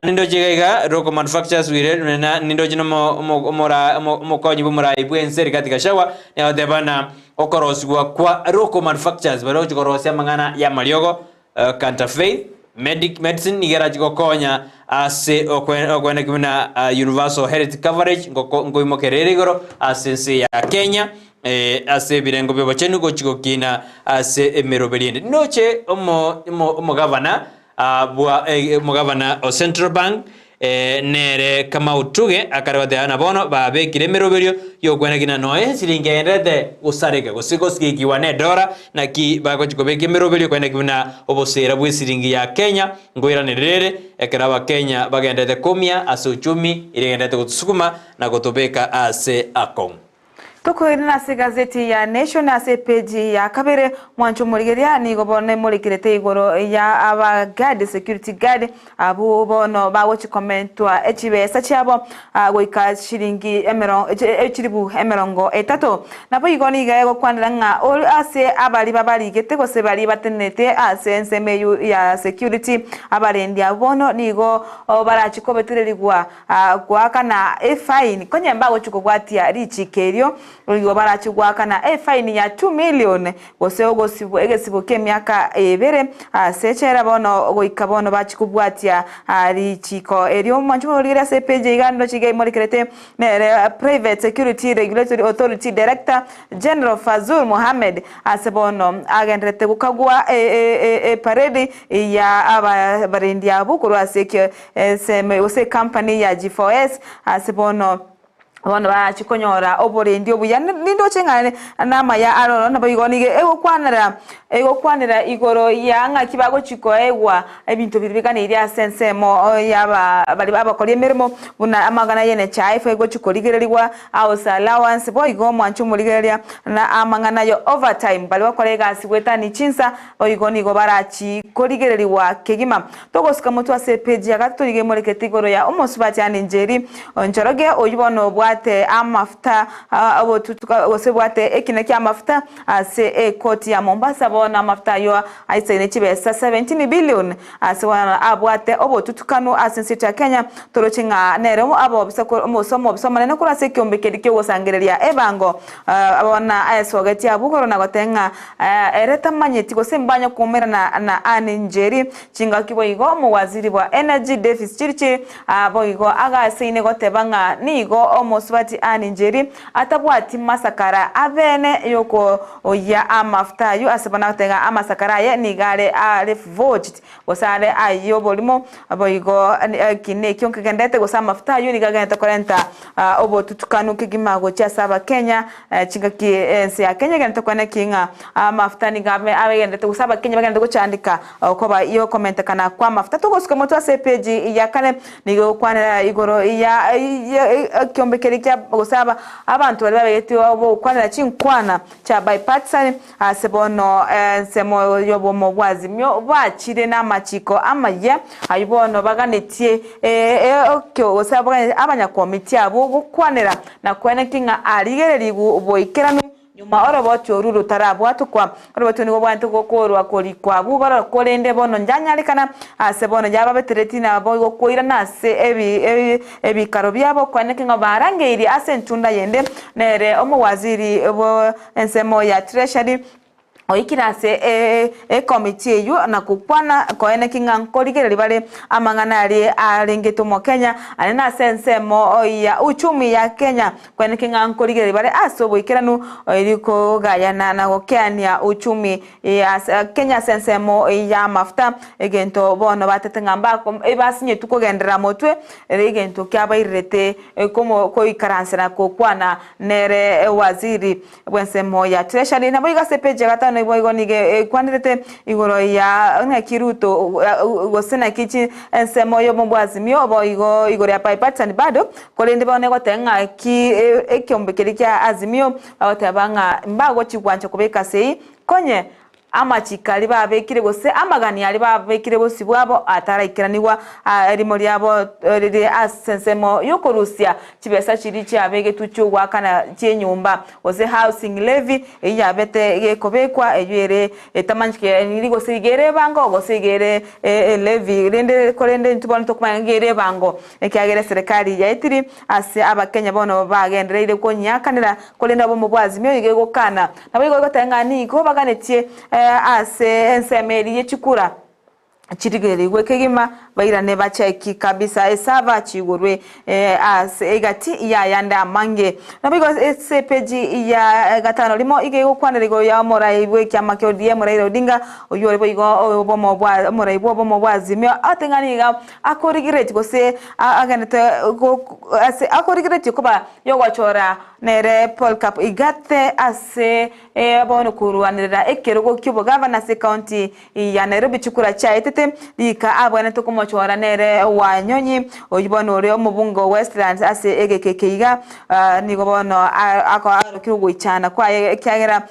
Nindoche iga iga local manufacturers wire na nindoche nomo omo omora omo omokonyi bw'omorai bw'ense Rigathi Gachagua nigo agoteba ng'a okorosigwa kwa local manufacturers baria bagochi korosia amang'ana y'amariogo counterfeit medic medicine nigo erachi gokonya ase okwe okweneki buna universal health coverage ngoko nkoimokerera ere igoro ase ense ya Kenya. Ase ebirengo bi'obochenu gochia gokiina ase emeroberi ende. Noche omo omo omogavana bwa omogavana o Central Bank nere Kamau Tuge akare goteba ng'a bono babekire emeroberio y'okweneki ng'a nonya esiringi egendererete gosareka gose gosigekigwa nedora naki bagochia kobeka emeroberio kweneki buna obosera bw'esiringi ya Kenya nkoiranerera ere ekero abakenya bagendererete komia ase uchumi eria egendererete gotosukuma na gotobeka ase akong'u. Tokoirana ase egazeti ya Nation ase epeji ya kabere, mwanche omorigereria nigo bono emorekerete igoro ya aba guard, security guard, abwo bono bagochi komentwa echibesa chiabo goika chiringi chilibu emerongo etato. Naboigo nigo egokwanera ng'a ore ase abaria babarigete gose baria batenenete ase ensemo eyio ya security, abarendi abwo bono nigo barachi kobetererigwa Goakana efaini, konye mbagochia kobwatia richiiko erio, nigo barachie goakana efaini ya 2,000,000, gose ogosibwa egesibo ki'emiaka ebere ase echela bono goika bono bachie kobwatia richiiko erio. Mwanche morigere ase epage iga ndoche iga imorekerete nere Private Security Regulatory Authority Director General Fazul Mohammed ase bono agendererete gokagwa eparedi ya abarendi abwo korwa ase ekio Ensemo gose ecompany ya G4S ase bono bono barachi konyora oborendi obuya nindoche ng'a namaya aroro naboigo nigo egokwanera egokwanera igoro ya ng'aki bagochi koegwa ebinto biria biganeirie ase ensemo yaba baria abakori emeremo buna amang'ana ya NHIF egochi korigererigwa house allowance boigo omwanche omorigereria na amang'ana ya overtime baria bagokora egasi goetania chinsa boigo nigo barachi korigererigwa kegima. Togosuka motwe ase epeji ya gatato nigo emorekete igoro ya omosubati Anne Njeri Njoroge oyio bono obwate. ebwate amafuta obotutuka gose ebwate ekina ki'amafuta ase ekoti ya Mombasa bono amafuta ayio aisaine chibesa 17 billion ase bono abwate obotutukanu ase ense yaito ya Kenya toroche ng'a nere abobisa gose omobisa omonene korwa ase ekeombe keria kiogosangereria ebango bono aesogetie abwo igoro na goteba ng'a ere tamanyeti gose mbanye koumerana na Anne Njeri chingaki boigo omowaziri bwa Energy Davis Chirchir boigo agaseine goteba ng'a nigo omosubati Anne Njeri atabwati masakara abene yokoyia amafuta ayio ase bono agoteba ng'a amasakara aye nigo are are forged gose are ay'oborimo boigo eki nekio nkegendete gose amafuta ayio nigo agendete korenta obotutukanu kegima gochia ase abakenya chingaki ense ya Kenya egendete kwane ki ng'a amafuta nigo abe agendete gose abakenya bagendete gochandeka okoba yokomentekana kwa amafuta. Togosuka motwe ase epeji ya kane nigo egokwanera igoro ya ekiombe keria kia gose aba abanto baria babegetwe ogokwanera chinkwana chia bipartisan ase bono ensemo y'obomo bwa Azimio bachire namachiko amayia ayio bono baganetie ekio gose abanyakomiti abwo gokwanera na koenekia ng'a arigererigwe boikeranu Nyuma oroboti oru rotarabwatokwa, oroboti nigo bwanete gokoorwa korikwa abwo baroro, korende bono njanyarekana ase bono yababeteretie naboigo koirana ase ebikaro biabo, kweneke ng'a barangeirie ase entunda yende, nere omowaziri bw'ensemo ya Treasury oikire ase ekomiti eyio na gokwana koeneki ng'a nkorigereria bare amang'ana aria arengete omokenya aria nase ensemo ya uchumi ya Kenya. Kweneke ng'a nkorigereria bare ase oboikeranu eri kogayana na gokeania uchumi ya Kenya ase ensemo y'amafuta, egento bono batete ng'a mbako ebasinyetwe kogenderera motwe ere egento kiabairerete komo koikaransa na kokwana nere waziri bw'ensemo ya Treasury. Naboigo ase epeji ya gatano igo nigo ekwanerete igoro ya ng'aki Ruto gose naki chi ensemo y'omobwazimio boigo igoro ya bipartisan bado Korende bono egoteba ng'a ki ekeombe keria kia Azimio, bagoteba ng'a mbagochi gwancha kobeka sei, konye amachiko aria babekire gose amagani aria babekire bosio bwabo ataraikeranigwa erimo riabo rire ase ensemo y'okorusia chibesa chiria chiabegetwe chi'ogoakana chi'enyomba gose housing levy eyio yabete gekobekwa eyio ere etamanyekiri gose iga ere ebango gose iga ere elevy rende korende intwe bono tokomanya ng'a iga ere ebango. Ekiagera eserekari yaetiri ase Abakenya bono bagendereire konyiakanera, korende obomo bwa Azimio iga egokana. Naboigo egoteba ng'a nigo baganetie ase ensemo eria ye chikura chirigererigwe kegima bairane bacheki kabisa esava chigurwe ase egati y'ayande amange. Naboigo ase epeji ya gatano rimo iga egokwanera igoro ya omorai bw'ekiama kia ODM Raila Odinga oyio ore boigo obomo bwa omorai bw'obomo bwa Azimio agote ng'a niga Akorigeretie gose agenderete ase akorigeretie koba yogochora nere Polycarp Igathe ase bono korwanerera ekerogo ki'obogavana ase ekaunti ya Nairobi chikura chiaetete rika abwenerete komochora nere Wanyonyi oyio bono ore omobunge o Westlands ase egeka eke iga nigo bono akorokire ogoichana kwaye ekiagera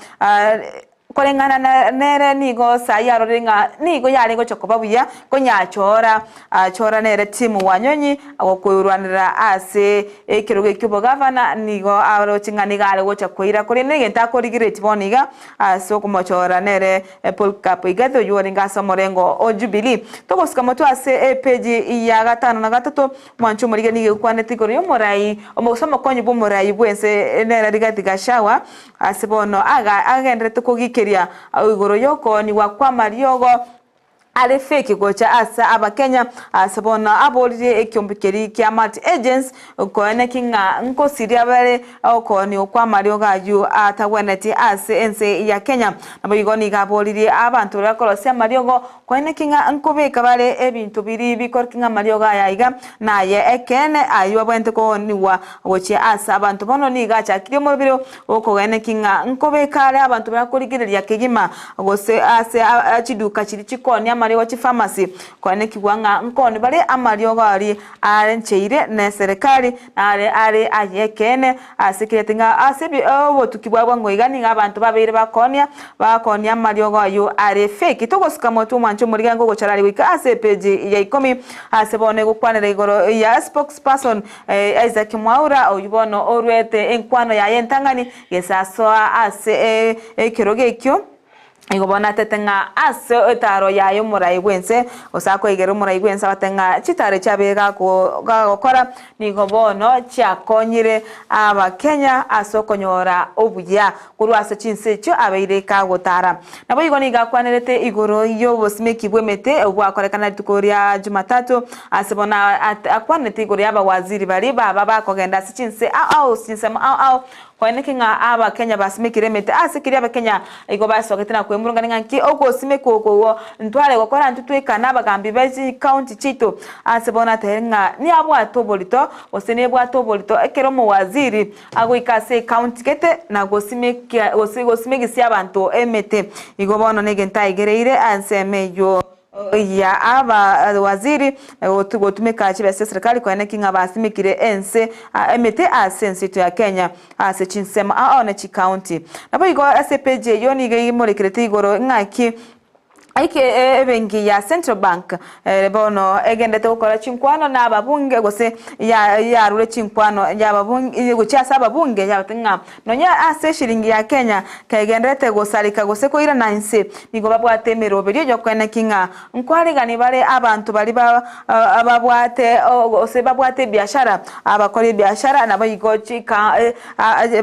Koreng'ana nere nigo Saai arorire ng'a nigo yare gocha koba buya konyachora achora nere Tim Wanyonyi gokoirwanera ase ekerogo eki'obogavana nigo aroche ng'a nigo are gocha koira korende egento akorigeretie bono iga ase okomochora nere Polycarp Igathe oyio orenge ase omorengo o Jubilee. Togosuka motwe ase epeji ya gatano na gatato mwanche omorige nigo egokwanete igoro y'omorai gose omokonyi bw'omorai bw'ense nere Rigathi Gachagua Ase bono agendererete kogikeria igoro y'okoonigwa kw'amariogo are fake gocha ase Abakenya. Ase bono aboririe ekiombe keria kia Multi Agents koeneki ng'a nkosiria bare okoonigwa kw'amariogo ayio atagwenereti ase ense ya Kenya. Naboigo nigo aboririe abanto baria bakorosia amariogo koeneki ng'a nkobeka bare ebinto biria bikorokigwa ng'a amariogo aya iga naye ekeene ayio abwenerete koonigwa gochia ase abanto. Bono nigo achakirie omorobiro Okogaaneki ng'a nkobeka are abanto barakorigereria kegima, gose ase chiduka chiria chikoonia. amariogo chipharmacy koenekigwa ng'a nkoni bare amariogo aria arencheire neserekari nare are ay'ekeene ase kereti ng'a ase obotuki bwa bwango iga nigo abanto babeire bakoonia bakoonia amariogo ayio are fake. Togosuka motwe omwanche omorigengo ogochara aria goika ase epeji ya ikomi ase bono egokwanera igoro ya spokesperson Isaac Mwaura oyio bono orwete enkwano yaye entang'ani gesasoa ase ekerogo ekio. Igo bono atete ng'a ase etaaro yaye omorai bw'ense, gose akoigera omorai bw'ense abate ng'a chitaaro echi abe gagokora, nigo bono chiakonyire Abakenya ase okonyora obuya korwa ase chinse echio abeire kagotara. Naboigo nigo akwanerete igoro y'obosimeki bw'emete obwakorekana rituko ria Jumatatu, ase bono akwanerete igoro y'abawaziri baria baba bakogenda ase chinse ao ao chinsemo ao ao Koeneki ng'a Abakenya basimekire emete ase keria Abakenya igo basogete na kwemurungania ng'a nki ogosimekwa oko igo ntware gokora intwe tweka na abagambi be chicounty chiaito ase bono atere ng'a niabwate oborito gose nebwate oborito ekero omowaziri agoika ase ecounty gete na gosimekia gose gosimegisia abanto emete igo bono negento aigereire ensemo eywo. Ya abawaziri gotumeka chibesa chia serikali koeneki ng'a basimekire ense emete ase ense yaito ya Kenya ase chinsemo ao ne chikaunti. Naboigo ase epeji eyio nigo imorekerete igoro ng'aki eke ebenki ya Central Bank bono egenderete gokora chinkwano na ababunge gose yarure chinkwano gochia ase ababunge yabatebia ng'a Nonya ase eshiringi ya Kenya kegendererete gosareka gose koirana inse, nigo babwate emeroberio y'okoeneki ng'a nkwarigani bare abanto baria babwate gose babwate ebiashara, abakori ebiashara naboigo chika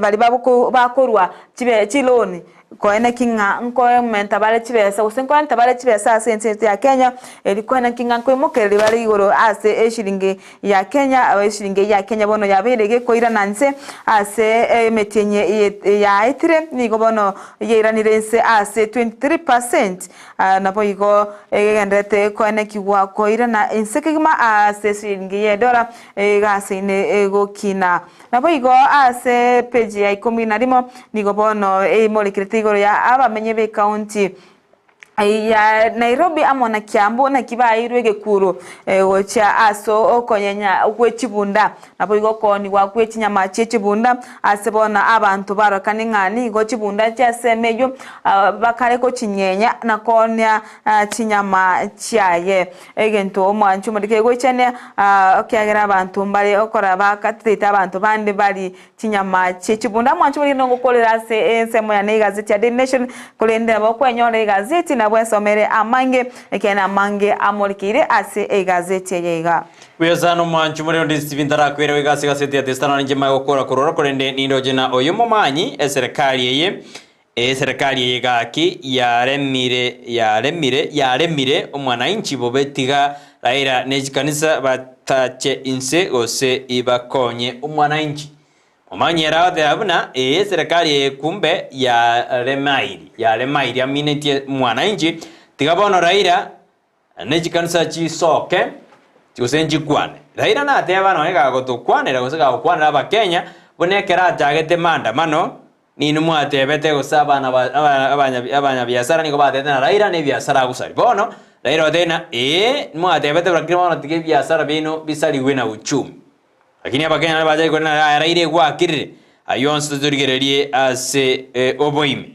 baria bakorwa chiloan koeneki ng'a nkoementa bare chibesa gose nkorenta bare chibesa ase ense yaito ya Kenya, erio koeneki ng'a nkoimokereria bare igoro ase eshiringi ya Kenya, eshiringi eyio ya Kenya bono yabeire gekoirana inse ase emetienyi yaetire, nigo bono yairanire inse ase 23 percent, naboigo egendererete koenekigwa koirana inse kegima ase eshiringi y'edollar egasaine egokina. Naboigo ase epeji ya ikomi na rimo nigo bono eimorekerete igoro ya abamenyi b'ecounty ya Nairobi amo na Kiambu naki baeirwe egekuro gochia ase okonyenya gwe chibunda. Naboigo okoonigwa gwe chinyama chie chibunda ase bono abanto barokane ng'a nigo chibunda chi'asemo eyio bakare gochinyenya na koonia chinyama chiaye. Egento omwanchi omorike kegoichania, ekiagera abanto mbare okora bakateite abanto bande bari chinyama chie chibunda. Omwanchi omorike nogokorera ase ensemo yane egazeti ya Daily Nation, korende nabo okwenyora egazeti nabo esomere amange, ekiagera amange amorikeire ase egazeti eye iga. Buya sana omwanchi omorero ndi Stephen ntarakwera iga ase egazeti ya The Star nonye inche manye gokora korora korende nindoche na oyo momanyi eserekari eye Eserekari eye gaki yaremire yaremire yaremire omwanainchi bobe tiga Raila ne chikanisa batache inse gose ibakonye omwanainchi. Momanyi ere agoteba buna ee eserekari eye kumbe yaremairi yaremairi aminetie omwanainchi tiga bono Raila Ne chikanisa chisoke, gose nchikwane. Raila nateba nonya gagotokwanera gose gagokwanera abakenya, buna ekero achagete maandamano, ninwe mwatebete gose abana ba aba abanyabiasara nigo batebete ng'a Raila na ebiasara agosaria. Bono, Raila otebire ng'a ee, mwatebete lakini bono tiga ebiasara biaino bisarigwe na uchumi. Lakini abakenya naria bachake korenda ng'a yaya Raila egwakirire, ayio onsi torigererie ase oboime.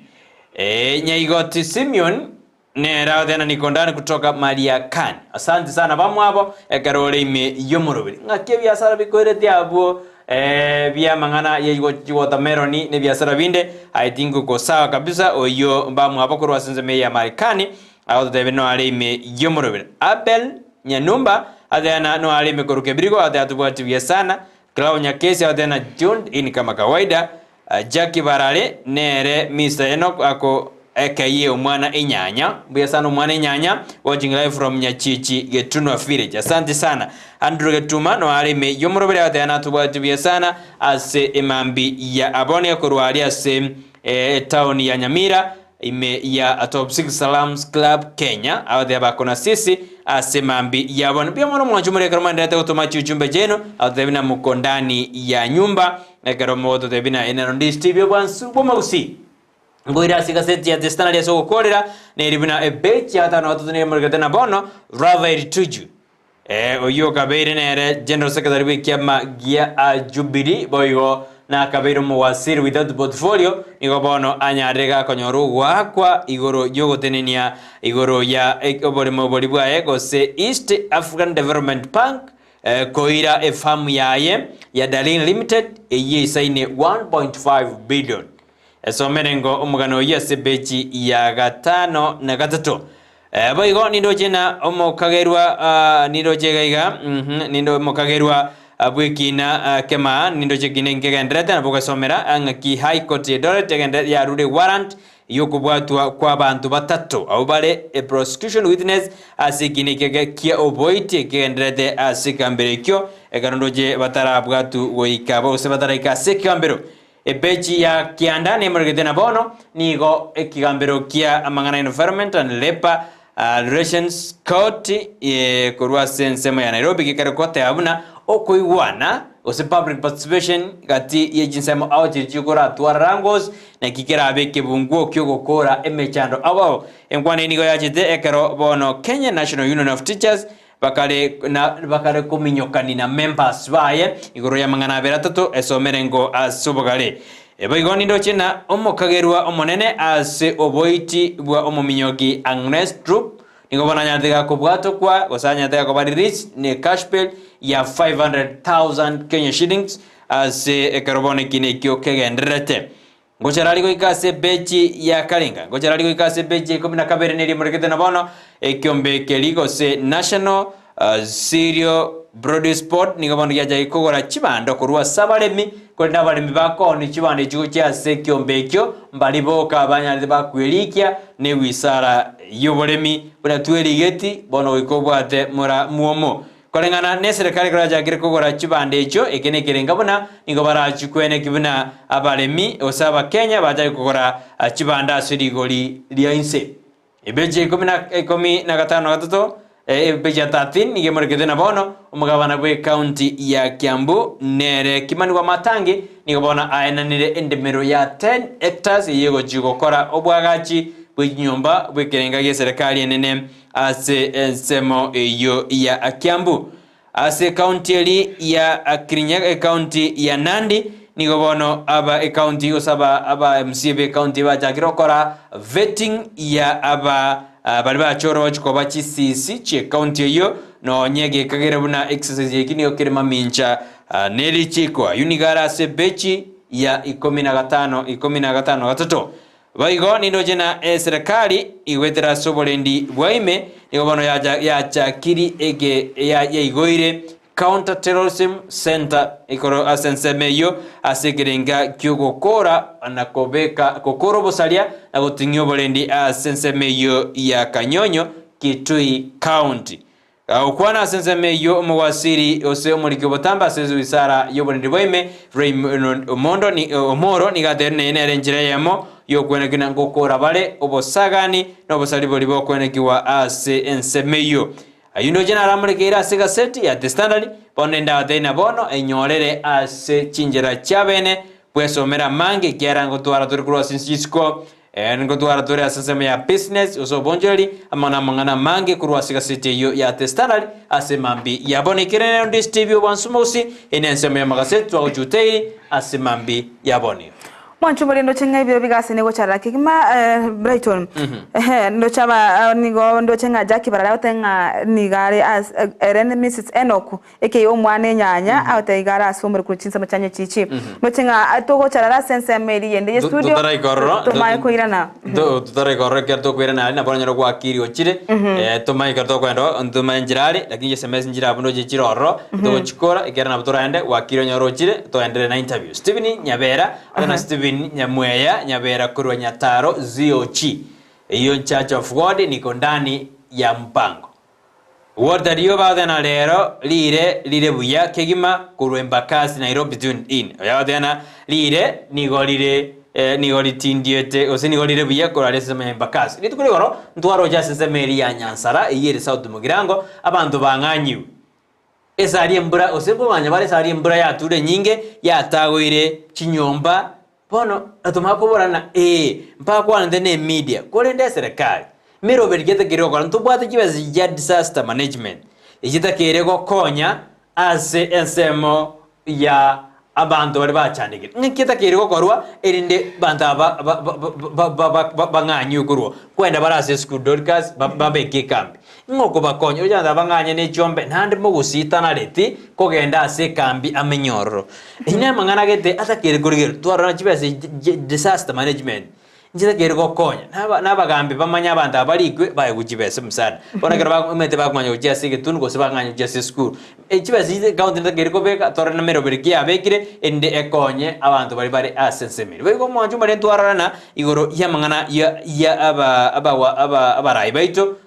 Nyaigoti Simeon. Nere agoteba niko ndani kutoka Mariakani. Asante sana bamwabo ekero ore ime y'omoroberi. Ng'aki ebiasara bikoirete abwo eh, bi'amang'ana ye chiwotameroni na ebiasara binde, I think uko sawa kabisa oyio bamwabo korwa ase ensemo eye ya Marekani agototebia noare ime y'omoroberi. Abel Nyanumba agoteba na noare ime korwa Kebirigo agoteba tobwati buya sana. Clau Nyakesi agoteba na tuned in kama kawaida. Jackie Barare nere Mister Enock ako ekeyie omwana enyanya mbuya sana omwana enyanya watching live from Nyachichi Getunwa village asante sana Andrew Getuma noare ime yomoroberi agoteba natobwati buya sana ase emambi ya abone korwa aria ase etown ya Nyamira Ime ya Top Six Salams Club Kenya, abatebi abakona sisi ase mambi yabo. Mbuya mono mwanche more ekero mwenderete gotoma chiuchumbe chiaino, abatebi na moko ndani ya nyumba, ekero mogototebi na enero ndi Steve Obwansu bw'omogusii. Nkoira ase egaseti ya The Standard ase ogokorera, neri buna ebechi ya gatano na gatato nigo emorekete na bono Raphael Tuju. Eh, oyio okabeire nere General Secretary bw'ekiama gia ah, Jubilee boigo nakabeire omowaziri without portfolio nigo bono anyarire gakonyora ogoakwa igoro yogotenenia igoro ya eh, oboremo bori bwaye gose East African Development Bank eh, koira efamu yaye ya Darlene Limited eyio eisaine 1.5 billion. Esomere ngo omogano oyio ase epeji ya gatano na gatato. Eh, boigo nindoche na omokagerwa ah, nindoche iga iga mhm, nindo omokagerwa ah, bw'ekina ah, kema nindoche ekina nkegenderete nabo ogesomera ah, ng'aki High Court ya Eldoret egende yarure warrant y'okobwatwa kw'abanto batato abwo bare a prosecution witness ase ekina ekege kia oboiti ekegenderete ase ekegambero ekio ekero ndoche batarabwatu goika gose bataraika ase ekegambero. Epeji ya kianda nemoregete na bono nigo ekegambero kia amang'ana Environment and Labour Relations Court korwa ase ensemo ya Nairobi gekare goteba buna okoigwana gose public participation gati ye chinsemo ao chiria chikoratwara Rangos naki kerabe ekebunguo kiogokora emechando ao ao. Enkwana eye nigo yachete ekero bono Kenya National Union of Teachers Bakare na bakare kominyokani na members baye igoro y'amang'ana abere atato esomere ngo ase obogare. Boigo nindoche na omokagerwa omonene ase oboiti bwa omominyoki Agnes Troop nigo bono anyarete gakobwatokwa gose anyarete gakoba released ne cash bail ya 500,000 Kenya shillings ase ekero bono ekina ekio kegendererete. Ngochera aria goika ase ebechi ya karenga, ngochera aria goika ase ebechi ya ikomi na kabere neria emorekete na bono, ekiombe keria gose National Cereal Produce Board nigo bono giachagete kogora chibando korwa ase abaremi, korende abaremi bakooni chibando echi gochia ase ekiombe ekio, mbari boka banyarete bakwerikia na ewisara y'oboremi buna twerigeti, bono goika obwate mora mwomo. Koreng'ana neserekari ekero yachakire kogora chibando echio, eke nekerenga buna nigo barachikweneki buna abaremi gose abakenya bachake kogora chibando ase rigori ria inse. Epeji ya ikomi na ikomi na gatano na gatato, epeji ya 13 nigo emorekete na bono omogabana bwe county ya Kiambu nere Kimani Wamatangi nigo bono aenanire endemero ya 10 hectares eyio egochi gokora obwagachi bwe chinyomba bw'ekerenga gi'eserekari enene Ase ensemo eyio ya Kiambu, ase ekaunti eri ya Kirinyaga, ekaunti ya Nandi, nigo bono aba ekaunti gose aba aba MCA be ekaunti bachakire gokora vetting ya aba baria bachorwa gochia koba chisisi chie ekaunti eyio, nonye gekagera buna exercise eki nigo kere mamincha ne richiko. Ayio nigo are ase ebechi ya ikomi na gatano ikomi na gatano gatato. Boigo nindoche na eserekari igoetera ase oborendi bwa ime, nigo bono yacha yachakiri eke ya yaigoire Counter Terrorism Centre igoro ase ensemo eyio ase ekerenga ki'ogokora na kobeka gokora obosaria na goting'ia oborendi ase ensemo eyio ya Kanyonyo, Kitui County. Gagokwana ase ensemo eyio omowasiri gose omoriki obotambe ase wisara y'oborendi bwa ime, Raymond Omondo ni Omoro nigo atebirie neye nere enchera eyemo y'okwenekina na ngokora bare obosagani na obosari boria bokwenekigwa ase ensemo eyio. Ayio ndoche naramorekeire ase egaseti ya The Standard, bono nindabatebie na bono enyorere ase chinchera chiabene bwesomere amange ekiagera ngotwara tore korwa ase chisiko Ngotwara tore ase ensemo ya business gose obonchoreri amo namang'ana amange korwa ase egaseti eyio ya The Standard ase mambi ya bono. Ekere nero ndi Stevie Obwansumosi, eye nensemo y'amagaseti twagochuteiri ase mambi ya bono. Mwanche omorende ndoche ng'a ebiro bigase nigo chara kegima Brighton ehe ndoche aba nigo ndoche ng'a Jackie barare agotebi ng'a nigo are as ere ne Mrs Enock Ekei omwana enyanya, agoteba iga are ase omorero korwa chinsemo chia nyechichi. Noche ng'a togocharara ase ensemo eria eyende ye studio, Totaraika ororo, tomae koirana. Totaraika ororo ekero tokoirana aria nabo oranyore gwakiri ochire, tomae ekero tokoenda oo, ntomae nchera aria, lakini chisms nchire abwo ndoche chire ororo, togochikora, ekiagera nabo toraende, gwakiri onyore ochire, toenderere na interview. Stephen Nyabera, ore na Stephen Nyamweya Nyabera korwa Nyataro ZOG, eyio Church of God niko ndani ya mpango. Walter Rioba rero riire rire buya kegima korwa Embakasi Nairobi Tune In. Oyo riire nigo rire nigo ritindiete gose nigo rire buya korwa aria ase ensemo ya Embakasi. Rituko rigoro ntwaroche ase ensemo eria ya Nyansara eyio ere South Mugirango abanto bang'anyiwe. Esari embura gose nkomanya bare esari embura yature enyinge yatagoire chinyomba. Bono natomanya kobora ng'a ee, mpakwanete na emedia, korende eserekari, meroberi gete kere gokora, ntobwate chibesa chia disaster management, echi chitakeire gokonya ase ensemo ya abanto baria bachandekire. Ng'aki etakeire gokorwa erinde banto aba ba- ba- ba- ba- ba- ba- bang'anywe korwa kwenda bare ase esukuru Dorcas ba- babeke ekambi. Ng'a okobakonya oche abanto aba bang'anye ne chiombe naende mogositanareti kogenda ase ekambi amenye ororo. Eyio na amang'ana gete atakeire korigerwa twarora chibesa echi chi disaster management nchitakeire gokonya na aba na abagambi bamanye abanto aba barikwe baegwe chibesa msaada. Bono ekero ba omanyete bakong'anya gochia ase egetunu gose bakong'anya gochia ase esukuru, chibesa echi ecounty netakeire kobeka torore na emeroberi ki yabekire erinde ekonye abanto baria bare ase ensemo eria. Boigo omwancho omonene twarorana igoro y'amang'ana ya ya aba abawa aba abarai baito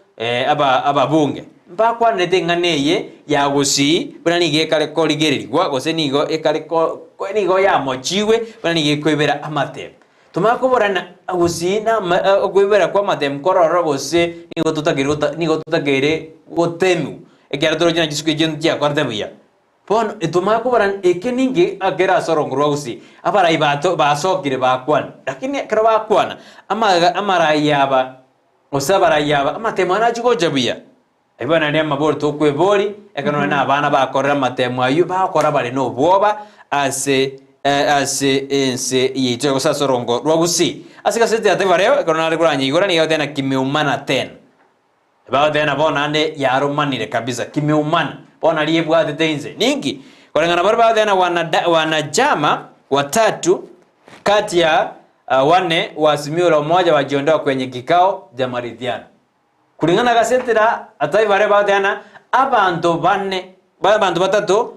aba ababunge mbakwanerete eng'ana eye ya gusii buna nigo ekare korigererigwa gose nigo ekare ko nigo yamochigwe buna nigo ekoibera amatemo. Tomanye koborana gusii na ama okoibera kwa amatemo kororo gose nigo totakeire gota nigo totakeire gotemiwa ekiagera toroche na chisuku echio nchiakorete buya. Bono etomanye koborana eke ninki ekere ase orongo rwa gusii, abarai bato basokire bakwana, lakini ekero bakwana amaga amarai aba Gose abarai aba, amatemo aya nachie gocha buya? Ayio nario amabori tokweboria, ekero nonye na abana bakorire amatemo ayio, bagokora bare nobwoba ase ase ense yaito gose ase orongo rwa Gusii. Ase egaseti ya Taifa Leo, ekero nare koranyeigora nigo egoteba ng'a kimeumana tena. Bagoteba ng'a bono naende yaromanire kabisa, kimeumana, bono nario ebwatete inse. Ninki? Koreng'ana baria bagoteba ng'a wanada wanachama watatu kati ya Wane wa Azimio la Umoja wajiondoa kwenye kikao ja maridhiano. Kulingana na gazeti la Taifa Leo bagoteba ng'a abanto bane abanto batato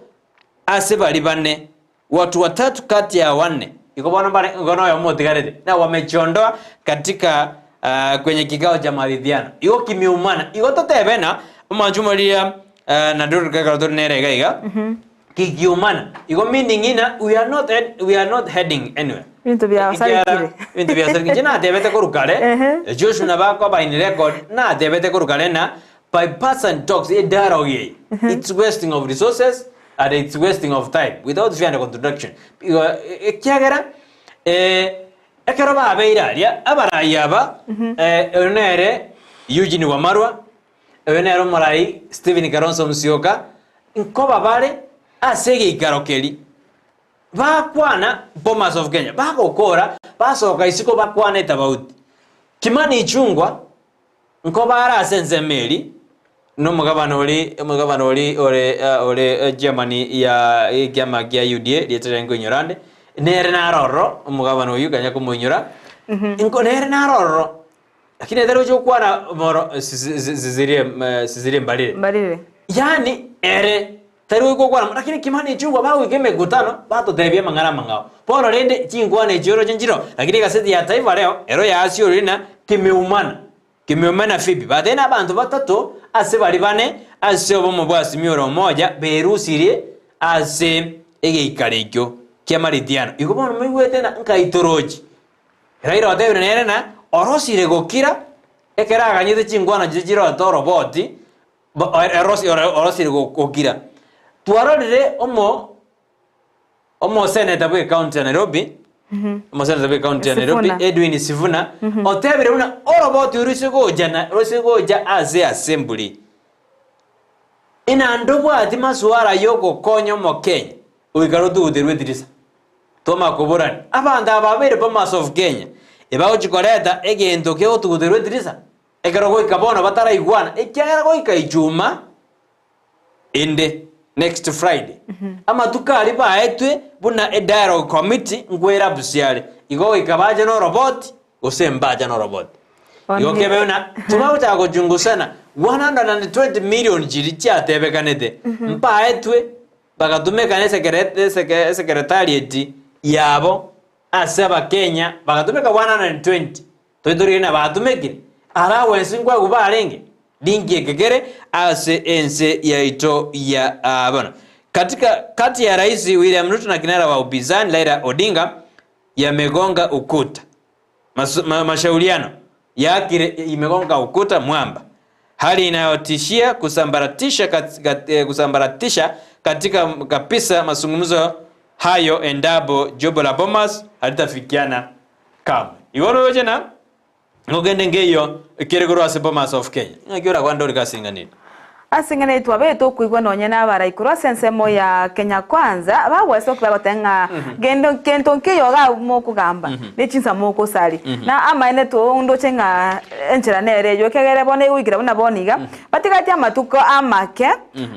ase baria bane watu watatu kati ya wanne igo bono mbare igo noyomo otigarete na wamejiondoa katika uh, kwenye kikao cha maridhiano igo kimeumana igo totebe ng'a omwancho omoria uh, naende ekero tore nere iga iga Kikiumana. Igo meaning ng'ina we are not head, we are not heading anywhere. Ebinto biasarekire. Ebinto biasarekire. Inche natebete korwa kare, Ehe. Joshua nabo akoba in record, natebete korwa kare ng'a bipartisan talks, e dialogue eye, it's wasting of resources and it's wasting of time without fear and contradiction. Igo ekiagera ekero babeire aria, abarai aba, oyo nere Eugene Wamalwa, Oyo nere omorai Stephen Kalonzo Musyoka, nkoba bare ase egeikaro keria bakwana Bomas of Kenya, bagokora basoka isiko bakwana etabauti. Kimani Ichung'wa nkoba are ase ensemo eria na omogabana oria omogabana oria ore ore chairman ya ekiama kia UDA rieta riaye nkoinyora ande, nere naro ororo omogabana oyio kanya komoinyora, nko nere naro ororo. Lakini etari gochia gokwana moro Cecilia Mbarire. Mbarire. Yaani ere tari goika gokwana mono lakini kimani echungwa bagoika emekutano batotebia amang'ana amang'ao. Bono rende chinkwana echio oroche nchiroo lakini egaseti ya Taifa Leo ero yasiorire ng'a kimeumana. Kimeumana vipi? Batebia na abanto batato ase baria bane ase obomo bwa Azimio la Umoja berusirie ase egeikaro ekio ki'amaritiano. Igo bono moigwete ng'a nkaitorochi. Raila otebire nere ng'a orosire gokira ekero aganyete chinkwana chiria chirote oroboti orosire gokira. Twarorire omo omoseneta bwe county ya Nairobi omoseneta bwe county ya Nairobi Sifuna. Edwin Sifuna otebire buna oroboti oruse gocha na rose gocha ase assembly inaa ndobwati masuara yogokonya omokenya goika rotuguterwe edirisa. Tomakoborani, abanto aba babeire Bomas of Kenya, ebagochia koreta egento kegotuguterwa edirisa, ekero goika bono bataraigwana, ekiagera goika Ijumaa ende, next Friday, amatuko aria baetwe buna edialogue committee nkoerapsi are, igo goika bache na oroboti gose mbache na oroboti. Igo kebe buna tobagochaka gochungusana 120 million chiria chiatebekanete mbaetwe Bagatumeka nesekeretarieti yabo ase Abakenya, bagatumeka 120, toitorire na batumekire, allowance nkoegwa barenge, ninki eke kere ase ense yaito ya bono. Katika kati ya Rais William Ruto na kinara wa upinzani Raila Odinga yamegonga ukuta. Mas, ma, mashauriano yaakire imegonga ukuta mwamba, hali inayotishia kusambaratisha, kat, kat, eh, kusambaratisha katika kabisa mazungumzo Hayo endapo jopo la Bomas halitafikiana kamwe. Igo oroche na ng'ogende nkeiyo kere korwa ase Bomas of Kenya. Ng'aki orakwande ore kasing'anire? Ase eng'ana eye twabete okoigwa nonye nabarai korwa ase ensemo ya Kenya Kwanza bagwesokia bagoteba ng'a gento kento nkeiyo iga mokogamba ne chinsa mokosaria. Na amaene tondoche ng'a enchera nere eyio ekiagera bono egoikera buna bono iga Batigatie amatuko amake,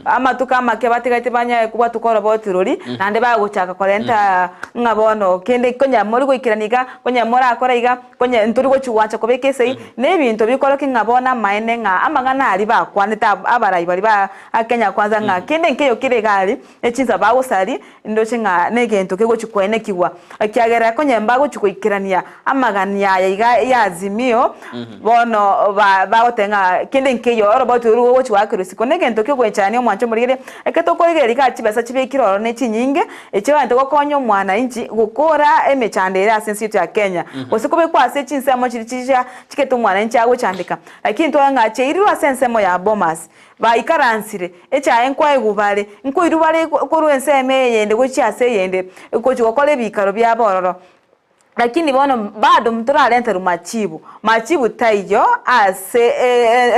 amatuko amake batigatie banyare kobwatuka oroboti roria, naende bagochaka korenta ng'a bono kende konya mori goikerania iga, konya morakore iga, konya ntori gochi gwancha kobeka esegi, na ebinto bikorokia ng'a bono amaene ng'a amang'ana aria bakwanete ab abarai baria ba Kenya Kwanza ng'a kende nkeiyo kere iga aria, echinsa bagosaria, ndoche ng'a negento kegochi koenekigwa, ekiagera konya mbagochi goikerania amagani aya iga ya Azimio, bono ba bagoteba ng'a kende nkeiyo oroboti orwo rogochi goakerwa isiko. Negento kiogoechania omwancho omorigereria, ekero tokorigereria iga chibesa chibekire ororo ne chinyinge, echiabante gokonya omwananchi gokora emechando ere ase ense yaito ya Kenya, gose kobekwa ase chinsemo chiria chiria chigete omwananchi agochandeka. Lakini twarora ng'a chiairirwe ase ensemo ya Bomas, Baikaransire, echaye nkwaigwa bare, nkoirwa bare korwa ensemo eyende gochia ase eyende, gochia gokora ebiikaro biabo ororo. Lakini bono bado ntorarenterwe machibu, machibu taiyo ase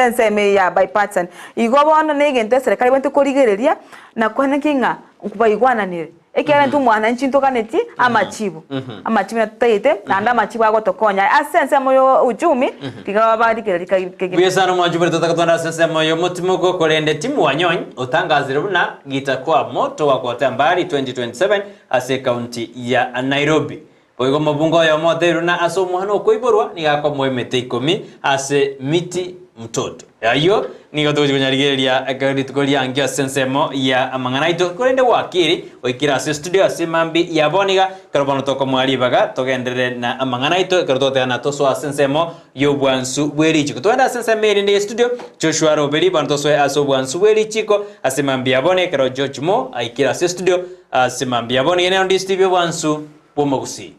ensemo eye ya bipartisan. Igo bono negento eserekari ebwenerete korigereria na koenekia ng'a baigwananire. Ekiagera intwe omwananchi ntoganetie amachibu, amachibu natotagete naende amachibu agotokonya ase ensemo ya uchumi tiga barigererie kegima. Buya sana omwanchi bore totaka twende ase ensemo y'omotimoko korende Tim Wanyonyi otangazire buna gitakuwa moto wa kuotea mbali 2027 ase ekaunti ya Nairobi. Boigo omobunge oyomo oteirwe na ase omwana okoiborwa nigo akomoa emete ikomi ase miti mtoto. Ayio nigo togochia konyarigereria ekero rituko riankio ase ensemo ya amang'ana aito, korende gwakiri oikire ase studio ase mambi ya bono iga, ekero bono tokomoa ribaga togenderere na amang'ana aito ekero togoteba tosoe ase ensemo y'obwansu bwe richiko. Togende ase ensemo erinde ye studio, Joshua Roberi bono tosoe ase obwansu bwe richiko ase mambi ya bono ekero George Mo aikire ase studio ase mambi ya bono iga nero ndi studio obwansu bw'omogusii.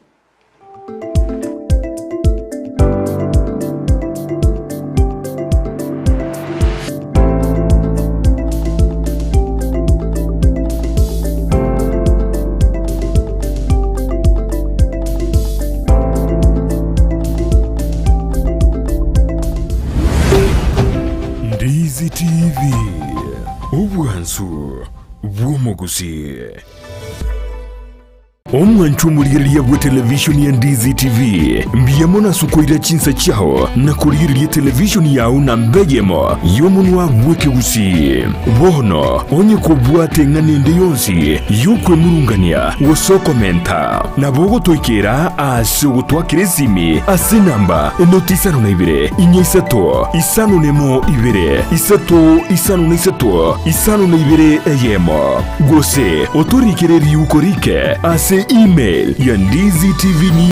Ndizi TV, obwansu bw'omogusii. Omwanchwa omorigereria bw'etelevishoni ya Ndizi TV, mbuya mono ase okoira chinsa chiao na korigereria etelevishoni yao namba eyemo y'omonwa bw'ekegusii. Bono onye kobwate eng'ana ende yonsi y'okwemurungania gose okomenta, nabo ogotoikera ase ogotwakera esimi ase enamba enoti isano na ibere, inya isato, isano nemo ibere, isato isano na isato, isano na ibere eyemo. Gose otorikere riuko rike ase email ya ndizitv.